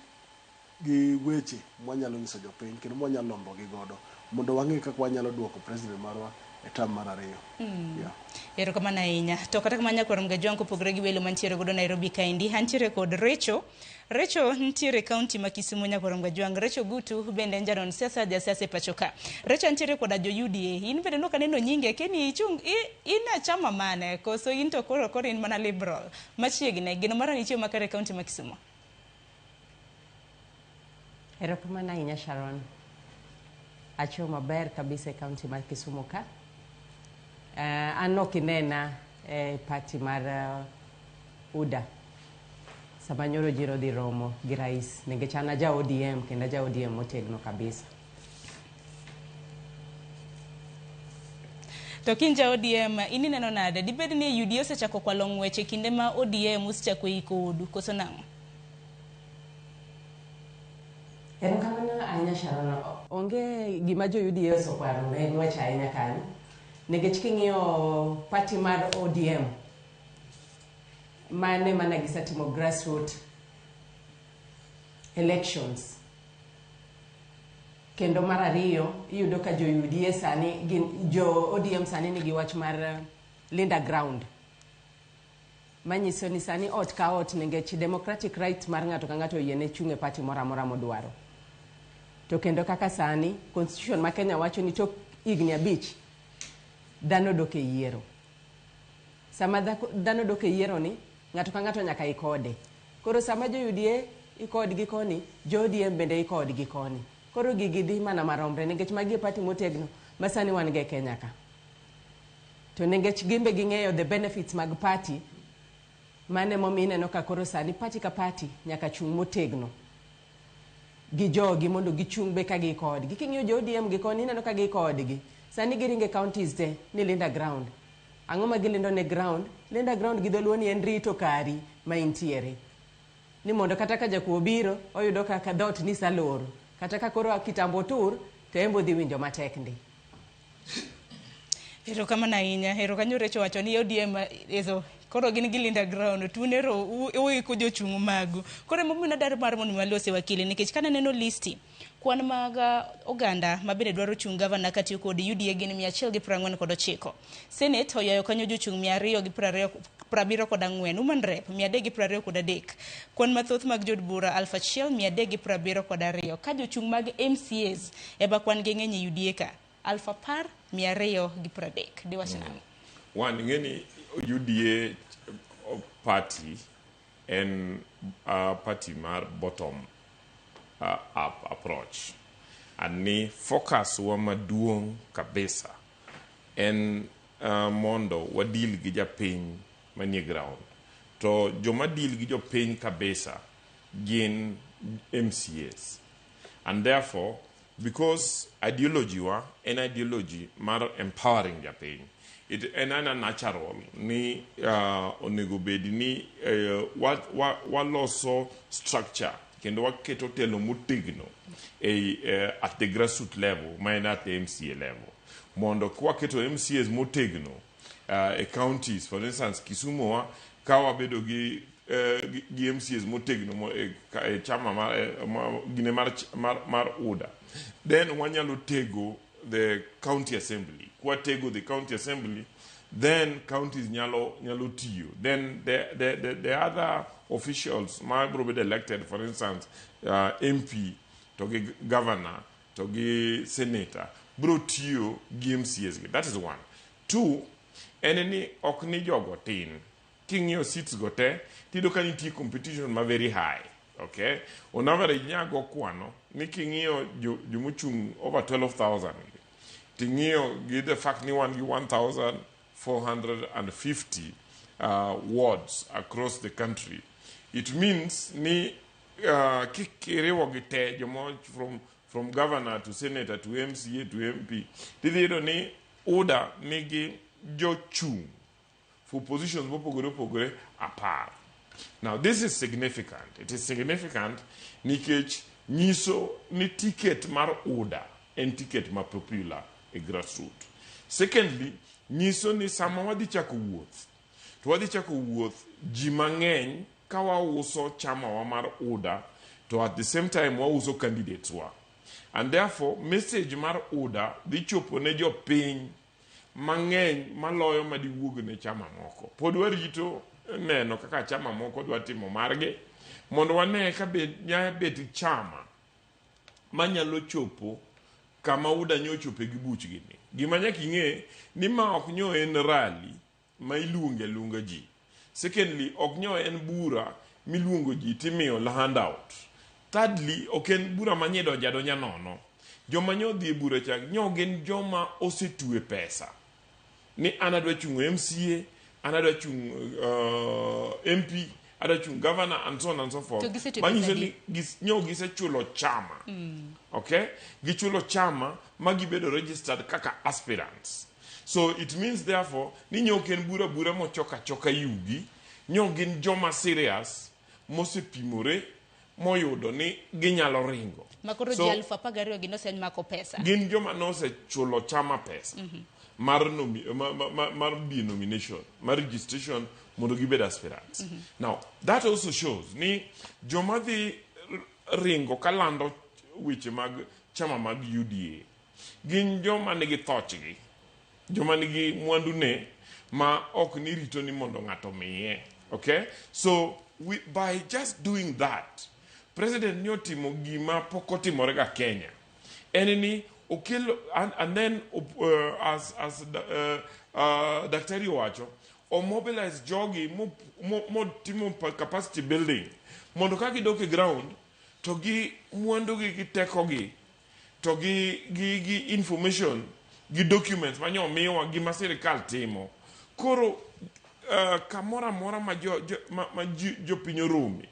weche mwanyalo nyiso jopiny kendo mwanyalo lombo gi godo mondo wang'e kaka wanyalo duoko president marwa e term mar 2. Yeah. Erokamano ahinya. To kata kamano nyakwar Mgajwang' kopogore gi welo mantiere godo Nairobi kaendi, antiere kod Recho. Recho nitiere county ma Kisumu nyakwar Mgajwang'. Recho Gutu bende en janon siasa, jasiasa e pacho ka. Recho antiere koda jo UDA. In bende nok aneno nyinge, keni ichung' in e chama mane? Koso in to koro in mana liberal. Machiegni, geno mara ni chiemo makare e county ma Kisumu. Erokamano ahinya Sharon. Achiewo maber kabisa e county mar Kisumu ka. An ok inena e party mar UDA. Sama nyoro jiro dhi romo gi rais nikech an aja ODM kendo aja ODM motegno kabisa. To kin ja ODM, in ineno nade? Dibed ni UDA osechako kwalo ng'wech e kinde ma ODM osechako iko odu, koso nang'o? Erokamano ahinya Sharon. Onge gima jo UDA osekwalo ne ng'wech ahinya kanyo. Nikech king'iyo party mar ODM, mane mana gisetimo grassroots elections. Kendo mar ariyo, iyudo ka jo UDA sani, gin, jo ODM sani nigi wach mar Linda Ground. Manyiso ni sani ot ka ot nikech democratic right mar ng'ato ka ng'ato oyiene chung' e party moro amora modwaro. To kendo kaka sani, constitution ma Kenya wacho ni tok higni 5, dhano dok e yiero. Sama dhano dok e yiero ni, ng'ato ka ng'ato nyaka ikode. Koro sama jo UDA ikodgi koni, jo ODM bende ikodgi koni. Koro gigi dhi mana maromre nikech magi e party motegno ma sani wan go e Kenya ka. To nikech gin be ging'eyo the benefits mag party, mano emomiyo ineno ka koro sani party ka party nyaka chung' motegno gi jogi mondo gichung' be ka gikodgi. King'iyo jo ODM gi koni ineno ka gikodgi. Sani giringo e counties te ni Linda ground. Ang'o ma gilindo ne ground? Linda ground gi dholuo ni en rito kari ma intiere. Ni mondo kata ka jakuo obiro, oyudo ka dhoot ni saloro. Kata ka koro kitambo otur, to en be odhi winjo matek ndi. Erokamano ahinya. Erokanyo Recho wacho ni ODM ezo koro gin gi Linda ground tunero uiko jochung' magu. Koro emomiyo nadwaro mar mondo walose wakili nikech kananeno listi kwan mag oganda ma bende dwaro chung' gavana katiyo kod UDA gin 149. Senate oyayo kanyo jochung' 274, Woman Rep 323. Kwan mathoth mag jood bura 1372. Ka jochung' mag MCAs ema kwan gi ng'eny e UDA ka 10,230. Diwach nang'o? One, ing'e ni UDA party en party mar bottom up approach. And ni focus wa maduong' kabisa en mondo wadeal gi japiny manie ground. To joma deal gi jopiny kabisa gin MCAs. And therefore, because ideology wa en ideology mar empowering japiny, it en ana natural ni onego bed ni waloso structure kendo waketo telo motegno e at the grassroots level ma en at the MCA level mondo kwaketo MCAs motegno e counties, for instance Kisumu wa ka wabedo gi MCAs motegno mo, e, e chama mar, gine mar UDA, then wanyalo tego the county assembly. Kwatego the county assembly, then counties nyalo tiyo. Then the other officials ma biro bedo elected, for instance MP to gi governor to gi senator, biro tiyo gi MCAs gi. That is one. Two, en ni ok ni jogo tin. King'iyo seats go te, tiyudo ka nitie competition ma very high. Okay? On average nyago kwano ni king'iyo jomochung' over 12,000 gi, ting'iyo gi the fact ni wan gi 1,450 wards across the country. It means ni kiriwo gi te jomo from governor to senator to MCA to MP, tidhi yudo ni UDA nigi jochung' for positions mopogore opogore 10. Now this is significant. It is significant nikech nyiso ni ticket mar UDA en ticket ma popular e grassroots. Secondly, nyiso ni sama wadhi chako wuoth, to wadhi chako wuoth ji mang'eny ka wauso chama wa mar UDA, to at the same time wauso candidates wa. And therefore, message mar UDA dhi chopo ne jopiny mang'eny maloyo madiwuog ne chama moko. Pod warito neno kaka chama moko dwa timo margi mondo wane ka be nya bet chama manyalo chopo kama UDA nyochope gi buchgi ni. Gima nyaka ing'e ni ma ok nyo en rally ma iluongo aluonga ji. Secondly, ok nyo en bura miluongo ji timiyo handout. Thirdly, ok en bura ma nyidonjo adonja nono. Joma nyo dhi e bura cha nyo gin joma osetwe pesa. Ni an adwa chung' MCA, an adwa chung' MP, adwa chung' governor and so on and so forth. To gisetwe Manyiso pesa ni adi? nyo gisechulo chama. Okay? Gichulo chama ma gibedo registered kaka aspirants. So it means therefore ni nyo ok en bura bura mochoka choka yugi, nyo gin joma serious mosepimore moyudo ni ginyalo ringo. Makoro So, ji 12,000 gi nosemako pesa. Gin joma nosechulo chama pesa mar be nomination, mar registration mondo gibed aspirants. Now, that also shows ni joma dhi ringo kalando weche mag chama mag UDA gin joma nigi thochgi, joma nigi mwandune ma ok ni rito ni mondo ng'ato miye. Okay? So, by just doing that, President ni otimo gima pok otimore ga Kenya. En ni okelo, and then as daktari owacho, o mobilize jogi mo timo capacity building. Mondo ka gidok e ground to gi mwandugi gi tekogi to gi, gi, gi information gi documents ma nyo miwa gi ma sirikal timo. Koro kamoro amora ma, jo, jo, ma, ma ji, jopiny orome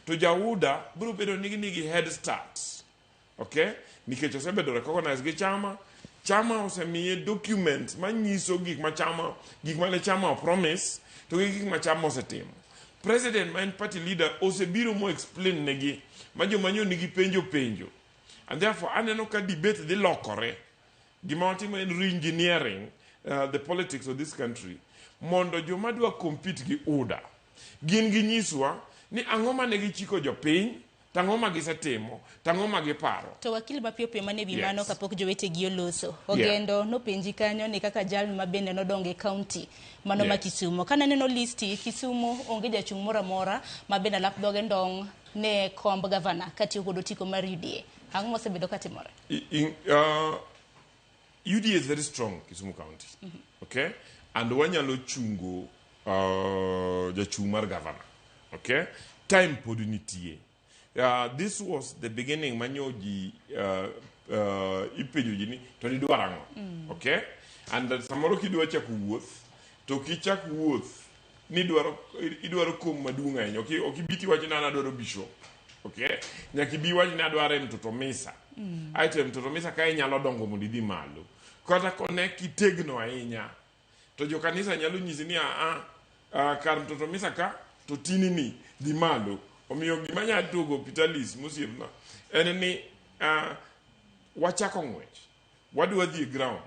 to jaUDA biro bedo ni nigi head start, okay, nikech osebedo recognized gi chama. Chama osemiye documents manyiso gik ma chama, gik mane chama promise to gi gik ma chama osetimo. President ma en party leader osebiro mo explain negi ma joma nyo nigi penjo penjo, and therefore aneno ka debate dhi lokore. Gima watimo en re-engineering the politics of this country mondo joma dwa compete gi UDA gin ginyiswa ni ang'o mane gichiko jopiny, to ang'o ma gisetimo, to ang'o ma giparo. To wakil, mapiyo piyo mane wi mano kapok jowetegi oloso. Ogendo nopenji kanyo ni kaka jal ma bende nodongo e county mano ma Kisumo. Ka naneno listi Kisumo, onge jachung' moro amora ma bende alap dhoge ndong' ne komb gavana katiyo kod otiko mar UDA. Ang'o mosebedo katimore? UDA is very strong Kisumu County. Okay? And wanyalo chungo jachung' mar governor. Okay? Time pod nitie. This was the beginning manyo ji ipenjo ji ni to nidwaro ang'o? Okay? And samoro kidwa chako wuoth to kichak wuoth nidwaro idwaro kom maduong' ahinya. Ok ibi tiwacho ni an adwaro bishop. Okay? Nyaka ibi iwach ni adwaro e mtoto misa. Aeto e mtoto misa ka inyalo dongo mondo idhi malo. Kata kone kitegno ahinya to jokanisa nyalo nyisi ni aa, kar mtoto misa ka to tinini dhi malo. Omiyo gima nya tugo Pitalis mosiepna en ni wachako ng'wech, wadwa dhi e ground,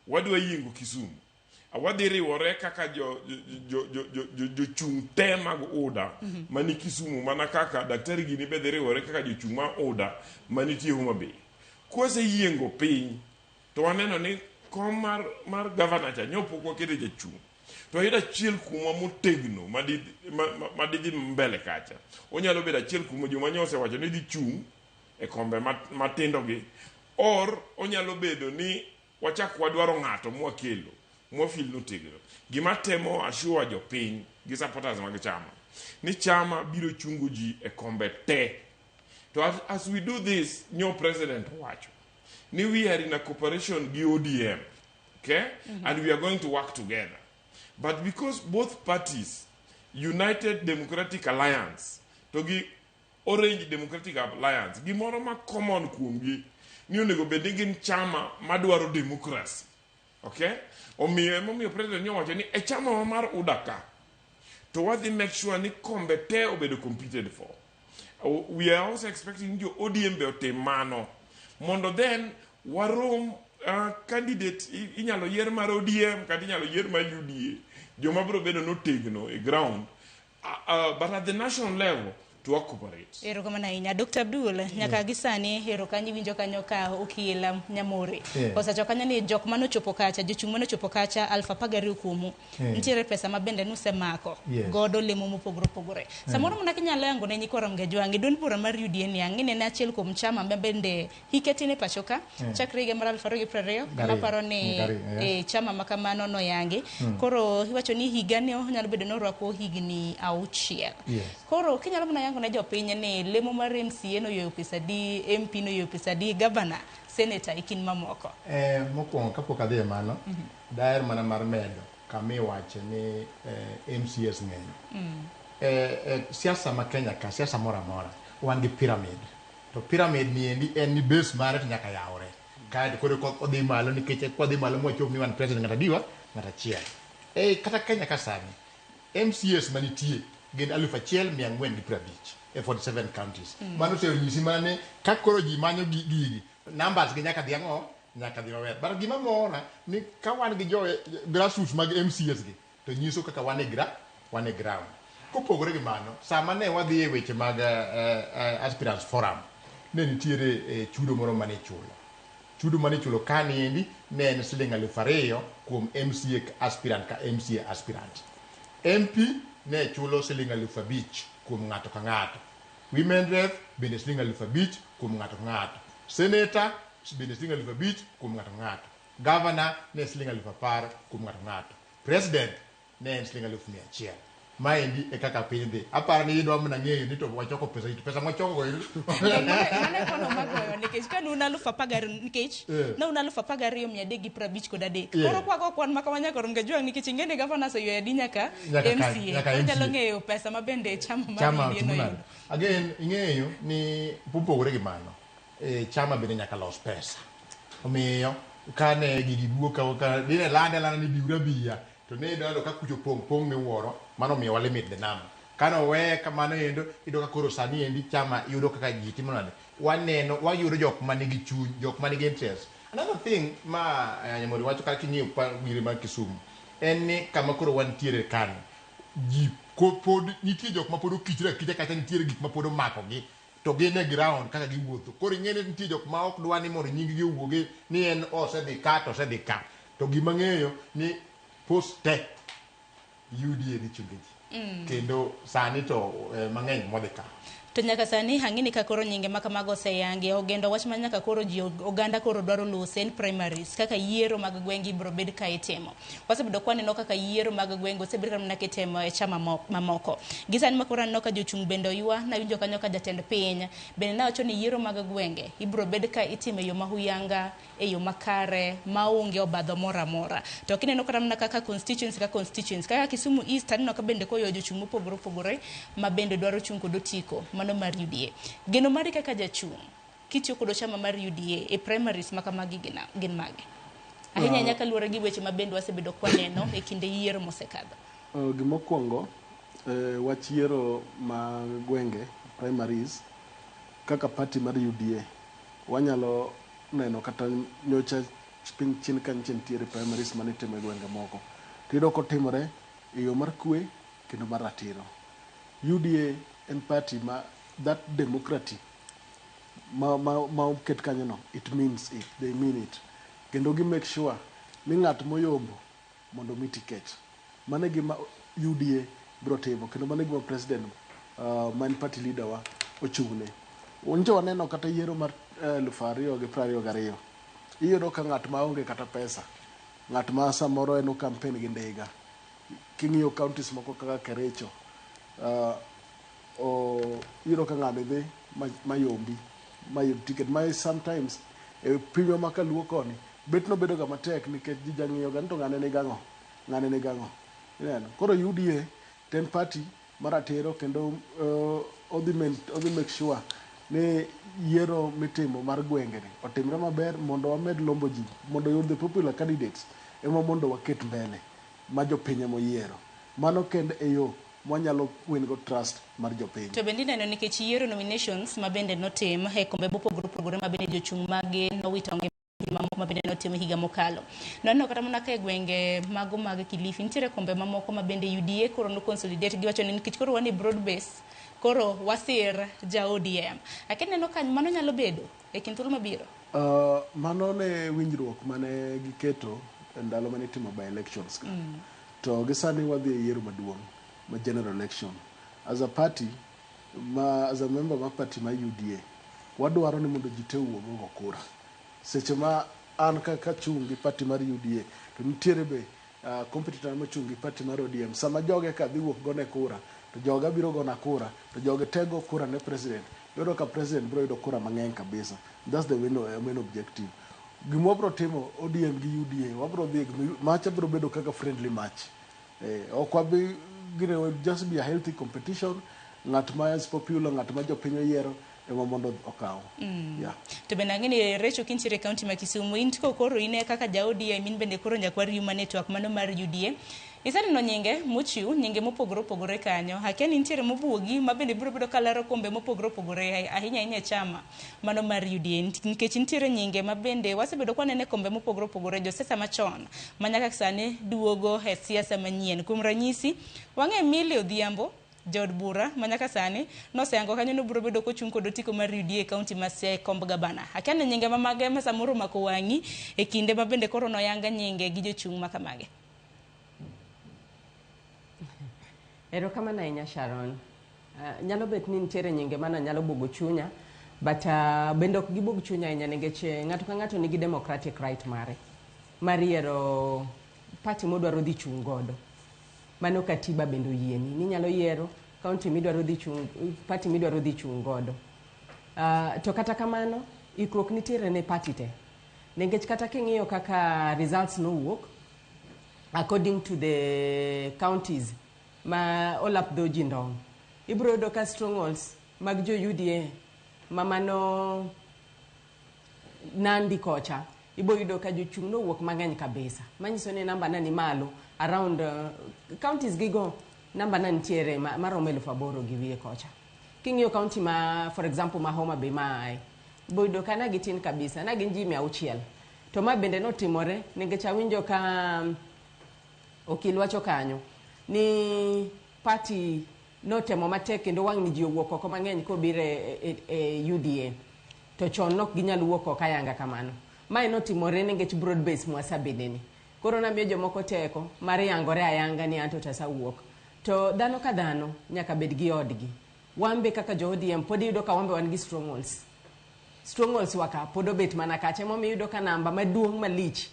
wadwa yiengo Kisumu, wadhi riwore kaka jochung' te mag UDA mani Kisumu, mana kaka daktari gini be dhi riwore kaka jochung' mar UDA manitie Homa Bay. Kwaseyiengo piny to waneno ni kom mar gavana cha nyo pok wakete jachung', to wayudo achiel kuomwa motegno madidhi mbele kacha. Onyalo bedo achiel kuom joma nyo osewacho ni dhi chung' e kombe matindo gi, or onyalo bedo ni wachak wadwaro ng'ato mwakelo mwafil notegno. Gima temo assure jopiny gi supporters mag chama ni chama biro chungo ji e kombe te. To as we do this, nyo president owacho ni we are in a cooperation gi ODM, okay, and we are going to work together, but because both parties, United Democratic Alliance to gi Orange Democratic Alliance, gimoro ma common kuomgi ni onego bed ni gin chama madwaro democracy, okay. Omiyo emomiyo president nyowacho ni e chama wa mar UDA ka to wadhi make sure ni kombe te obedo competed for. We are also expecting jo ODM be otim mano mondo then warom candidate inyalo yier mar ODM kata inyalo yier mar UDA, joma biro bedo notegno e ground, but at the national level to cooperate. Erokamano ahinya, Dr. Abdul. Nyaka gi sani ero kanyo iwinjo kanyo ka okil Nyamore osewacho kanyo ni jok manochopo kacha, jochung' manochopo kacha 12,000 kuomu, nitiere pesa ma bende nusemako godo lemo mopogore opogore. Samoro mana kinyalo yango ne nyikwa Ramogi Ajwang' e duond bura mar UDA niang' ni en achiel kuom chama ma bende hike tin e pacho ka chakre higa mar 2020 Gariyo. maparo ni Gariyo, yes. e, chama ma kamano noyangi. Koro iwacho ni higani onyalo bedo ni orwako higni 6. Koro kinyalo mana yango ne jopiny ni lemo mar MCA noyueyo pesa di, MP noyueyo pesa di, gavana, senator e kind mamoko. Mokwongo kapok adhi e mano, daher mana mar medo kama iwache ni MCAs ng'eny. Siasa ma Kenya ka, siasa moro amora, wan gi pyramid. To pyramid ni endi en ni base mare to nyaka yawre. Kaeto koro odhi malo, nikech kodhi malo mwachop ni wan president ng'at adiwa ng'at achiel. Kata Kenya ka sani, MCAs manitie gin 1450 e 47 counties. Mano osenyisi mana ni ka koro ji manyo gigi, numbers gi nyaka dhi ang'o? Nyaka dhi maber. But gima mora ni ka wan gi jo grassroots mag MCAs gi, to nyiso kaka wan e ground. Kopogore gi mano, sama ne wadhi e weche mag aspirants forum, ne nitiere chudo moro mane ichulo. Chudo mane ichulo kani endi ne en siling 2000 kuom MCA aspirant ka MCA aspirant. MP ne chulo siling 5000 kuom ng'ato ka ng'ato. Women rep bende siling 5000 kuom ng'ato ka ng'ato. Senator bende siling 5000 kuom ng'ato ka ng'ato. Governor ne siling 10,000 kuom ng'ato ka ng'ato. President ne en siling 100,000. Maendi e kaka piny dhi. Aparo ni idwa mana ng'eyo ni to wachoko pesa, to pesa mwachoko go Mano e kono magoyo nikech ka ne un 12,000 nikech ne un 12,353. Koro kwago kwan ma kama nyaka rom Kajwang' nikech ing'e ni gavana oseywayo adi nyaka MCA. Nyaka Koro inyalo MCA. ng'eyo pesa ma bende chama mar Chama UDA timo nade? noyudo. Again, ing'eyo ni mopogore gi mano, chama bende nyaka los pesa. Omiyo kane gigi wuok ka dine lande alanda ni biuru abiya, to ne iyudo ka kucho pong' pong' miwuoro, mano omiyo wa limit the number. Kane oweye kamano endo, iyudo ka koro sani endi chama yudo kaka ji timo nade. Waneno, wayudo jok manigi chuny, jok manigi interest. Another thing ma Nyamori wacho kata king'iyo gire mar Kisumu, en ni kama koro wantiere kani, ji pod nitie jok ma pod okichre akicha kata nitiere gik ma pod omakogi to gin e ground kaka giwuotho. Koro ing'e ni nitie jok ma ok dwa ni mondo nying gi owuogi ni en osedhi ka to osedhi ka. To gima ng'eyo ni post te UDA dhi chunge ji. Kendo sani to mang'eny modhi ka. To nyaka sani ang'e ni ka koro nyinge ma kamago oseyangi, ogendo wach ma nyaka koro ji oganda koro dwaro lose en primaries kaka yiero mag gwenge ibiro bed ka itimo. Wasebedo ka waneno kaka yiero mag gwenge osebed ka mana kitimo e chama mamoko. Gi sani ma koro aneno ka jochung' bende oywa, nawinjo kanyo ka jatend piny bende nawacho ni yiero mag gwenge ibiro bed ka itimo e yo ma huyanga, e yo makare, maonge obadho moro amora. To kineno kata mana kaka constituency ka constituency, kaka Kisumu East aneno ka bende koyo jochung' mopogore opogore ma bende dwaro chung' kod otiko mano mar UDA. Geno mari kaka jachung' kitiyo kod chama mar UDA e primaries ma kamagi gin mage? Ahinya ahinya kaluwore gi weche ma bende wasebedo kwaneno e kinde yiero mosekadho. Gimokwongo, wach yiero mag gwenge, primaries, kaka party mar UDA, wanyalo neno kata nyocha piny chien ka nyocha nitiere primaries manitimo e gwenge moko. Tiyudo kotimore e yo mar kwe kendo mar ratiro. UDA en party ma that democracy ma oket kanyo no, it means it, they mean it. Kendo gi make sure ni ng'at moyombo mondo mi ticket. Mano e gima UDA biro timo kendo mano e gima president ma en party leader wa ochung'ne. Nyocha waneno kata yiero mar 2022. Iyudo ka ng'at maonge kata pesa, ng'at ma samoro en o campaign gi ndiga. King'iyo counties moko kaka Kericho, iyudo ka ng'ani dhi mayombi, mayud ticket. Ma sometimes e pinywa ma kaluo koni, bet no bedo ga matek nikech ji jang'iyo ga ni to ng'ane ni gang'o, ng'ane ni gang'o. Ineno? Koro UDA to en party maratiro kendo odhi make sure ni yiero mitimo mar gwenge ni otimre maber mondo wamed lombo ji, mondo yud the popular candidates ema mondo waket mbele ma jopiny ema oyiero. Mano kende e yo mwanyalo win go trust mar jopiny. To bende ineno nikech yiero nominations ma bende notim e kombe mopogore opogore ma bende jochung' mage nowito ngima mamoko ma bende notim higa mokalo. Naneno kata mana ka e gwenge mago mag Kilifi nitiere kombe mamoko ma bende UDA koro no consolidate giwacho ni nikech koro wan e broad base koro wasir ja ODM. Akia ineno ka mano nyalo bedo e kind thuolo mabiro? Mano ne winjruok mane giketo e ndalo mane itimo by elections ka. To gi sani wadhi e yiero maduong' ma general election. As a party, ma, as a member mar party mar UDA, wadwaro ni mondo ji te owuog ogo kura. Seche ma an kaka chung' gi party mar UDA, to nitiere be competitor mochung' gi party mar ODM. Sama joge ka dhi wuok gone kura, to joga biro gona kura, to joge te go kura ne president. Iyudo ka president biro yudo kura mang'eny kabisa. That's the main objective. Gima wabiro timo ODM gi UDA, wabiro dhi, macha biro bedo kaka friendly match. Ok wabi, gine, just be a healthy competition. Ng'at ma is popular, ng'at ma jopiny oyiero, ema mondo okaw. Yeah. To bende ang'e ni Recho kintiere e county ma Kisumu, in to koro in e kaka ja ODM, in bende koro nyakwar Yuma Network mano mar UDA. Iseneno nyinge mochiw, nyinge mopogore opogore kanyo. Akia ni nitiere mobuogi ma bende biro bedo kalero kombe mopogore opogore ahinya ahinya e chama mano mar UDA. Nikech nitiere nyinge ma bende wasebedo kwaneno e kombe mopogore opogore, josiasa machon ma nyaka sani duogo e siasa manyien. Kuom ranyisi, wang'e Millie Odhiambo, jaod bura ma nyaka sani noseyango kanyo ni obiro bedo kochung' kod otiko mar UDA e county ma Siaya e komb gabana. Akia ni nyinge mamage ma samoro omako wang'i e kinde ma bende koro noyanga nyinge gi jochung' ma kamage. Erokamano ahinya Sharon. Nyalo bet ni nitiere nyinge mano nyalo buogo chunya, but bende ok gibuog chunya ahinya nikech ng'ato ka ng'ato nigi democratic right mare mar yiero party modwaro dhi chung' godo. Mano katiba bende oyieni ni inyalo yiero county midwaro dhi chung, party midwaro dhi chung godo. To kata kamano, ikruok nitiere ne party te. Nikech kata king'iyo kaka results nowuok, according to the counties ma olap dho ji ndong', ibiro yudo ka strongholds mag jo UDA ma mano Nandi kocha, ibo yudo ka jochung' nowuok mang'eny kabisa. Manyiso ni namba na ni malo around counties gigo namba na nitiere maromo 8,000 gi wiye kocha. King'iyo county ma for example ma Homa Bay ma ae, ibo yudo ka na gitin kabisa, na gin ji 600. To ma bende notimore nikech awinjo ka okil wacho kanyo ni party notemo matek kendo wang' ni ji owuok oko mang'eny kobiro e UDA. To chon nok ginyal wuok oko ayanga kamano. Mae notimore nikech broad base mwasabedeni. Koro namiyo jomoko teko mar yangore ayanga ni anto tasawuok. To dhano ka dhano nyaka bed gi odgi. Wan be kaka jo ODM pod iyudo ka wan be wan gi strongholds. Strongholds wa ka pod obet mana kacha, emomiyo iyudo ka namba maduong' malich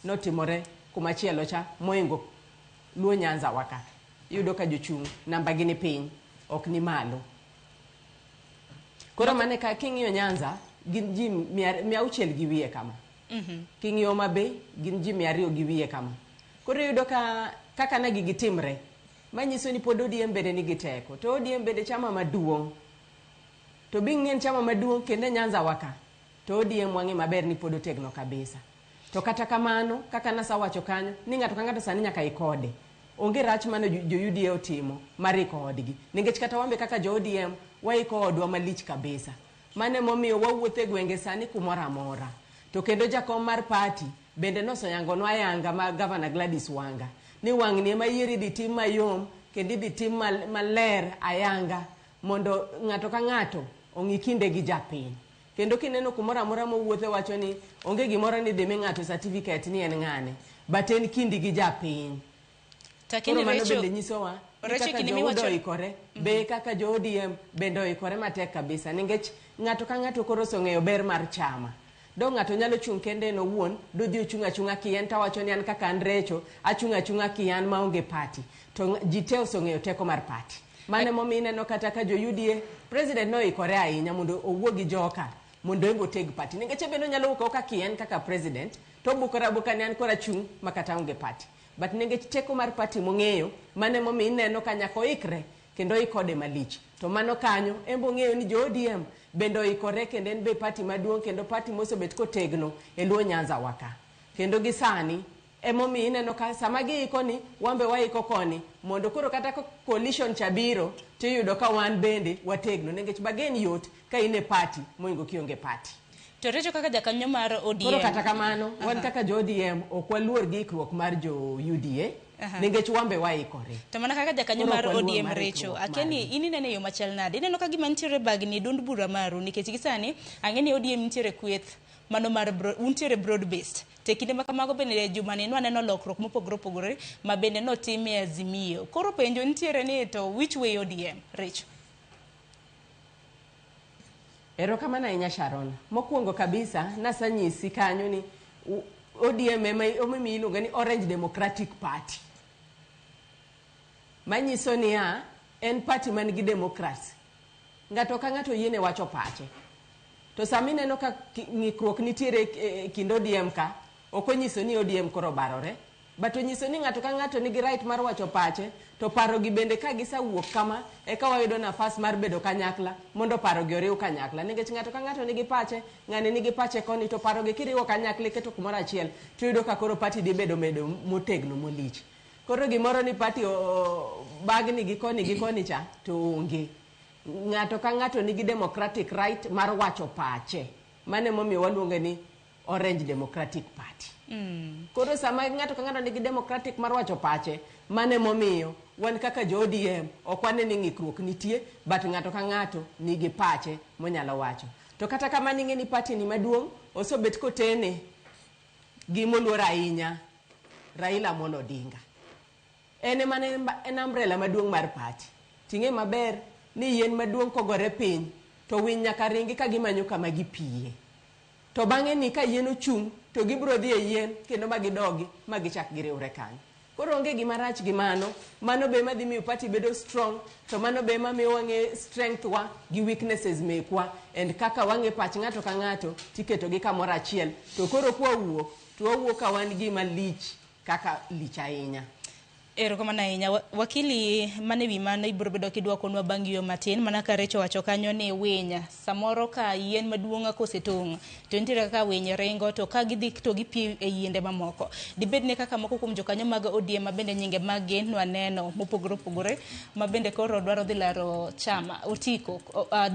notimore kumachielo cha moingo Luo Nyanza wa ka. Iyudo ka jochung' namba gi ni piny, ok ni malo. Koro mane ka king'iyo Nyanza gin ji 600 gi wiye kama. King'iyo Homa Bay gin ji 200 gi wiye kama. Koro iyudo ka kaka ne gigi timre, manyiso ni pod ODM bende nigi teko. To ODM bende chama maduong'. To being ni en chama maduong' kendo e Nyanza wa ka, to ODM wang'e maber ni pod otegno kabisa. To kata kamano, kaka nasawacho kanyo, ni ng'ato ka ng'ato sani nyaka ikode. Onge rach mane jo UDA otimo mar iko odgi. Nikech kata wan be kaka jo ODM, waiko odwa malich kabisa. Mano emomiyo wawuotho e gwenge sani kumoro amora. To kendo jakom mar party bende noseyangonwa ayanga ma Governor Gladys Wanga ni wang'ni ema yiero idhi tim mayom kendo idhi tim maler ayanga mondo ng'ato ka ng'ato ong'i kinde gi japiny. Kendo kineno kumoro amora mowuothe wacho ni onge gimoro ni dhi mi ng'ato certificate ni en ng'ane, but en kindi gi japiny. Takini Koro mano Rachel, bende nyisowa ni Rachel kaka kinde jo UDA miwacho oikore, be kaka jo ODM bende oikore matek kabisa nikech ng'ato ka ng'ato koro oseng'eyo ber mar chama. Do ng'ato nyalo chung' kende en owuon, dodhi ochung' achung'a kien tawacho ni an kaka an Recho, achung' achung'a kian maonge party. To ji te oseng'eyo teko mar party. Mano emomiyo ineno kata ka jo UDA, president noikore ahinya mondo owuo gi joka mondo en be oteg party. Nikech en bende onyalo wuok awuoka kien kaka president, to obukore abuka ni an koro achung' ma kata aonge party. But nikech teko mar party mong'eyo, mano emomiyo ineno ka nyaka oikre kendo oikode malich. To mano kanyo, en be ong'eyo ni jo ODM bende oikore kendo en be party maduong' kendo party mosebet kotegno e Luo Nyanza wa ka. Kendo gi sani, emomiyo ineno ka sama giiko ni, wan be waiko koni, mondo koro kata ka coalition cha biro, tiyudo ka wan bende wategno. Nikech bargain yot ka in e party moingo kionge party. To Recho kaka jakanyo mar ODM. Koro kata kamano, wan kaka jo ODM ok waluor gi ikruok mar jo UDA, nikech wan be waikore. To mana kaka jakanyo Koro mar ok waluor ODM mar Recho, ikruok akia ni margi. in ineno e yo machal nade? Ineno ka gima nitiere bagni e duond bura maru nikech gi sani ang'e ni ODM nitiere kweth mano mar untiere broad based. To e kinde ma kamago bende jumani nwaneno lokruok mopogore opogore ma bende notim e Azimio. Koro penjo nitiere ni to which way ODM? Recho. Erokamano ahinya Sharon. Mokwongo kabisa, nasanyisi kanyo ni ODM ema omomiyo iluonge ni Orange Democratic Party. Manyiso niya, en party man gi democracy. Ng'ato ka ng'ato oyiene wacho pache. To sama ineno ka ng'ikruok nitiere e kind ODM ka, ok onyiso ni ODM koro obarore, but onyiso ni ng'ato ka ng'ato nigi right mar wacho pache, to parogi bende ka gisewuok kama, eka wayudo nafas mar bedo kanyakla mondo parogi oriw kanyakla. Nikech ng'ato ka ng'ato nigi pache, ng'ani nigi pache koni, to parogi kiriwo kanyakla iketo kumoro achiel, tiyudo ka koro party dhi bedo medo motegno molich. Koro gimoro ni party bagni gi koni gi koni cha, to onge. Ng'ato ka ng'ato nigi democratic right mar wacho pache. Mano emomiyo waluonge ni Orange Democratic Party. Koro sama ng'ato ka ng'ato nigi democratic mar wacho pache, mano emomiyo wan kaka jo ODM ok wane ni ng'ikruok nitie, but ng'ato ka ng'ato nigi pache monyalo wacho. To kata kamano ing'e ni party ni maduong' osebet kotene gi moluor ahinya Raila Amolo Odinga. En ema ne en umbrella maduong' mar party. Ting'e maber ni yien maduong' kogore piny to winy nyaka ringi ka gimanyo kama gipiye. To bang'e ni ka yien ochung' to gibiro dhi e yien kendo ma gidogi ma gichak giriwre kanyo. Koro onge gima rach gi mano. Mano be ema dhi miyo party bedo strong, to mano be ema miyo wang'e strength wa gi weaknesses mekwa and kaka wang'e pach ng'ato ka ng'ato tiketo gi kamoro achiel. To koro kwawuok, to wawuok ka wan gima lich kaka lich ahinya. Erokamano ahinya. Wakili mane wi mano ibiro bedo kidwokonwa bang' yueyo matin mana ka Recho wacho kanyo ni winy samoro ka yien maduong' kosetong' to nitiere kaka winy ringo to ka gidhi to gipie e yiende mamoko. Dibed ni kaka moko kuom jokanyo mag ODM ma bende nyinge maggi nwaneno mopogore opogore ma bende koro dwaro dhi laro chama otiko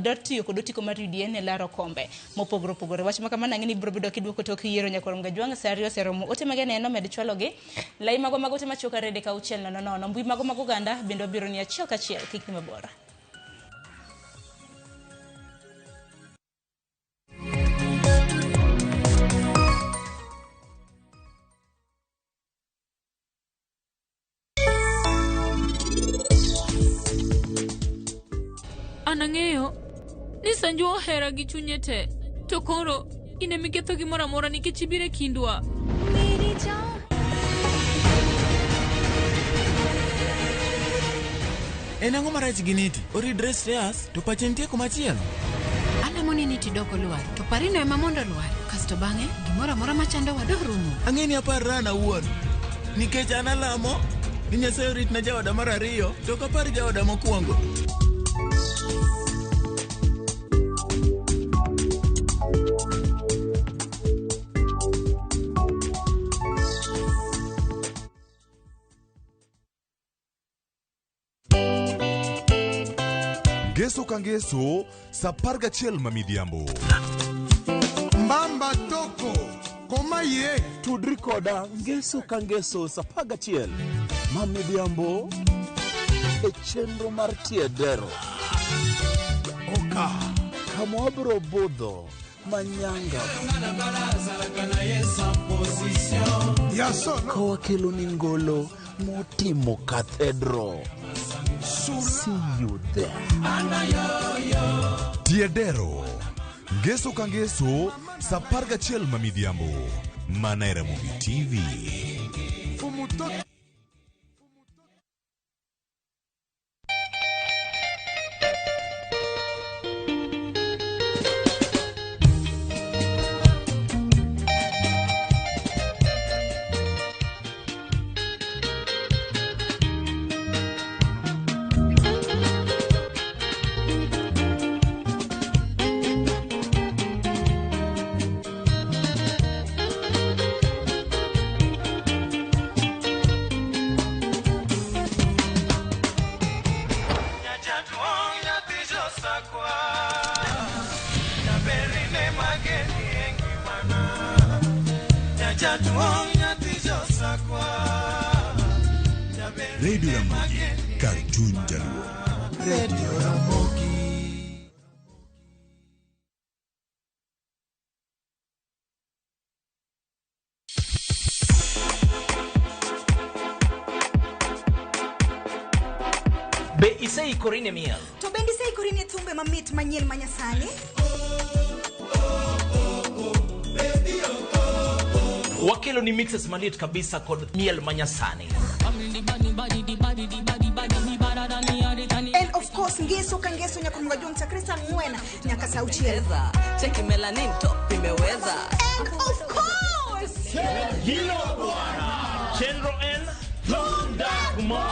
dwaro tiyo kod otiko mar UDA ne laro kombe mopogore opogore. Wach ma kamano ang'e ni ibiro bedo kidwoko tok yiero nyakwar Mgajwang' sa ariyo oseromo. Ote mage neno med chwalogi. Lai mago mag ote machuok ariyo adek auchiel nono nono. Mbui mago mag oganda bende wabiro ni achiel kachiel kik ni mabor. An ang'eyo ni Sanju ohera gi chunye te, to koro in ema iketho gimoro amora nikech ibiro e kindwa. En ang'o marach gi Niti? Oridre stairs to pache nitie kumachielo. Alamo ni Niti dok olwar, to parino ema mondo olwar. Kasto bang'e, gimoro amora machandowa dorumo. Ang'e ni aparra an awuon. Nikech an alamo ni Nyasaye oritna jaoda mar ariyo to ok apar jaoda mokwongo. Ngeso ka ngeso, sa 11 ma midhiambo. Mbamba toko koma ye. Tudri koda ngeso ka ngeso sa 11 ma midhiambo e chenro mar Tiedero. Oka. Kama wabiro budho manyanga. Ka wakelo ni ngolo motimo cathedral. See you there. Tiedero. Ngeso ka ngeso, sa 11 ma midhiambo. Mana e Ramogi TV. Fumutoto. Radio Ramogi, kar chuny jaluo. Radio Ramogi. Be iseikori ne miel? To bende iseikori ne thumbe mamit manyien ma nyasani? Wakelo ni mixes maliet kabisa kod miel manyasani. And of course ngeso ka ngeso nyaka mga jong chakre saa ang'wen nyaka saa auchiel. Cheki melanin top imeweza. And of course Hilo bwana. Chenro en Thunda Kumar.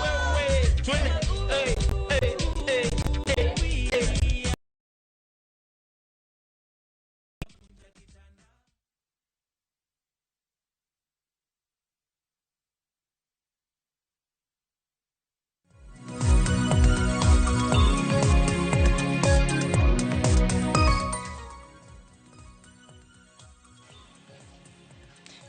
Wewe twende. Hey, hey, hey, hey, hey.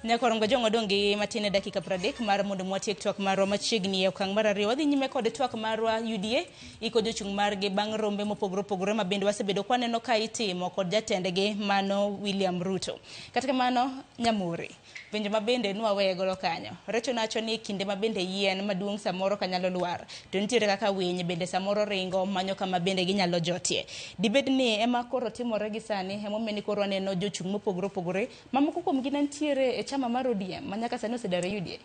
Nyakwar Mgajong odong' gi matin e dakika 30 mar mondo mwatiek twak marwa machiegni e okang' mar ariyo. Wadhi nyime kod twak marwa UDA iko jochung' margi bang' rombe mopogore opogore ma bende wasebedo kwaneno ka itimo kod jatendgi mano William Ruto. Kata kamano Nyamuri, penjo ma bende nwaweye godo kanyo. Recho nacho ni kinde ma bende yien maduong' samoro kanyalo lwar to nitiere kaka winy bende samoro ringo manyo kama bende ginyalo jotie. Dibed ni ema koro timore gi sani emomiyo ni koro waneno jochung' mopogore opogore mamoko kuom gi nentiere e chama mar ODM ma nyaka sani osedar e UDA.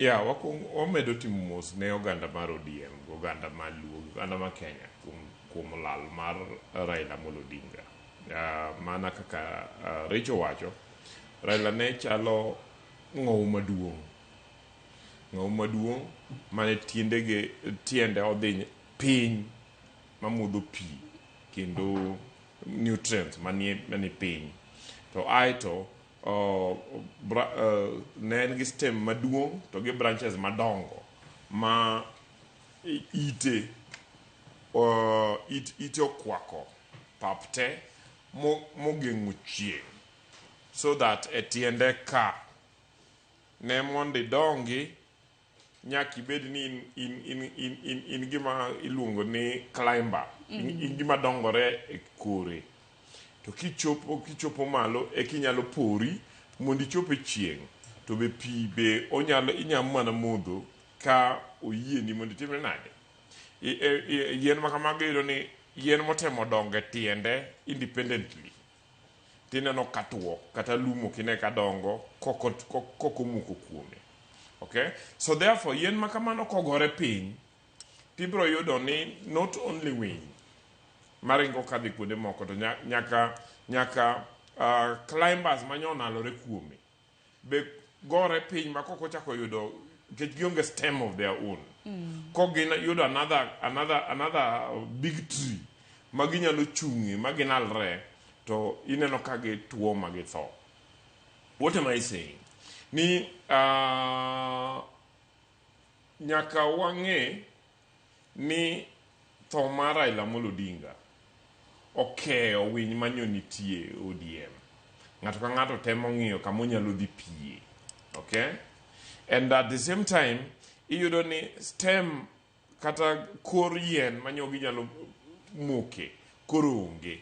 Ya, wakwong wamedo timo mos ne oganda mar ODM, gi oganda mar Luo, gi oganda mar Kenya kuom, kuom lal mar Raila Amolo Odinga. Mana kaka Rachel wacho, Raila ne chalo ng'owu maduong'. Ng'owu maduong' mane tiendege, tiende odhi piny mamodho pi kendo nutrients manie, manie piny. To aeto ne en gi stem maduong' to gi branches madongo ma ite ite okwako pap te mogeng'o chieng' so that e tiende ka ne mondo idongi nyaka ibed ni in, in, in, in, in, in gima iluongo ni climber. In gima dongore e kore. To kichopo malo eka inyalo pori mondo ichop e chieng'. To be pi be onyalo inyalo mana modho ka oyieni mondo itimre nade. Yien ma kamago iyudo ni yien motemo dongo e tiende independently tineno ka tuo kata lum ok ine ka dongo kok omoko kuome. Okay? So therefore yien ma kamano kogore piny tibiro yudo ni not only winy maringo kadhi kuonde moko to nyaka climbers manyo onalore kuome be gore piny ma kok ochako yudo nikech gionge stem of their own. Kok gin yudo another big tree ma ginyalo chung'e ma ginalre to ineno ka gituo ma githo. What am I saying? Ni nyaka wang'e ni tho mar Raila Amolo Odinga okeyo winy manyo nitie ODM. Ng'ato ka ng'ato temo ng'iyo kama onyalo dhi piye. Okay? And at the same time, iyudo ni stem kata kor yien manyo ginyalo moke koro onge.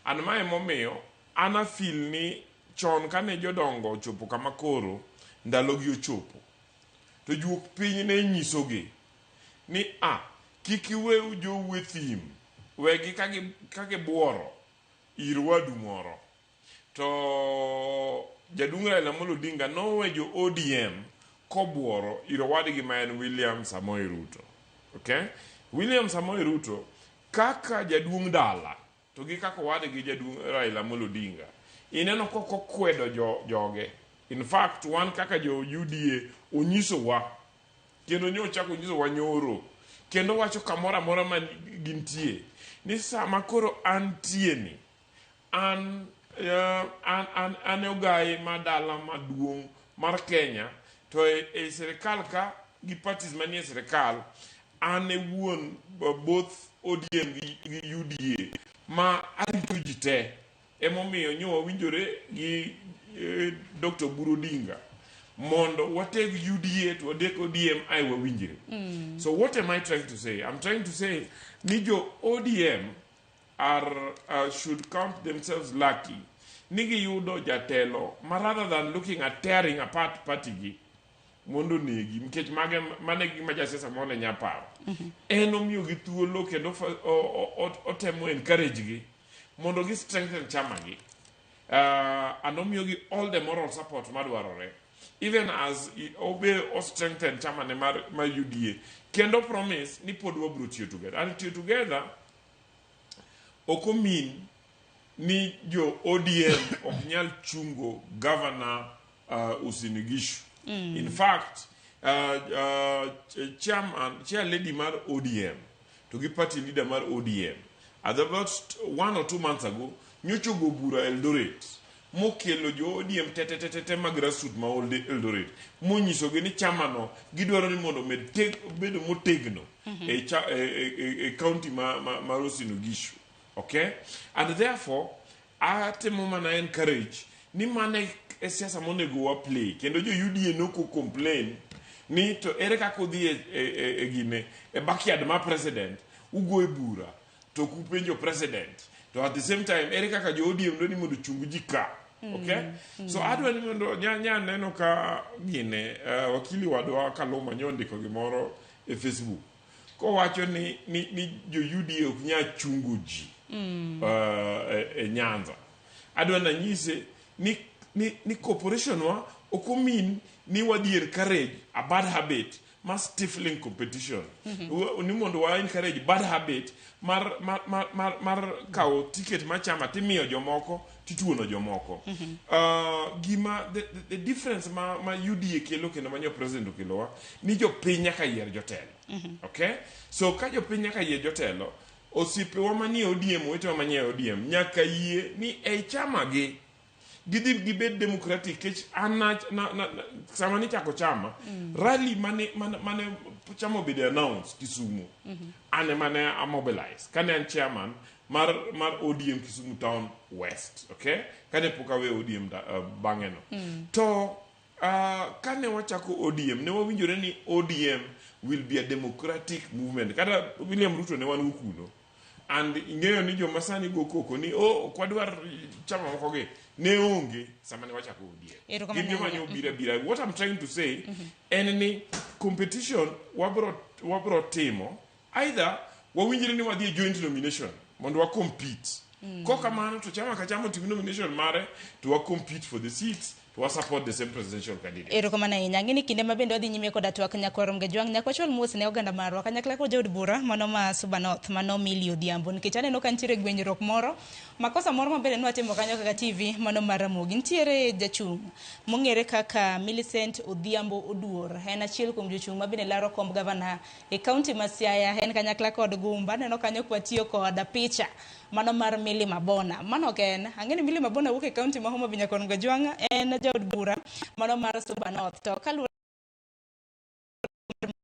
And mae momiyo an a feel ni chon kane jodongo ochopo kama koro ndalogi ochopo to juok piny ne nyisogi ni a kik iwe jou e thim wegi ka gibuoro ir wadu moro. To jaduong' Raila Amolo Odinga nowe jo ODM kobuoro ir owadgi ma en William Samoei Ruto. Okay? William Samoei Ruto kaka jaduong' dala to gi kaka owadgi jaduong' Raila Amolo Odinga ineno kok okwedo joge. In fact, wan kaka jo UDA onyisowa kendo nyochako onyisowa nyoro kendo wacho kamoro amora ma gintie ni sama koro antie ni an ogaye ma dala maduong' mar Kenya to e sirikal ka gi parties manie sirikal an e wuon both ODM gi UDA ma arito ji te. Emomiyo nyo wawinjore gi Dr. Oburu Odinga mondo wateg UDA to wadek ODM ae wawinjre. So what am I trying to say? I'm trying to say ni jo ODM are should count themselves lucky ni giyudo jatelo ma rather than looking at tearing apart party gi mondo negi nikech mage mane gima jasiasa moro ne nya paro. En omiyo gi thuolo kendo otemo encourage gi mondo gi strengthen chama gi. And omiyo gi all the moral support madwarore. Even as obe o strengthen chama ne mar UDA kendo promise ni pod wabro tiyo together. And tiyo together ok omean ni jo ODM ok nyal chungo governor Uasin Gishu. In fact, chair lady mar ODM to gi party leader mar ODM at about 1 or 2 months ago nyocha ogo bura Eldoret mokelo jo ODM te mag grassroots ma Eldoret monyisogi ni chama no gidwaro ni mondo omed bedo motegno e county ma Uasin Gishu. Okay? And therefore atemo mana encourage ni mane e siasa monego wa play kendo jo UDA noko complain ni to ere kaka udhi e gine e backyard ma president ugo e bura to ok upenjo president to at the same time ere kaka jo ODM dwani mondo ochung ji ka. Okay? So adwa ni mondo nya neno ka gine wakili wadwa Kaluma nyondiko gimoro e Facebook kowacho ni jo UDA ok nyal chungo ji e Nyanza. Adwa nanyise ni corporation wa Ok omean ni wadhi encourage a bad habit mar stifling competition. Ni mondo wa encourage bad habit mar, mar, mar, mar, mar kawo ticket mar chama timiyo jomoko tituono jomoko. Gima the difference ma UDA kelo kendo ma nyo president okelowa ni jopiny nyaka yier jotelo. Okay? So ka jopiny nyaka yier jotelo, osiepewa manie ODM, owetewa manie ODM nyaka yie ni ei chama gi gidhi gibed democratic kech an na, sama nichako chama rally mane chama obedo announce Kisumu, an ema ne amobilize kane an chairman mar ODM Kisumu Town West, okay, kane pok aweyo ODM bang'e no. To kane wachako ODM ne wawinjore ni ODM will be a democratic movement. Kata William Ruto ne wan go kuno, and ing'eyo ni joma sani go koko ni oh, ok wadwar chama moko gi ne onge sama ne wachako ODM. Erokamano Gin joma ahinya. ne obiro abira. What I'm trying to say en ni competition wabro timo either wawinjre ni wadhi e joint nomination mondo wa compete. Kokamano to chama ka chama otim nomination mare to wa compete for the seats to wa support the same presidential candidate. Erokamano ahinya. Ang'e ni kinde ma bende wadhi nyime koda twak nyakwar Mgajwang', nyaka wachwal mos ne oganda marwa kanyakla kod jaod bura mano ma Suba North mano Milly Odhiambo, nikech aneno ka nitiere gwenyruok moro, makosa moro mabende nwatimo kanyo kaka TV mano mar Ramogi. Nitiere jachung' mong'ere kaka Millicent Odhiambo Oduor, en achiel kuom jochung' ma bende laro komb gavana e kaunti ma Siaya, en kanyakla kod Gumba. Aneno kanyo kwatiyo kod picha mano mar Milly Mabona. Mano ok en. Ang'e ni Milly Mabona wuok e kaunti ma Homa Bay nyakwar Mgajwang', en jaod bura mano mar Suba North. To kaluwore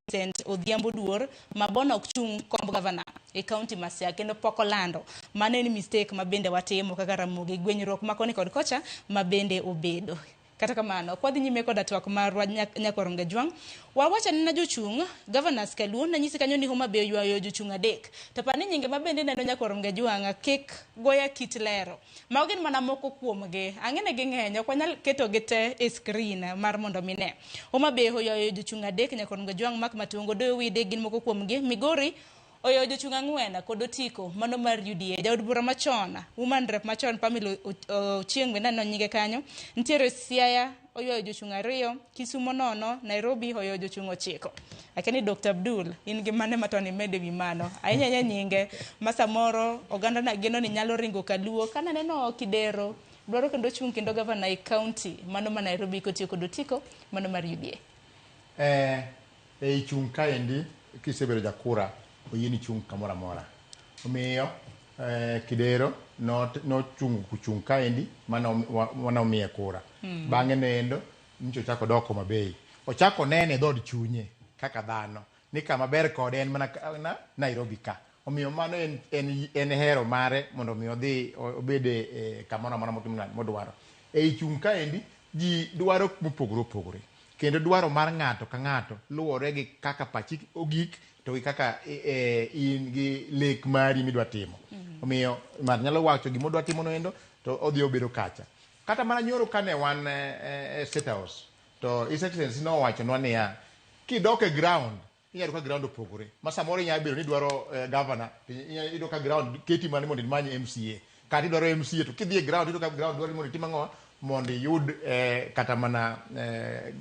Millicent Odhiambo Oduor, Mabona ok chung' komb gavana e kaunti ma Siaya kendo pok olando. Mano en mistake ma bende watimo kaka Ramogi, gwenyruok ma koni kod kocha ma bende obedo. Kata kamano, kwadhi nyime koda twak marwa nyakwar Mgajwang', wawacho anena jochung' governors kaluo, nanyisi kanyo ni Homa Bay oywayo jochung' 3. To par ni nyinge ma bende neno nyakwar Mgajwang' kik goya kit lero. Mago gin mana moko kuomgi. Ang'e ni ging'eny, ok wanyal ketogi te e screen mar mondo mine. Homa Bay oywayo jochung' 3, nyakwar Mgajwang', Mark Matungo, Doyo Wide gin moko kuomgi. Migori oyo jochung' 4 kod Otiko mano mar UDA. Jaod bura machon, woman rep machon Pamela Ochieng' bende aneno nyinge kanyo. Nitiere Siaya oywayo jochung' 2, Kisumo 0, Nairobi oyoyo jochung' 9. Akia ni Dr. Abdul, in gi mane ma to nimed ewi mano. Ahinya ahinya nyinge ma samoro oganda na geno ni nyalo ringo kaluo. Kana neno Kidero dwaro kendo chung' kendo gavana e county mano ma Nairobi kotiyo kod Otiko mano mar UDA. Ei chung' kaendi kisebedo jakura oyieni chung' kamoro amora. Omiyo Kidero nochungo kuchung' kaendi mane omiye kura. Bang'e noendo nyicha ochako dok Homa Bay. Ochako nene e dhood chunye kaka dhano ni kama ber kode en mana Nairobi ka. Omiyo mano en hero mare mondo mi odhi obed e kamoro amora modwaro. Ei chung' kaendi ji dwaro mopogore opogore. Kendo dwaro mar ng'ato ka ng'ato luwore gi kaka pachi ogik to gi kaka in gi lek mari midwa timo. Omiyo ng'ato nyalo wacho gima odwa timo noendo to odhi obedo kacha. Kata mana nyoro kane wan e State House to His Excellency nowachonwa niya, kidok e ground inyalo yudo ka ground opogore. Ma samoro inyalo bedo ni idwaro governor to inyalo yudo ka ground keti mana mondo imany MCA. Kata idwaro MCA to kidhi e ground iyudo ka ground dwaro ni mondo itim ang'o? Mondo iyud kata mana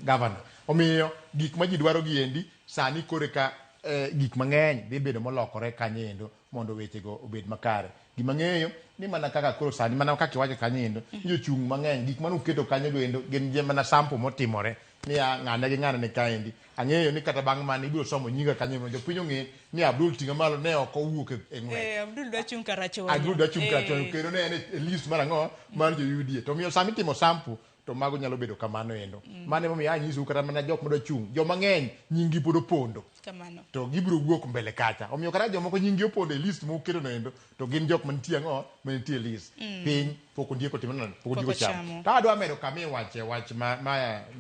governor. Omiyo gik ma ji dwaro gi endi sani kore ka gik mang'eny dhi bedo molokore kanyo endo mondo wechego obed makare. Gima ng'eyo ni mana kaka koro sani mana kaka iwacho kanyo endo ni jochung' mang'eny gik mane uketo kanyo go endo gin mana sample motimore niya ng'ane gi ng'ane ni kaendi. Ang'eyo ni kata bang' mano ibiro somo nyinga kanyo mondo jopiny ong'e ni Abdul ting'a malo ne ok owuok e ng'wech. Abdul dwa chung' karachuonyo. Abdul dwa chung' karachuonyo kendo ne en e list mar ang'o mar jo UDA. To omiyo sama itimo sample to mago nyalo bedo kamano endo. Mano emomiyo anyisou kata mana jok madwa chung' joma ng'eny nying gi pod opondo. Kamano. To gibiro wuok mbele kacha. Omiyo kata jomoko nying gi opondo e list muketo no endo to gin jok mantie ang'o mantie e list. Piny pok ondiek otimo nade? Pok ondiek ochamo. To adwa medo kama iwache wach ma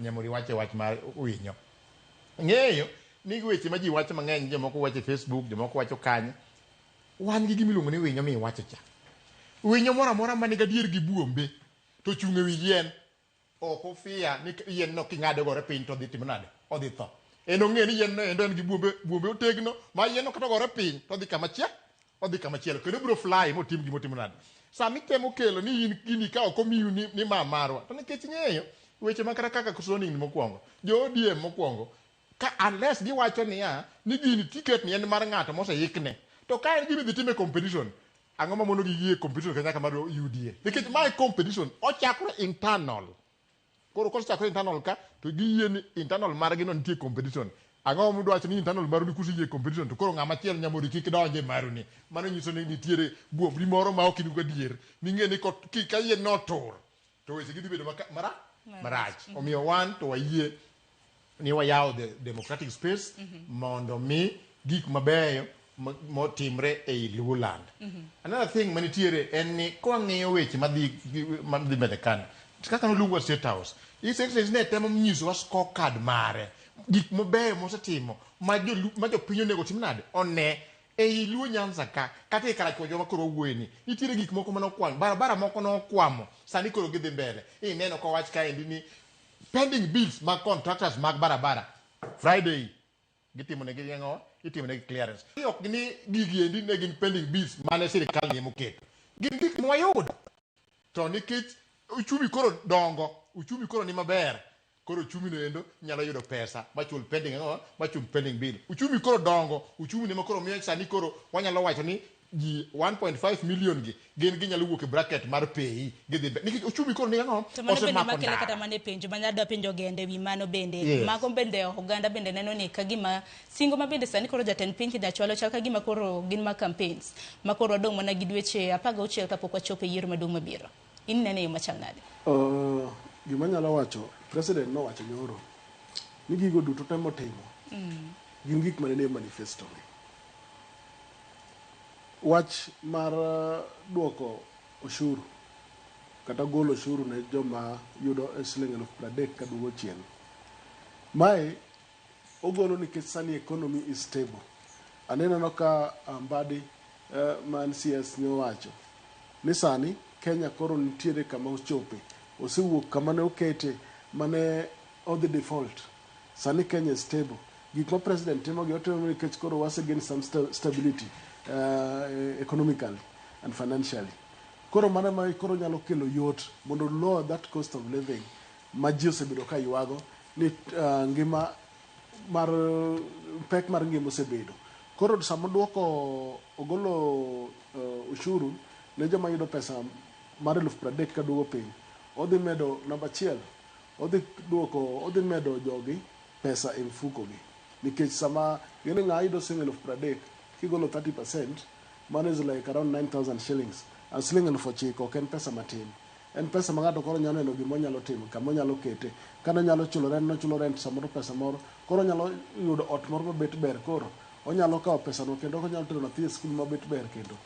Nyamori wache wach mar winyo. Ng'eyo ni weche ma ji wacho mang'eny jomoko wacho e Facebook, jomoko wacho kanye. Wan gi gima iluongo ni winyo miwacho cha. Winyo moro amora man gadier gi buombe to ochung' e wi yien ok ofia ni yien no king'ade gore piny to odhi timo nade? Odhi tho. En ong'eyo ni yien no endo en gi buombe, buombe otegno ma yien no kata ogore piny to odhi kama chielo, odhi kama chielo kendo obiro fly motim gima otimo nade. Sama itemo kelo ni in gini ka ok omiu ni ma marwa to nikech ing'eyo Weche ma kata kaka zoning ni mokwongo, jo ODM mokwongo, ka unless giwacho niya ni gini ticket ni en mar ng'ato moseikne, to ka en gima idhi time competition, ang'o ma mono gi yie competition kanyaka mar UDA? Nikech mae competition ochakore internal. Koro kosechakore internal ka, to giyie ni internal margi no nitie competition. Ang'o mudwa wacho ni internal maru ni kuseyie competition to koro ng'ama chielo nyamori kik donje maru ni. Mano nyiso ni nitiere buombri moro ma ok in go adier. Ming'e ni ka yien notur to weche gi dhi bedo marach. Omiyo wan to wayie ni wayawo the democratic space mondo mi gik mabeyo motimre ei Luoland. Another thing manitiere en ni kwang'iyo weche madhi mbele kanyo, kaka noluongwa State House, His Excellency ne temo nyisowa scorecard mare, gik mabeyo mosetimo ma jopiny onego tim nade one ei Luo Nyanza ka, kata e Karachuonyo ma koro wawuoye ni, nitiere gik moko mane okwamo, barabara moko nokwamo, sani koro gidhi mbele. Ineno kowach kaendi ni pending bills mag contractors mag barabara, Friday gitimonegi ang'o? Itimonegi clearance. Ok ni gigi endi ne gin pending bills mane sirikal ni emoketo. Gin gik mwayudo. To nikech uchumi koro dongo, uchumi koro ni maber, koro uchumi no endo nyalo yudo pesa machul pending ang'o? Machul pending bill. Uchumi koro dongo, uchumi ne makoro miyo sani koro wanyalo wacho ni ji 1.5 million gi gin ginyalo wuok e bracket mar pay gidhi mbele. Nikech uchumi koro ni ang'o? To mano bende Osemako makele ndara. kata mana e penjo ma nyadwa penjo gende wi mano bende. Yes. Mago bende oganda bende neno ni ka gima singo ma bende sani koro jatend piny Kenya chwalo chal ka gima koro gin ma campaigns ma koro wadong' mana gi dweche 16 kapok wachopo e yiero maduong' mabiro. In inene e yo machal nade? Gima anyalo wacho, president nowacho nyoro ni gigo duto te motimo gin gik mane nie manifesto ne. Wach mar duoko ushuru kata golo ushuru ne joma yudo siling 30,000 kaduogo chien. Mae ogolo nikech sani economy is stable. Aneno ka Mbadi man CS nyowacho ni sani Kenya koro nitiere kama ochope. Osewuok kama ne okete mane odhi default. Sani Kenya is stable. Gik ma president timo gi otimo nikech koro wase gain some stability economically and financially. Koro mano ema koro nyalo kelo yot mondo lower that cost of living ma ji osebedo ka ywago ni ngima mar pek mar ngima osebedo. Koro sama oduoko ogolo ushuru ne joma yudo pesa mar 30,000 kaduogo piny, odhi medo namba achiel, odhi duoko odhi medo jogi pesa e mfuko gi. Nikech sama ng'eni ng'a yudo siling 30,000 kigolo 30%, mano is like around 9,000 shillings. And siling 9,000 ok en pesa matin. En pesa ma ng'ato koro nyalo neno gima onyalo timo, kama onyalo kete. Kane onyalo chulo rent, nochulo rent samoro pesa moro. Koro onyalo yudo ot moro mabet ber koro. Onyalo kawo pesano kendo onyalo tero nyathi e skul mabet ber kendo.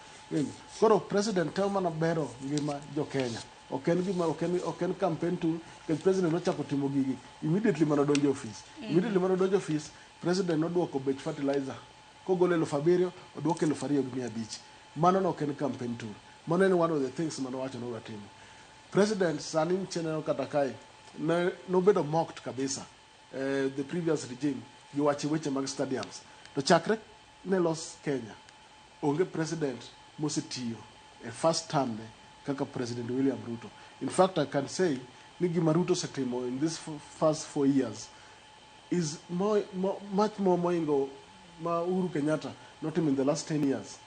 Koro president temo mana bero ngima jo Kenya. Ok en gima, ok en campaign tool, nikech president nochako timo gigi immediately mane odonjo e office. Immediately mane odonjo e office, president noduoko bech fertilizer. Kogolo 7,000, oduoko 2,500. Mano no ok en campaign tool. Mano en one of the things mane owacho ni odwa timo. President sani nitie neno kata kae, nobedo mocked kabisa the previous regime gi wach weche mag stadiums. To chakre ne los Kenya, onge president mosetiyo e first term ne kaka President William Ruto. In fact, I can say ni gima Ruto osetimo in this first 4 years is more, much more moingo ma Uhuru Kenyatta notimo in the last 10 years.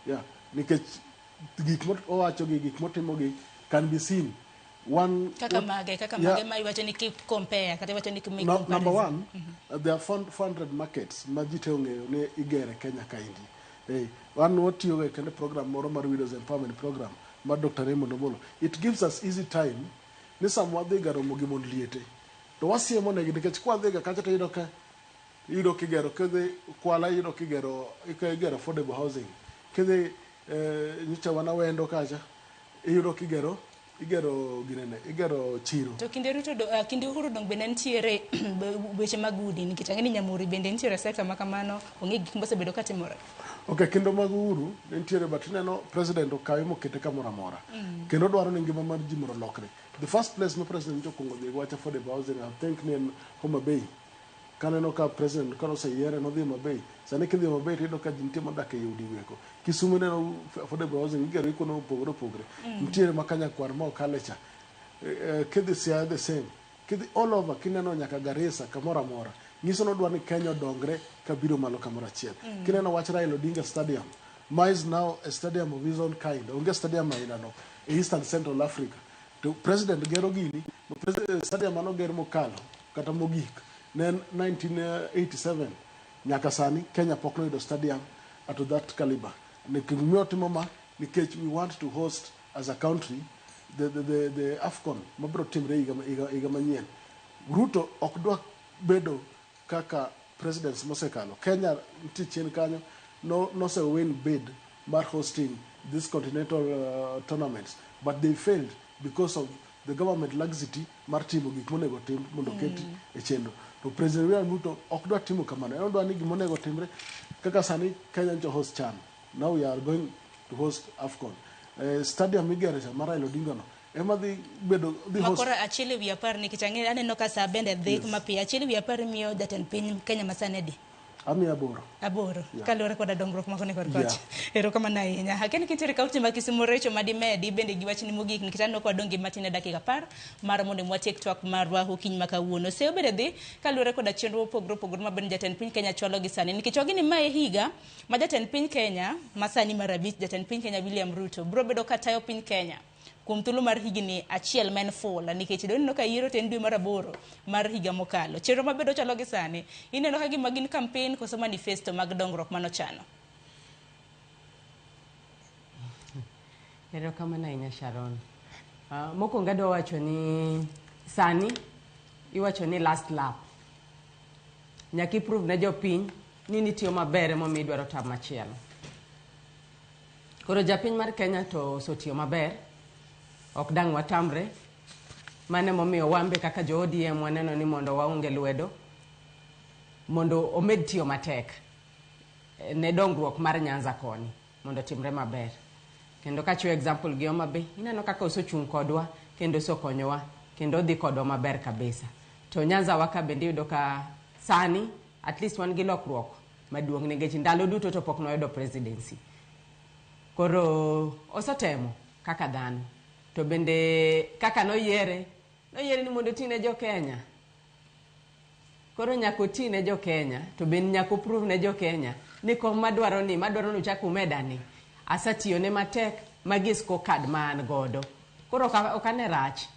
Yeah, nikech gik mowacho gi gik motimo gi can be seen. One, kaka mage, kaka mage ma iwacho ni keep compare, kata iwacho ni make no, number comparison. one, there are 400 markets ma ji te ong'eyo ni igere Kenya kaendi. Hey, wan watiyo e kende program moro mar Widows Empowerment Program mar Dr. Raymond Omolo. It gives us easy time ni sama wadhi ga romo gi mond liete to wasiemo negi nikech kwadhi ga kacha to iyudo ka iyudo kigero kidhi Kwala iyudo kigero igero affordable housing. Kidhi nyocha wan Awendo kacha iyudo kigero igero ginene igero chiro. To kinde Ruto kinde Uhuru dong bende nitiere weche mag udi nikech ang'e ni Nyamuri bende nitiere sector ma kamano ong'e gik mosebedo katimore. Okay, kendo mag Uhuru nitiere but ineno president okawe mokete kamoro amora. Kendo dwaro ni ngima mar ji mondo olokre. The first place ma president okwongo dhi gi wach affordable housing I think ni en Homa Bay. Kaneno ka president kane oseyiere nodhi Homa Bay. Sani kidhi Homa Bay tiyudo ka ji nitie modak ei udi weko. Kisumu ineno affordable housing igero gi kuonde mopogore opogore. Nitiere ma Kanyakwar ma okale cha. Kidhi Siaya the same. Kidhi all over kineno nyaka Garissa kamoro amora. Nyiso ni odwa ni Kenya odongre kabiro malo kamoro achiel. Kineno wach Raila Odinga Stadium, ma is now a stadium of his own kind. Onge stadium aina no e Eastern Central Africa. To president gero gini, stadium manoger mokalo kata mogik ne en 1987 nyaka sani Kenya pok noyudo stadium at that caliber. Gimomiyo otimo ma nikech we want to host as a country the AFCON mabiro timre higa manyien. Ruto ok dwa bedo kaka presidents mosekalo. Kenya nitie chien kanyo no nose win bid mar hosting this continental tournaments but they failed because of the government laxity mar timo gik monego tim mondo oket e chenro. To President William Ruto ok dwa timo kamano. En odwa ni gimonego timre kaka sani Kenya ncho host CHAN. Now we are going to host AFCON. Stadium migero cha mar Raila Odinga no ema dhi bedo dhi host Makoro 1/10 nikech ang'e aneno ka saa bende dhi mapiyo. 1/10 miyo jatend piny Kenya masani adi? Amiyo 8. 8. Yeah. Kaluwore koda dongruok makone kor kocha. Erokamano ahinya. Akia ni kintiere kaunti ma Kisumu Recho madimedi bende gi wachni mogik nikech aneno ka wadong' gi matin e dakika 10 mar mondo watiek twak marwa okinyi ma kawuono. Seyo bende dhi kaluwore koda chenro mopogore opogore ma bende jatend piny Kenya chwalo gi sani nikech wagini ma e higa ma jatend piny Kenya ma sani mar 5 jatend piny Kenya William Ruto biro bedo ka tayo piny Kenya kuom thuolo mar higni 1 ma en full nikech ineno ka yiero to en dwe mar 8 mar higa mokalo. Chenro mabedo chalo gi sani ineno ka gima gin campaign koso manifesto mag dongruok manochano. Erokamano ahinya Sharon. Mokwongo adwa wacho ni sani iwacho ni last lap. Nyaka iprove ne jopiny ni nitiyo maber emomiyo idwaro term machielo. Koro japiny mar Kenya to osetiyo maber, ok dang' watamre. Mano emomiyo wan be kaka jo ODM waneno ni mondo waunge lwedo mondo omed tiyo matek ne dongruok mar Nyanza koni mondo otimre maber. Kendo kachiwo example gi Homa Bay, ineno kaka osechung' kodwa kendo osekonyowa kendo odhi kodwa maber kabisa. To Nyanza wa ka bende iyudo ka sani at least wan gi lokruok maduong' nikech ndalo duto to pok noyudo presidency. Koro osetemo kaka dhano. To bende kaka noyiere, noyiere ni mondo oti ne jo Kenya. Koro nyaka oti ne jo Kenya, to bende nyaka oprove ne jo Kenya ni kom madwaro ni, madwaro ni uchak umeda ni, asetiyone matek, magi e scorecard ma an godo. Koro ok ane rach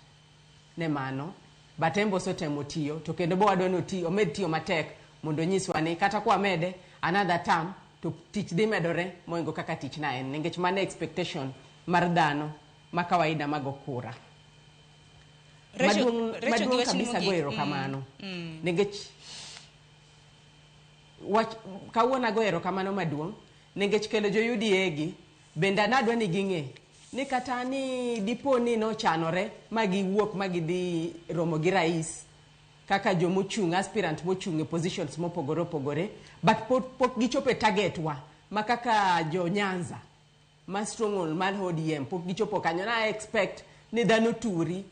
ne mano, but en be osetemo tiyo, to kendo be wadwa ni oti, omed tiyo matek mondo onyiswa ni kata kwamede another term, to tich dhi medore mohingo kaka tich na en, nikech mano e expectation mar dhano ma kawaida mago kura. Maduong' Recho gi maduong' wachni kabisa mogik. go erokamano. Nikech wach kawuono ago erokamano maduong' nikech kelo jo UDA gi bende an adwa ni ging'e ni kata ni dipo ni nochanore ma giwuok ma gidhi romo gi rais kaka jomochung' aspirant mochung' e positions mopogore opogore but pok gichopo e target wa ma kaka jo Nyanza ma stronghold mar ODM pok gichopo kanyo. Na expect ni dhano turi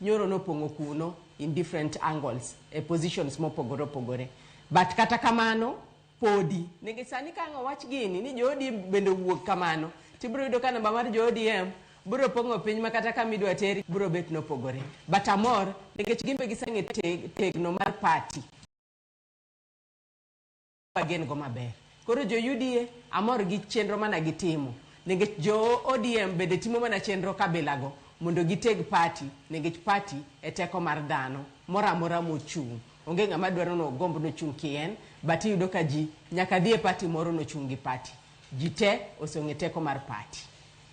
nyoro nopong'o kuno in different angles e positions mopogore opogore but kata kamano podi nikech sani ka ang' owach gini ni jo ODM bende owuok kamano tibiro yudo ka namba mar jo ODM biro pong'o piny ma kata kama idwa teri biro bet nopogore but amor nikech gin be giseng'e tegno mar party wagen go maber. Koro jo UDA amor gi chenro mana gitimo nikech jo ODM bende timo mana chenro kabila go mondo giteg party nikech party e teko mar dhano moro amora mochung'. Onge ng'ama dwaro ni ogomb nochung' kien but iyudo ka ji nyaka dhi e party moro nochung' gi party. Ji te oseng'e teko mar party.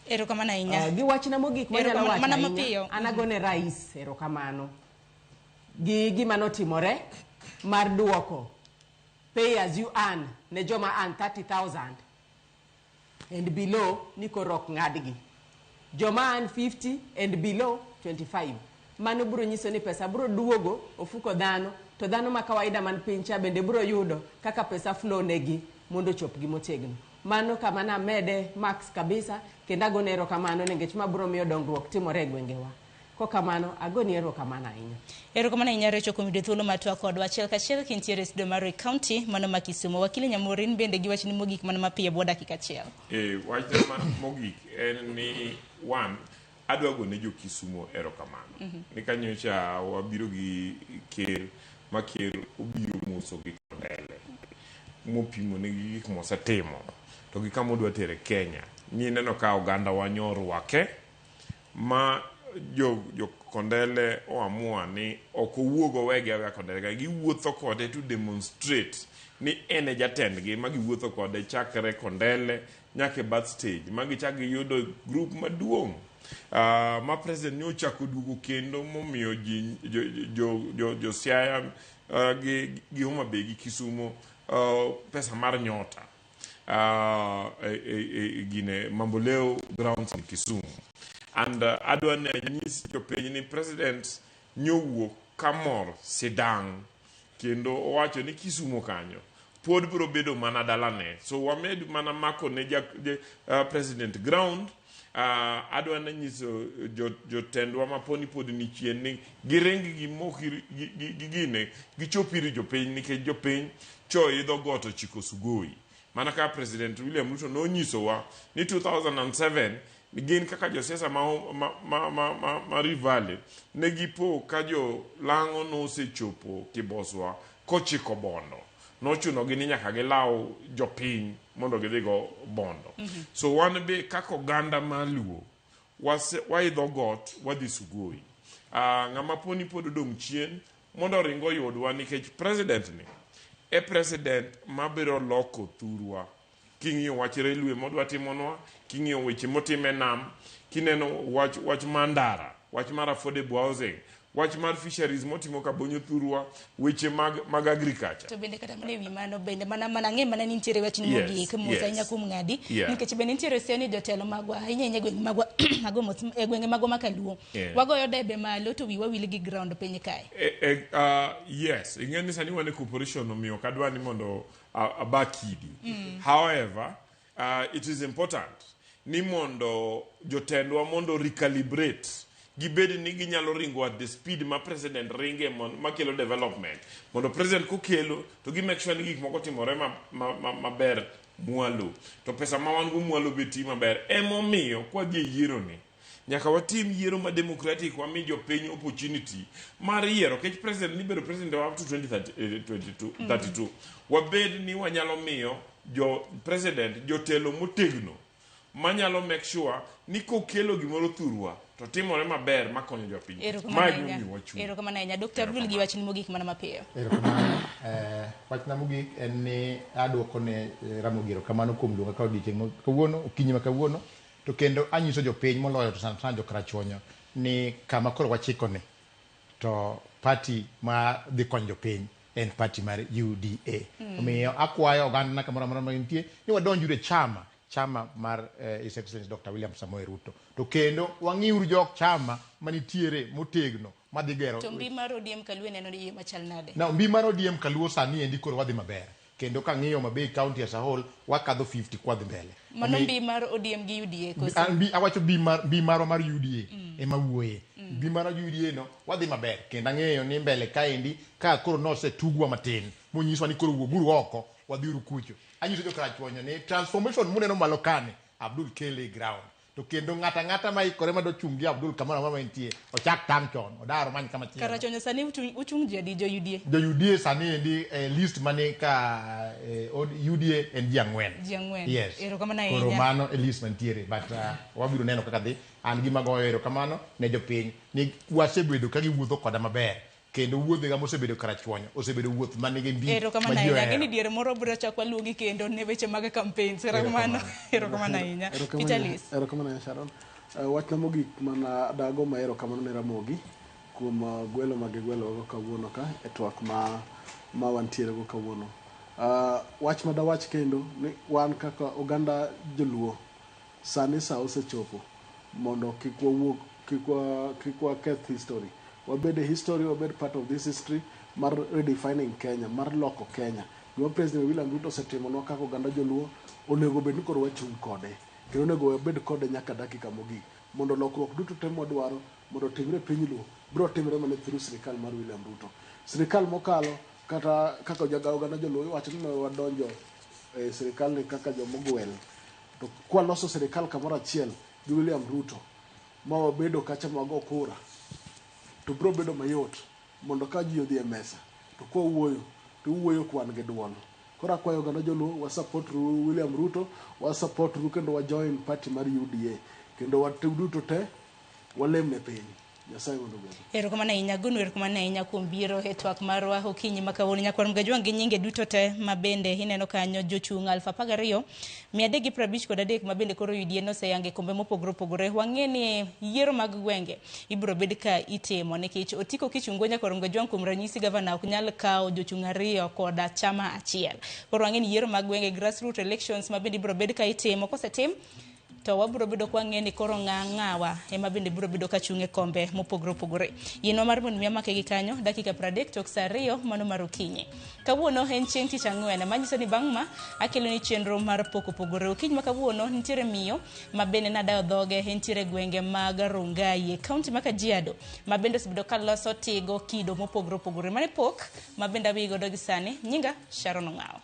Erokamano ahinya. Gi wachna mogik manyalo Erokamano, wacho mana ahinya, mapiyo. an agone rais erokamano gi gima notimore mar duoko pay as you earn ne joma earn 30,000 and below ni koro ok ng'adgi. Joma earn 50 and below 25. Mano biro nyiso ni pesa biro duogo ofuko dhano to dhano ma kawaida man piny cha bende biro yudo kaka pesa flow negi mondo ochopgi motegno. Mano kama namede max kabisa kendo agone erokamano nikech ma biro miyo dongruok timore e gwengewa. Kokamano agoni erokamano ahinya. Erokamano ahinya Recho kuom yudo thuolo mar twak kodwa achiel kachiel kintiere e studio mar County mano ma Kisumu. Wakili Nyamorin bende gi wachni mogik mano mapiyo bwo dakika achiel. Wachna mogik en ni one, Adwa gone jo Kisumo erokamano. Ni kanyocha wabiro gi ker ma ker obiro moso gi Kondele mopimo negi gik mosetimo to gi kama odwa tere Kenya. Nineno ka oganda wa nyorwake ma jo Kondele oamua ni ok owuog owegi aweya Kondele ka giwuotho kode to demonstrate ni en e jatendgi ma giwuotho kode chakre Kondele nyaka e bath stage ma gichak giyudo group maduong' ma president nyochako duogo kendo momiyo ji jo Siaya gi Homa Bay gi Kisumo pesa mar nyota gine Mamboleo grounds in Kisumu. And adwa ni anyis jopiny ni president nyowuok kamor sidang' kendo owacho ni Kisumo kanyo pod biro bedo mana dalane. So wamed mana mako ne president ground. Adwa ni nyiso jotendwa ma poni pod ni chien ni giring gimok gi gine gichop ir jopiny nikech jopiny cho idho got ochiko Sugoi. Mana ka President William Ruto nonyisowa ni 2007 gin kaka josiasa ma Rift Valley ne gipo ka jo lang'o nosechopo Kiboswa kochiko Bondo. Nochunogi ni nyaka gilaw jopiny mondo gidhigo Bondo. So wan be kaka oganda mar Luo waidho got wadhi Sugoi. Ng'ama poni pod odong' chien mondo oring oyudwa nikech president ni e president mabiro loko thurwa. King'iyo wach railway modwa timonwa, king'iyo weche motime nam, kineno wach mar ndara, wach mar affordable housing, wach mar fisheries motimo Kabonyo thurwa, weche mag agriculture. To bende kata mana ewi mano bende mana ang'e mana ni nitiere wach ni mogik mos ahinya kuom ng'adi nikech bende nitiere sia ni jotelo magwa ahinya ahinya e gwenge magwa ago mos e gwenge magwa ma Kaluo wagoyo debe malo to wiwa wil gi ground piny kae. Yes, ing'e ni sani wan e corporation omiyo ok adwa ni mondo aba kidi. However, it is important ni mondo jotendwa mondo recalibrate gibed ni ginyalo ringo at the speed ma president ringe makelo development mondo president kokelo to gi make sure ni gik moko timore maber mwalo to pesa ma wan go mwalo be ti maber. Emomiyo kwadhi e yiero ni nyaka watim yiero ma democratic, wami jopiny opportunity mar yiero kech president ni bedo president up to 2032. Wabed ni wanyalo miyo jo president jotelo motegno manyalo make sure ni kokelo gimoro thurwa to timore maber makonyo jopiny. Erokamano ahinya. Erokamano ahinya. Dr. Abdul, gi wachni mogik mana mapiyo. Erokamano. Wachna mogik en ni aduoko ne Ramogi erokamano kuom luonga ka odiochieng' kawuono, okinyi ma kawuono, to kendo anyiso jopiny moloyo to sana sana jo Karachuonyo ni kama koro wachiko ni to party ma dhi konyo jopiny en party mar UDA. Omiyo akwayo oganda kamoro amora ma gintie ni wadonjuru e chama mar His Excellency Dr. William Samoei Ruto. To kendo wang'iuru jok chama manitiere motegno madhi gero. To mbi mar ODM Kaluo neno ni machal nade? Na mbi mar ODM Kaluo sani endi koro wadhi maber. Kendo kang'iyo Mabei County as a whole wakadho 50 kwadhi mbele. Mano mbi mar ODM gi UDA koso? Awacho mbi marwa mar UDA ema wuoye. Mbi mar UDA no wadhi maber kendo ang'eyo ni mbele kaendi ka koro nosetugwa matin monyiswa ni koro wuoguru oko wadhiuru kucho. Anyiso jo Karachuonyo ni transformation muneno malo kani Abdul kele ground. To kendo ng'ata ng'ata ma ikore madwa chung' gi Abdul kamoro amora ma entie ochak tang' chon odar omany kama chielo. Karachuonyo sani uchung' ji adi jo UDA? Jo UDA sani endi list mani ka UDA en ji 4. Ji 4. Yes. Erokamano ahinya. Koro mano e list mantiere but wabiro neno kaka dhi. An gima goyo erokamano ne jopiny ni wasebedo ka giwuotho koda maber. Kendo wuodhega mosebedo Karachuonyo osebedo wuoth manigi mbi Erokamano ahinya. Gini diere moro biro chak waluongi kendo ne weche mag campaigns. Erokamano. Erokamano ahinya. Peter Lis. Erokamano ahinya Sharon. Wachna mogik mana dago ma erokamano ne Ramogi kuom gwelo ma gigwelowago kawuono ka e twak ma wantiere go kawuono. Wach madawach kendo ni wan kaka oganda joluo sani sa osechopo mondo kik wawuog kik waketh history. Wabed e history, wabed part of this history mar redefining Kenya, mar loko Kenya. Gima President William Ruto osetimonwa kaka oganda joluo onego bed ni koro wachung' kode. Kendo onego wabed kode nyaka dakika mogik. Mondo lokruok duto te mwadwaro mondo otimre e piny Luo, biro timre mana through sirikal mar William Ruto. Sirikal mokalo kata kaka oganda joluo iwacho ni ne wadonjo e sirikal ni kaka jomogwel. To kwaloso sirikal kamoro achiel gi William Ruto, ma wabedo kacha ma wago kura to biro bedo mayot mondo ka ji odhi e mesa to kwa wuoyo to wuoyo ka wan gi duol. Koro akwayo oganda joluo wa support ru William Ruto, wa support ru kendo wa join party mar UDA kendo waduto te walem ne piny. Nyasaye mondo ogwedhu. Erokamano ahinya Gunu, erokamano ahinya kuom biro e twak marwa okinyi ma kawuono. Nyakwar Mgajwang' gi nyinge duto te ma bende ineno kanyo jochung' 12,353 ma bende koro UDA noseyango e kombe mopogore opogore. Wang'e ni yiero mag gwenge ibiro bed ka itimo nikech otiko kichungo Nyakwar Mgajwang' kuom ranyisi gavana ok nyal kawo jochung' ariyo koda chama achiel. Koro wang'e ni yiero mag gwenge grassroots elections ma bende ibiro bed ka itimo kosetim to wabiro bedo ka wang'e ni koro ng'a ng'awa ema bende biro bedo ka chung' e kombe mopogore opogore. Yienwa mar mondo mi amake gi kanyo dakika 30 tok saa 2 mano mar okinyi. Kawuono en chieng' tich ang'wen manyiso ni bang' ma akelo ni chenro mar pok opogore. Okinyi ma kawuono nitiere miyo ma bende nadayo dhoge entiere gwenge mag Rongai e kaunti ma Kajiado ma bende osebedo ka loso tigo kido mopogore opogore. Mane pok ma bende awiyi godo gi sani. Nyinga Sharon Ong'awo.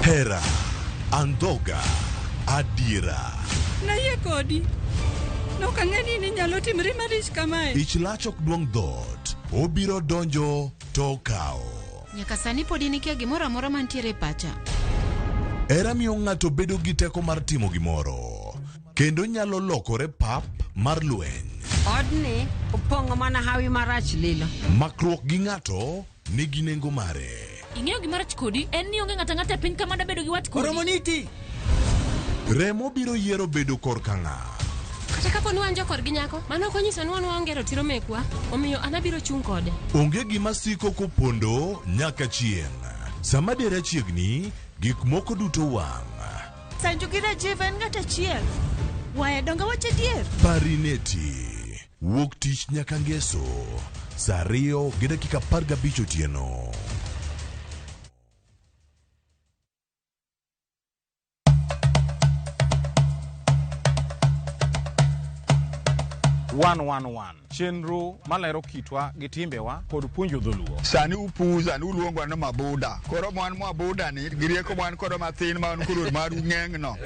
Hera, andhoga, adiera. Nayie kodi. Nok ang'e ni ninyalo timri malich kamae. Ich lach ok duong' dhoot. Obiro donjo to okawo. Nyaka sani pod in ikia gimoro amora mantiere e pacha. Hera miyo ng'ato bedo gi teko mar timo gimoro kendo nyalo lokore pap mar lweny. Odni opong'o mana hawi marach lilo. Makruok gi ng'ato nigi nengo mare. Ing'eyo gima rach kodi en ni onge ng'ato ang'ata e piny ka mada bedo gi wat kodi. Oromo niti. Remo biro yiero bedo korka ng'a. Kata kapo ni wan jokorgi nyako, mano ok onyiso ni wan waonge ratiro mekwa, omiyo an abiro chung' kode. Onge gima siko kopondo nyaka chieng'. Sama dera chiegni, gik moko duto wang'. Sanju gi Rajiv en ng'at achiel. Waya donge wach adier? Parineti. Wuok tich nyaka ngeso. Saa 2:15 otieno. One one one chenro malero kitwa gi timbewa kod puonjo dholuo. Sani upuza ni uluongwa ni mabuda. Koro mwan mwabuda ni gi rieko mwan kodo mathin ma wan koro maru ng'eng no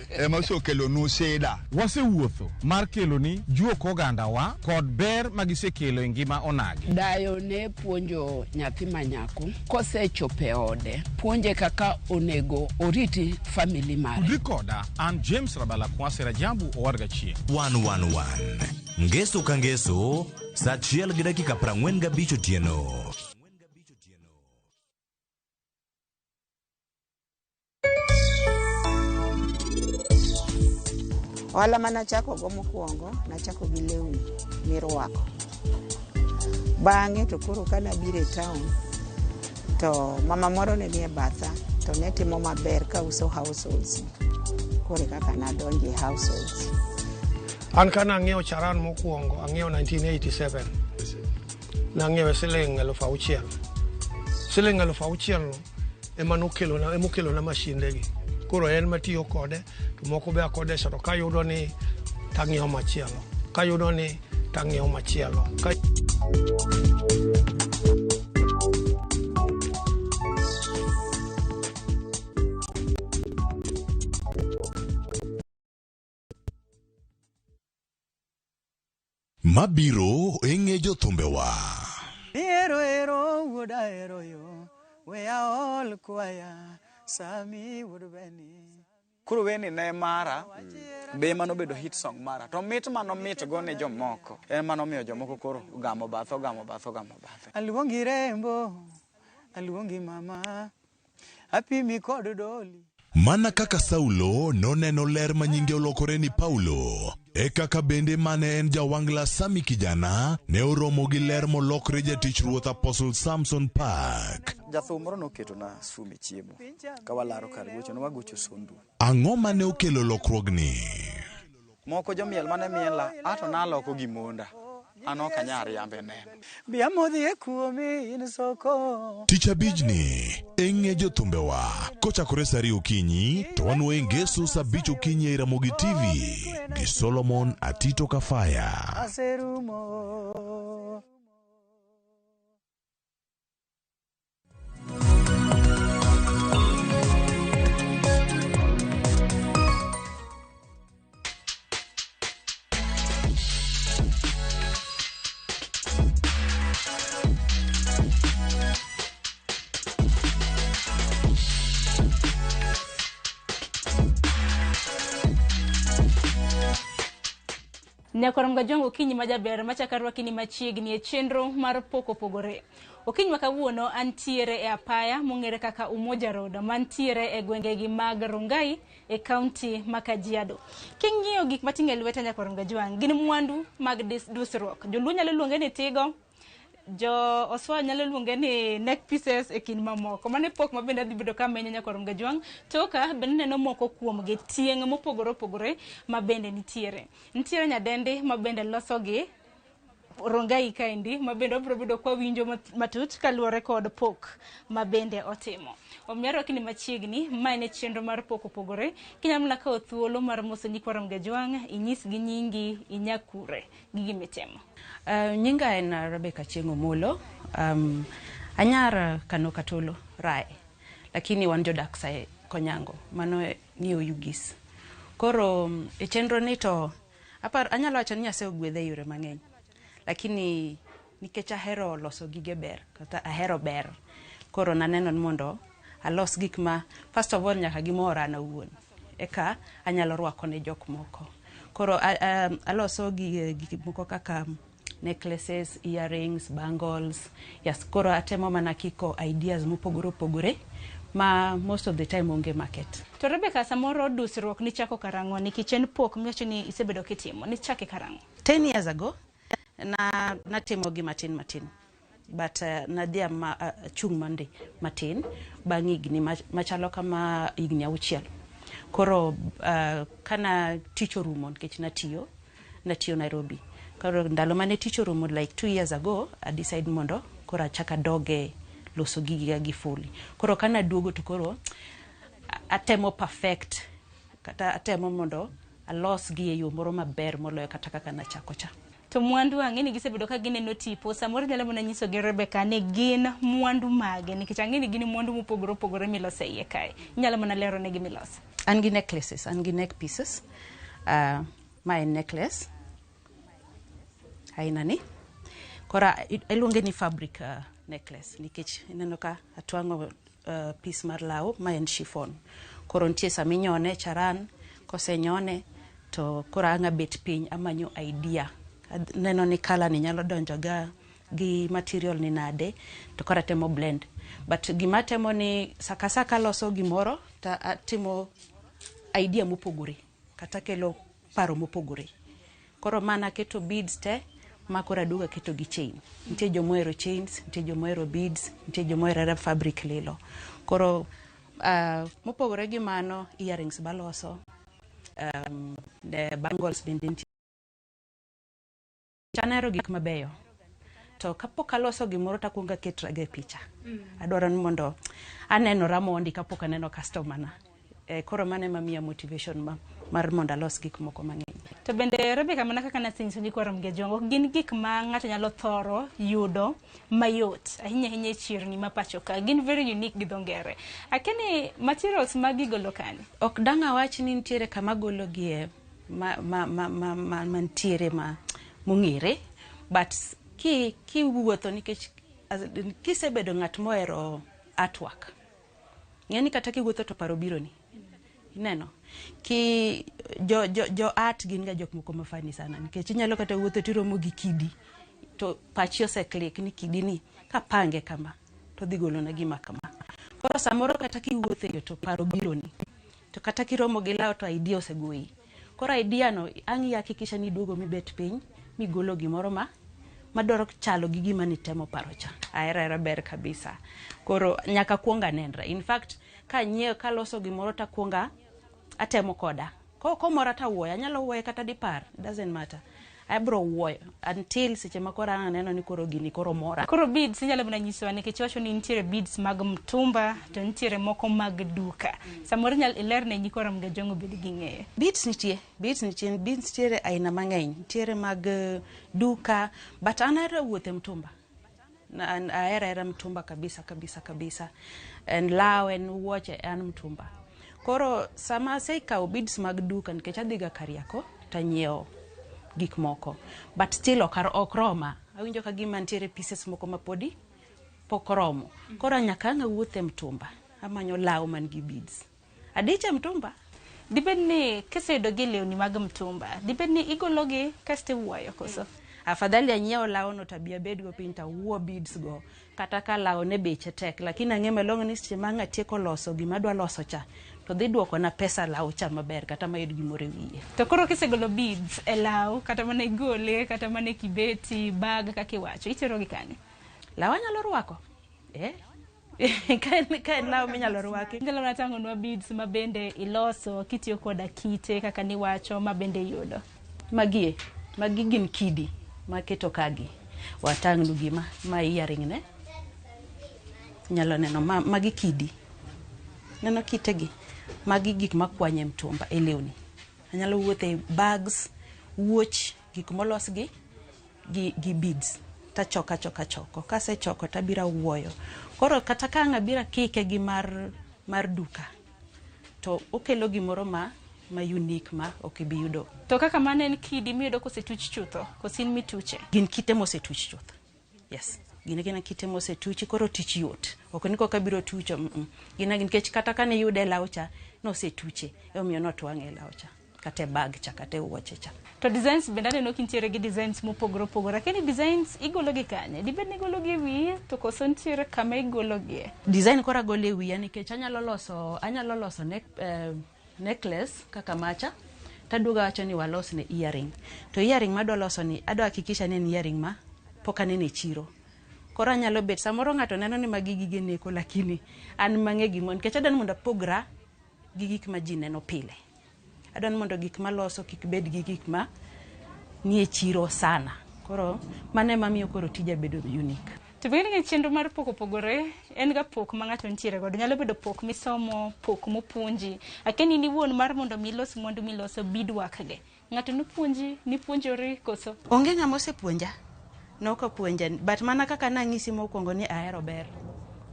ema osekelonu sida. Wasewuotho mar keloni juok ogandawa kod ber magisekelo e ngima onagi. Dayo ne puonjo nyathi ma nyako kosechopo e ode, puonje kaka onego oriti family mare. Tudri koda an James Rabala Kwase Rajabu Owadga Chieng'. 111 Ngeso ka ngeso saa 1:45 otieno. Ohala manachako go mokwongo, nachako gi lewni mirwako. Bang'e to koro kanabiro e town, to mama moro ne nie batha to ne timo maber kauso households. Koro e kaka nadonjo e households. An ka nang'iewo charan mokwongo, ang'iewo 1987. Nang'iewe siling 6,000. Siling 6,000 no ema nokelona ema okelona mashinde gi. Koro en matiyo kode to moko be akodesha to kayudo ni tang'iewo machielo. Kayudo ni tang'iewo machielo. Ka Mabiro e ng'e jothumbewa. Ero ero wuoda ero yo we aol kwaya sami wuod beni. Koro werni ne mara be ema nobedo hit song mara to mit manomit go ne jomoko en manomiyo jomoko koro ogamo bathe ogamo bathe ogamo bathe. Aluongi rembo, aluongi mama, apimi kod doli. Mana kaka Saulo noneno ler ma nyinge olokore ni Paulo, e kaka bende mane en jawangla Sami Kijana ne oromo gi ler molokre jatich Ruoth Apostle Samson Park. Jathum moro noketona sum e chiemo ka walaro kar gocho ne wagocho sondu. Ang'o mane okelo lokruogni? Moko jomiel mane miela ato naloko gi monda. An ok anyal riambe neno. Bi amodhi e kuomi in soko. Tich abijni e ng'e jothumbewa kochakore saa ariyo okinyi to wanwoye ngeso saa abich okinyi ei Ramogi TV gi Solomon Atito Kafaya. Aserumo. Nyakwar Mgajwang' okinyi ma jaber machako arwaki ni machiegni e chenro mar pok opogore. Okinyi ma kawuono antiere e apaya mong'ere kaka Umoja Road mantiere e gwengegi mag Rongai e kaunti ma Kajiado. King'iyo gik mating'o e lweta Nyakwar Mgajwang' gin mwandu mag dusruok. Joluo nyalo luonge ni tigo, jo Oswa nyalo luonge ni neck pieces e kind mamoko. Mano e pok ma bende adhi bedo ka amenyo Nyakwar Mgajwang'. Toka bende neno moko kuomgi tieng' mopogore opogore ma bende nitiere. Nitiere nyadendi ma bende losogi Rongai kaendi ma bende wabiro bedo kwa winjo matut kaluwore kod pok ma bende otimo. Omiyo arwaki ni machiegni, ma en e chenro mar pok opogore. Kinyalo mana kawo thuolo mar moso nyikwa Ramogi Ajwang', inyisgi nyingi, inya kure gi gimitimo. Nyinga en Rebecca Chieng' Omolo. Anyar Kano Katolo, Rae. Lakini wan jodak sae Konyango, mano ni Oyugis. Koro e chenro ni to anyalo wacho ni Nyasaye ogwedha e yore mang'eny. Lakini nikech ahero loso gige ber, kata ahero ber, koro naneno ni mondo alos gik ma first of all nyaka gimora an awuon, eka anyalo rwako ne jok moko. Koro aloso gik moko kaka necklaces, earrings, bangles. Yes, koro atemo mana kiko ideas mopogore opogore ma most of the time onge market. To Rebecca, samoro dusruok nichako karang'o? Nikech en pok miwacho ni isebedo kitimo, nichake karang'o? 10 years ago natimo gi matin matin. But nadhi achung' mondi matin bang' higni machalo kama higni 6. Koro kana tich orumo nikech natiyo Nairobi. Koro ndalo mane tich orumo like 2 years ago, I decide mondo koro achak adoge loso giga gi fully. Koro kana duogo to koro atemo perfect, kata atemo mondo alos gi e yo moro maber moloyo kata kaka nachako cha. To mwandu ang'e ni gisebedo ka gineno tipo, samoro inyalo mana nyiso gi Rebecca ni gin mwandu mage, nikech ang'e ni gin mwandu mopogore opogore miloso e iye kae. Inyalo mana lero negi miloso. An gi necklaces, an gi neck pieces. Ma en necklace aina ni. Koro iluonge ni fabric necklace nikech ineno ka atwang'o piece mar law ma en chiffon. Koro nitie sama inyone charan, kosenyone to koro ang' abet piny amanyo idea. Neno ni colour ni nyalo donjo ga gi material ni nade, to koro atemo blend. But gima atemo ni saka saka loso gimoro to atimo idea mopogore kata kelo paro mopogore. Koro mana keto beads te ma koro aduogo aketo gi chain. Nitie jomohero chains, nitie jomohero beads, nitie jomohero fabric lilo. Koro mopogore gi mano, earrings baloso, bangles bende nitie. Anahero gik mabeyo. To kapok aloso gimoro to akuongo aketraga e picha. Adwaro ni mondo anenora mondi kapok aneno customer na. Koro mano ema miya motivation mar mondo alos gik moko mang'eny. To bende Rebecca, mana kaka nasenyiso nyikwa Ramogi Ajwang', ok gin gik ma ng'ato nyalo thoro yudo mayot, ahinya ahinya e chirni ma pacho ka. Gin very unique gi dho ngere. Akia ni materials mag gigolo kanye? Ok dang' awach ni nitiere kama gologie mantiere ma mong'ere, but kiwuotho nikech kisebedo ng'at mohero artwork, ng'e ni kata kiwuotho to paro bironi. Ineno? Ki jo art gin ga jok moko ma funny sana, nikech inyalo kata wuotho tiromo gi kidi to pachi ose click ni kidi ni kapange kama to dhi golona gima kama. Koro samoro kata kiwuotho e yo to paro bironi, to kata kiromo gi law to idea osegoyi. Koro idea no ang' ihakikisha ni iduogo mibet piny migolo gimoro madwaro chalo gi gima nitemo paro cha. Ahero ahera ber kabisa. Koro nyaka kuong anenra. In fact, kanyiewo kaloso gimoro takuonga atemo koda. Komora tawuoyo, anyalo wuoye kata dipar, doesn't matter. Abro wuoyo until seche ma koro ang' aneno ni koro gini koro mora. Koro beads inyalo mana nyisowa nikech iwacho ni nitiere beads mag mtumba to nitiere moko mag duka. Samoro inyalo ilerne nyikwa Ramogi Ajwang' obed gi ng'eyo. Beads nitie, beads nitie, beads nitiere aina mang'eny. Nitiere mag duka, but an ahero wuotho e mtumba. An ahero ahera mtumba kabisa kabisa kabisa. En law, en wuoche, an mtumba. Koro sama asekawo beads mag duka nikech adhiga Kariakoo tanyiewo gik moko. But still ok roma. Awinjo ka gima nitiere pieces moko ma podi pok oromo. Koro nyaka ang' awuoth e mtumba. Amanyo law man gi beads. Adich e mtumba. Dibed ni kiseyudo gi lewni mag mtumba, dibed ni igologi kasto iwuoyo koso? Afadhali anyiew lawno to abi abedgo piny to awuo beads go. Kata ka law ne beche tek, lakini ang'e malong'o ni seche ma ang' atieko loso gima adwa loso cha, to dhi duokona pesa law cha maber kata mayud gimoro e wiye. To koro kisegolo beads e law, kata mana igole, kata mana e kibeti, bag kaka iwacho, iterogi kanye? Law anyalo rwako. Eh? Ka en law minyalo rwaki. Inyalo mana tang'onwa beads ma bende iloso kitiyo koda kite kaka niwacho ma bende iyudo. Magie, magi gin kidi maketo kagi. Watang'nu gima, ma earring ne. Inyalo neno ma, magi kidi. Neno kitegi. Magi gik makwanye mtumba e lewni. Anyalo wuotho e bags, wuoch, gik molos gi beads. Tachoko achoka achoko. Kasechoko tabiro awuoyo. Koro kata ka ang' abiro akike gi mar duka, to okelo gimoro ma unique ma ok ibi yudo. To kaka mano en kidi miyudo kosetuch chutho, koso in mituche? Gin kite mosetuch chuth. Yes. Gin gina kite mosetuchi, koro tich yot. Ok ni koka biro tucho, Gin nikech kata kane iyude e law cha, nosetuche. Emomiyo notwang'e e law cha. Kata e bag cha, kata e wuoche cha. To designs bende aneno kintiere gi designs mopogore opogore. Lakini designs igolo gi kanye? Dibed ni igolo gi e wiyi to koso nitiere kama igolo gie? Design koro agolo e wiya nikech anyalo loso necklace kaka macha. Taduogo awacho ni walos ne earring. To earring madwa loso ni adwa hakikisha ni en earring ma pok aneno e chiro. Koro anyalo bet samoro ng'ato neno ni magi gige neko lakini an mang'e gimo nikech adwa ni mondo apogra gi gik ma ji neno pile. Adwa ni mondo gik maloso kik bed gi gik ma nie chiro sana. Koro mano ema miyo koro tija bedo unique. To bende ni chenro mar pok opogore, en ga pok ma ng'ato nitiere godo. Nyalo bedo pok misomo, pok mopuonji. Akia ni in iwuon mar mondo mi ilos mwandu miloso beadwork gi. Ng'ato nopuonji, nipuonjori koso? Onge ng'ama osepuonja. Nok opuonja, but mana kaka nang'isi mokwongo ni ahero ber.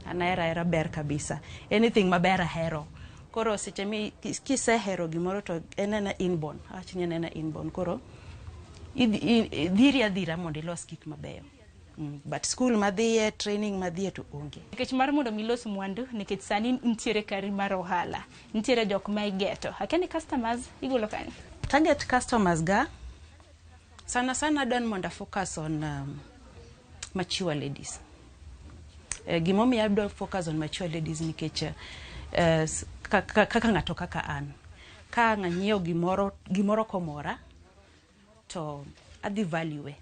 An ahero ahera ber kabisa. Anything maber ahero. Koro seche mi kisehero gimoro to en ena inborn. Awach ni en ena inborn. Koro dhiri adhira mondo ilos gik mabeyo. But school madhiye, training madhiye to onge. Nikech mar mondo mi ilos mwandu, nikech sani nitiere kari mar ohala. Nitiere jok ma igeto. Akia ni customers igolo kanye? Target customers ga, sana sana adwa ni mondo focus on mature ladies. Gimomiyo adwa focus on mature ladies nikech kaka ng'ato kaka an. Ka ang' anyiewo gimoro komora, to adhi value.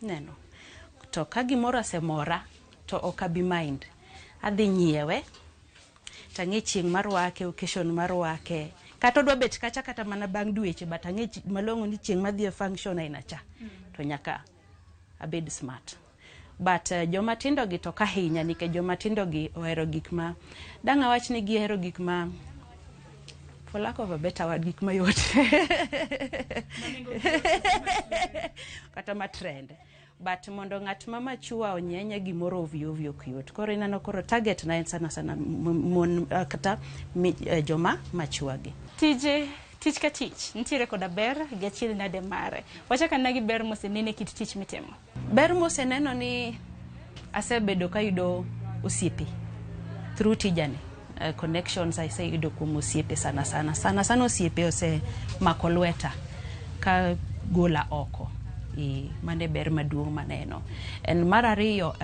Neno. To ka gimoro osemora, to ok abi mind. Adhi nyiewe, tang'e chieng' marwake, occasion marwake. Kata odwa bet kacha kata mana bang' dweche, but ang'e malong'o ni chieng' madhi e function aina cha, to nyaka abed smart. But joma tindo gi to ok ahinya, nikech joma tindo gi ohero gik ma, dang' awach ni gihero gik ma, for lack of a better word, gik mayot. Kata ma trend. But mondo ng'at ma mature onyenye gimoro ovyo ovyo ok yot. Koro ineno koro target na en sana sana mon, kata joma mature gi. Tije, tich ka tich, nitiere koda ber gi achiel nade mare. Wachak anena gi ber mosenene kit tich mitimo. Ber moseneno ni asebedo kayudo osiepe through tijani. Connections aseyudo kuom osiepe sana sana. Sana sana osiepe osemako lweta ka gola oko. Mano e ber maduong' maneno. En mar ariyo,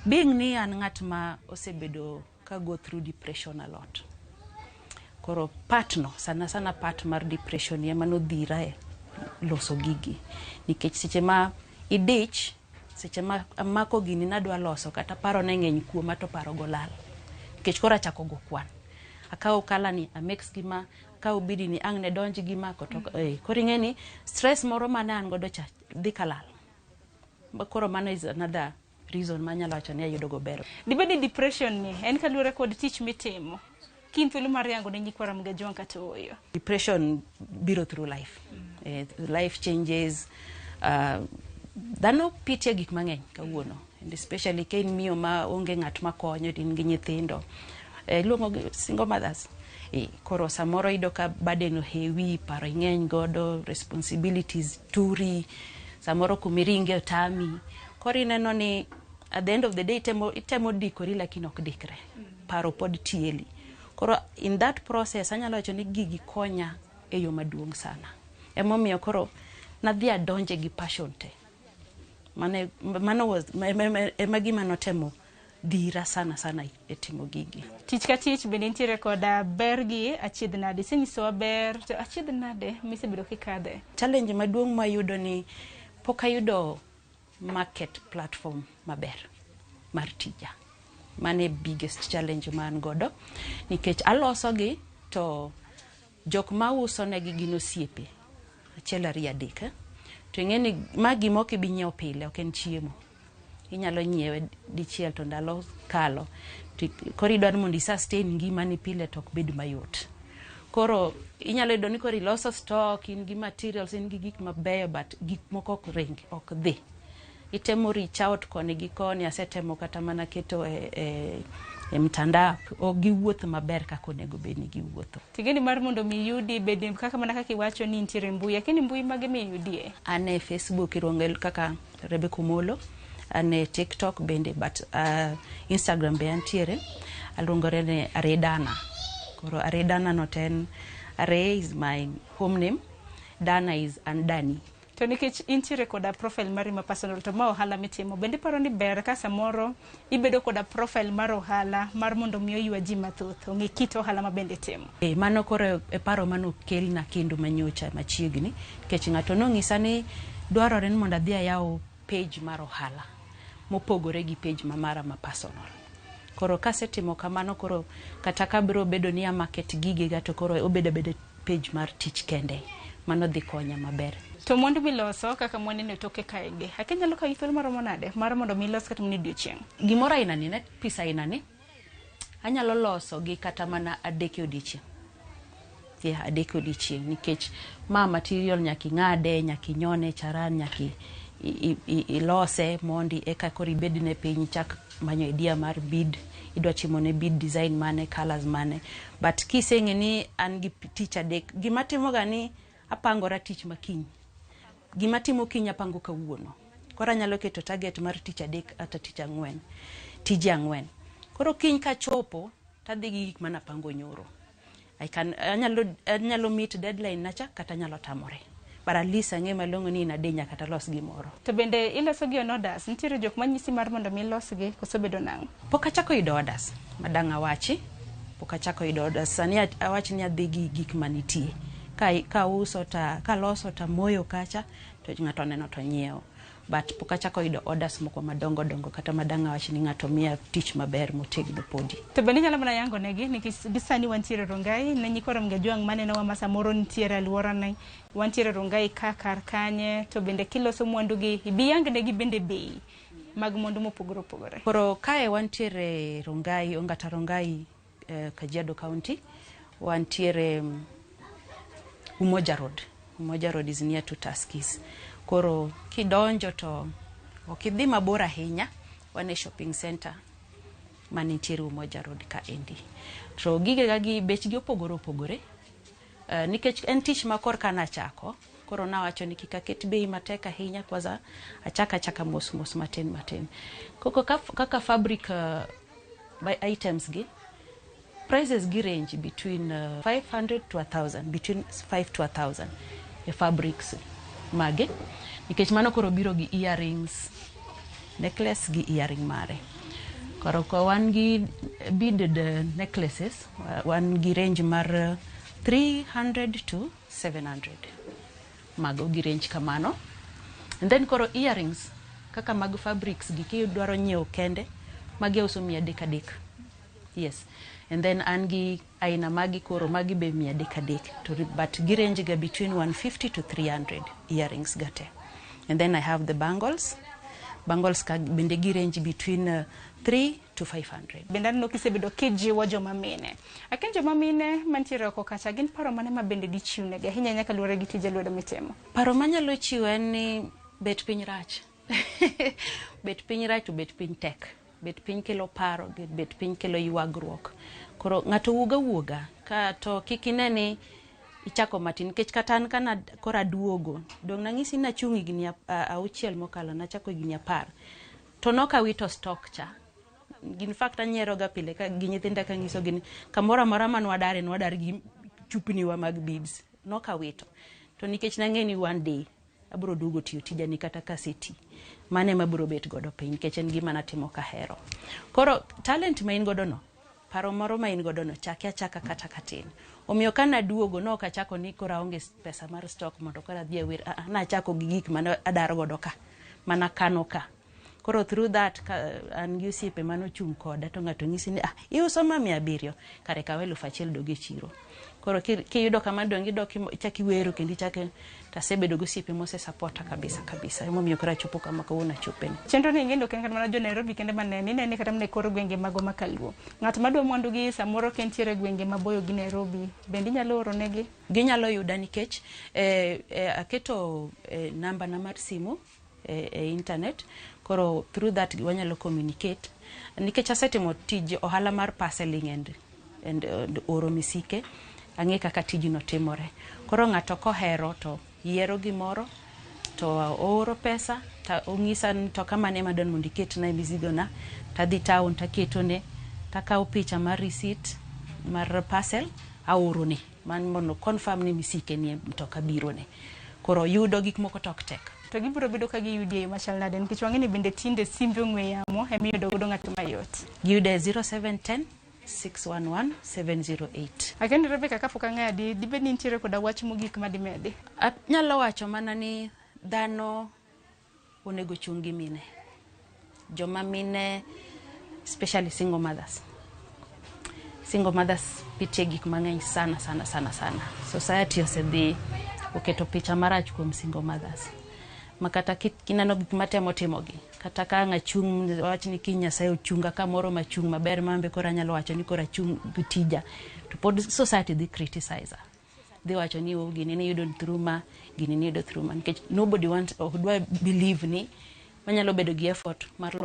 being ni an ng'at ma osebedo ka go through depression a lot. Koro part no, sana sana part mar depression ema nodhira e loso gigi. Nikech seche ma idich, seche ma amako gini nadwa loso, kata paro ne ng'eny kuoma to paro go lal. Nikech koro achako go kwan. Akawo kala ni, amix gi ma, Ka obidi ni ang' ne donj gi mako to koro ing'e ni stress moro mane an godo cha dhi kalal. Koro mano is another reason manyalo wacho ni ayudo go ber. Dibed ni depression ni en kaluwore kod tich mitimo. Ka in thuolo mar yango ne nyikwa Ramogi Ajwang' kata ooyo. Depression biro through life. Life changes. Dhano pitie gik mang'eny kawuono. And especially ka in miyo ma onge ng'at makonyo, in gi nyithindo. Iluongo gi single mothers. Koro samoro iyudo ka burden ohewi, paro ing'eny godo, responsibilities turi, samoro kumiringe otami. Koro ineno ni at the end of the day itemo dikori lakini ok dikre. Paro pod tieli. Koro in that process anyalo wacho ni gigi konya e yo maduong' sana. Emomiyo koro nadhi adonje gi passion te. Mano was ema gima notemo dhira sana sana e timo gigi. Tich ka tich bende nitiere koda ber gi achiedh nade. Isenyisowa ber to achiedh nade misebedo kikadhe? Challenge maduong' mayudo ni pok ayudo market platform maber mar tija. Mano e biggest challenge ma an godo nikech aloso gi to jok mauso negi gin osiepe achiel ariyo adek. To ing'e ni ma gima ok ibi nyiewo pile, ok en chiemo. Inyalo nyiewe dichiel to ndalo kalo. Koro idwa ni mondo i sustain ngimani pile to ok bed mayot. Koro inyalo yudo ni koro iloso stock, in gi materials, in gi gik mabeyo but gik moko ok ring, ok dhi. Itemo reach out koni gi koni, asetemo kata mana keto e mtandao, ok giwuoth maber kaka onego bed ni giwuotho. Tigeni mar mondo mi yudi bed kaka mana kaka iwacho ni nitiere mbui, lakini mbui mage miyudie? An e Facebook iluonge kaka Rebecca Omollo, an e TikTok bende but Instagram be antiere, aluongore ni Aredana. Koro Aredana no to en Are is my home name, Dana is Andani. To nikech intiere koda profile mari ma personal to ma ohala mitimo, bende iparo ni ber ka samoro ibedo koda profile mar ohala mar mondo mi oywa ji mathoth ong'e kit ohala ma bende itimo? Mano koro e paro manokelna kendo manyocha machiegni nikech ng'ato nong'isa ni dwarore ni mondo adhi ayaw page mar ohala mopogore gi page ma mara ma personal. Koro kasetimo kamano koro kata ka biro bedo ni a market gigega to koro obedo abeda page mar tich kende. Mano dhi konya maber. To mwandu miloso kaka mwaneno e toke kaegi, akia nyalo kawi thuolo maromo nade mar mondo mi ilos kata mana odiochieng'? Gimoro aina ni, net piece aina ni, anyalo loso gi kata mana adek e odiochieng'. Yeah, adek e odiochieng' nikech ma material nyaka ing'ade, nyaka inyone charan, nyaka ilose mondi eka koro ibedne piny ichak manyo idea mar bead, idwa timone bead design mane, colours mane. But kiseng'e ni an gi tich adek, gima timoga ni apangora tich makiny. Gima timo kiny apango kawuono. Koro anyalo keto target mar tich adek kata tich ang'wen. Tije ang'wen. Koro kiny kachopo tadhi gi gik mane apango nyoro. Anyalo meet deadline nacha kata anyalo tamore. But at least ang'e malong'o ni in a day nyaka talos gimoro. To bende iloso gi on orders? Nitiere jok manyisi mar mondo mi ilosgi koso bedo nang'o? Pok achako yudo orders, madang' awachi. Pok achako yudo orders. Sani awach ni adhi gi gik manitie. Ka uso ta, kaloso ta moyo kacha, to ng'ato oneno to nyiewo. But pok achako yudo orders moko madongo dongo kata madang' awach ni ng'ato miya tich maber motegno podi. To bende inyalo mana yango negi nikech gi sani wantiere Rongai ne nyikwa Ramogi Ajwang' manenowa ma samoro nitiere alworani, wantiere Rongai ka kar kanye, to bende kiloso mwandu gi ibi yang negi bende bei mag mwandu mopogore opogore. Koro kae wantiere Rongai, Ongata Rongai, Kajiado County, wantiere Umoja Road. Umoja Road is near to Tuskys. Koro kidonjo to ok idhi mabor ahinya, wan e shopping center manitiere Umoja Road kaendi. To gigega gi bechgi opogore opogore. Nikech en tich ma korka nachako, koro nawacho ni kik aket bei matek ahinya, kwanza achaka achaka mos mos matin matin. Koko kaka fabric items gi, prices gi range between 500 to 1000, between 5 to 1000 e fabrics mage. Nikech mano koro biro gi earrings, necklace gi earring mare. Koro ka wan gi beaded necklaces, wan gi range mar 300 to 700. Mago gi range kamano. And then koro earrings, kaka mag fabrics gi kidwaro nyiewo kende, magi auso 300 300. Yes. And then an gi aina magi koro magi be 300 300 to but gi range ga between 150 to 300 earrings ga te. And then I have the bangles. Bangles ka bende gi range between 3 to 500. Bende aneno kisebedo kijiwo joma mine. Akia joma mine mantiere oko kacha gin paro mane ma bende dichiwnegi ahinya ahinya kaluwore gi tije lwedo mitimo? Paro manyalo chiwo en ni bet piny rach. Bet piny rach to bet piny tek. Bet piny kelo paro, bet piny kelo ywagruok. Koro ng'ato wuog awuoga ka to kik ine ni ichako matin nikech kata an kana koro aduogo dong' nang'isi ni nachung' higni 6 mokalo nachako higni 10 to nokawito stock cha. In fact anyiero ga pile ka gi nyithinda kanyisogi ni kamoro amora mane wadare nwadar gi chupni wa mag beads nokawito to nikech nang'e ni one day abiro duogo tiyo tijani kata kaseti mano ema abiro bet godo piny nikech en gima natimo kahero. Koro talent ma in godo no paro moro ma in godo no chake achaka kata katin. Omiyo kana duogo nok achako ni koro aonge pesa mar stock mondo koro adhi awer. Nachako gi gik mane adar godo ka mana kano ka. Koro through that ka, an gi osiepe manochung' koda to ng'ato nyisi ni ah iuso ma 700 kare kaw 1000 dog e chiro. Koro kiyudo kama dong idok ichak iwero kendo ichak tasebedo gi osiepe mose supporta kabisa kabisa emomiyo koro achopo kama kawuono achopeni. Chenro ni ing'e ni ok en kata mana jo Nairobi kende manene, inene kata mana e kor gwenge mago ma kaluo. Ng'at madwa mwandu gi samoro ka entiere e gwenge maboyo gi Nairobi, bende inyalo oro negi? Ginyalo yuda nikech aketo namba na mar simu e internet koro through that wanyalo communicate nikech asetimo tij ohala mar parceling and oro misike ang'e kaka tijno timore. Koro ng'ato kohero to yiero gimoro to ooro pesa to ong'isa ni to kamano ema adwaro mondo iketna e mizigo na tadhi town taketone takawo picha mar receipt mar parcel aorone man mondo confirm ni misike ni e mtoka birone. Koro yudo gik moko to ok tek. To gibiro bedo ka giyudi e yo machal nade nikech wang'e ni bende tinde simbe ong'we yamo ema iyudo godo ng'ato mayot. Giyude e 0710 611 708. Akia ni Rebecca kapok ang'adi, dibed ni nitiere koda wach mogik madimedi? Anyalo wacho mana ni dhano onego chung' gi mine. Joma mine especially single mothers. Single mothers pitie gik mang'eny sana sana sana sana. Society osedhi oketo picha marach kuom single mothers. Ma kata kineno gik matemo timogi, kata ka ang' achung' wawach ni kiny Nyasaye ochunga kamoro machung' maber ma anbe koro anyalo wacho ni koro achung' gi tija, to pod society dhi criticize. Dhi wacho ni oh gini niyudo through ma, gini niyudo through ma. Nikech nobody want, ok dwa believe ni wanyalo bedo gi effort mar loso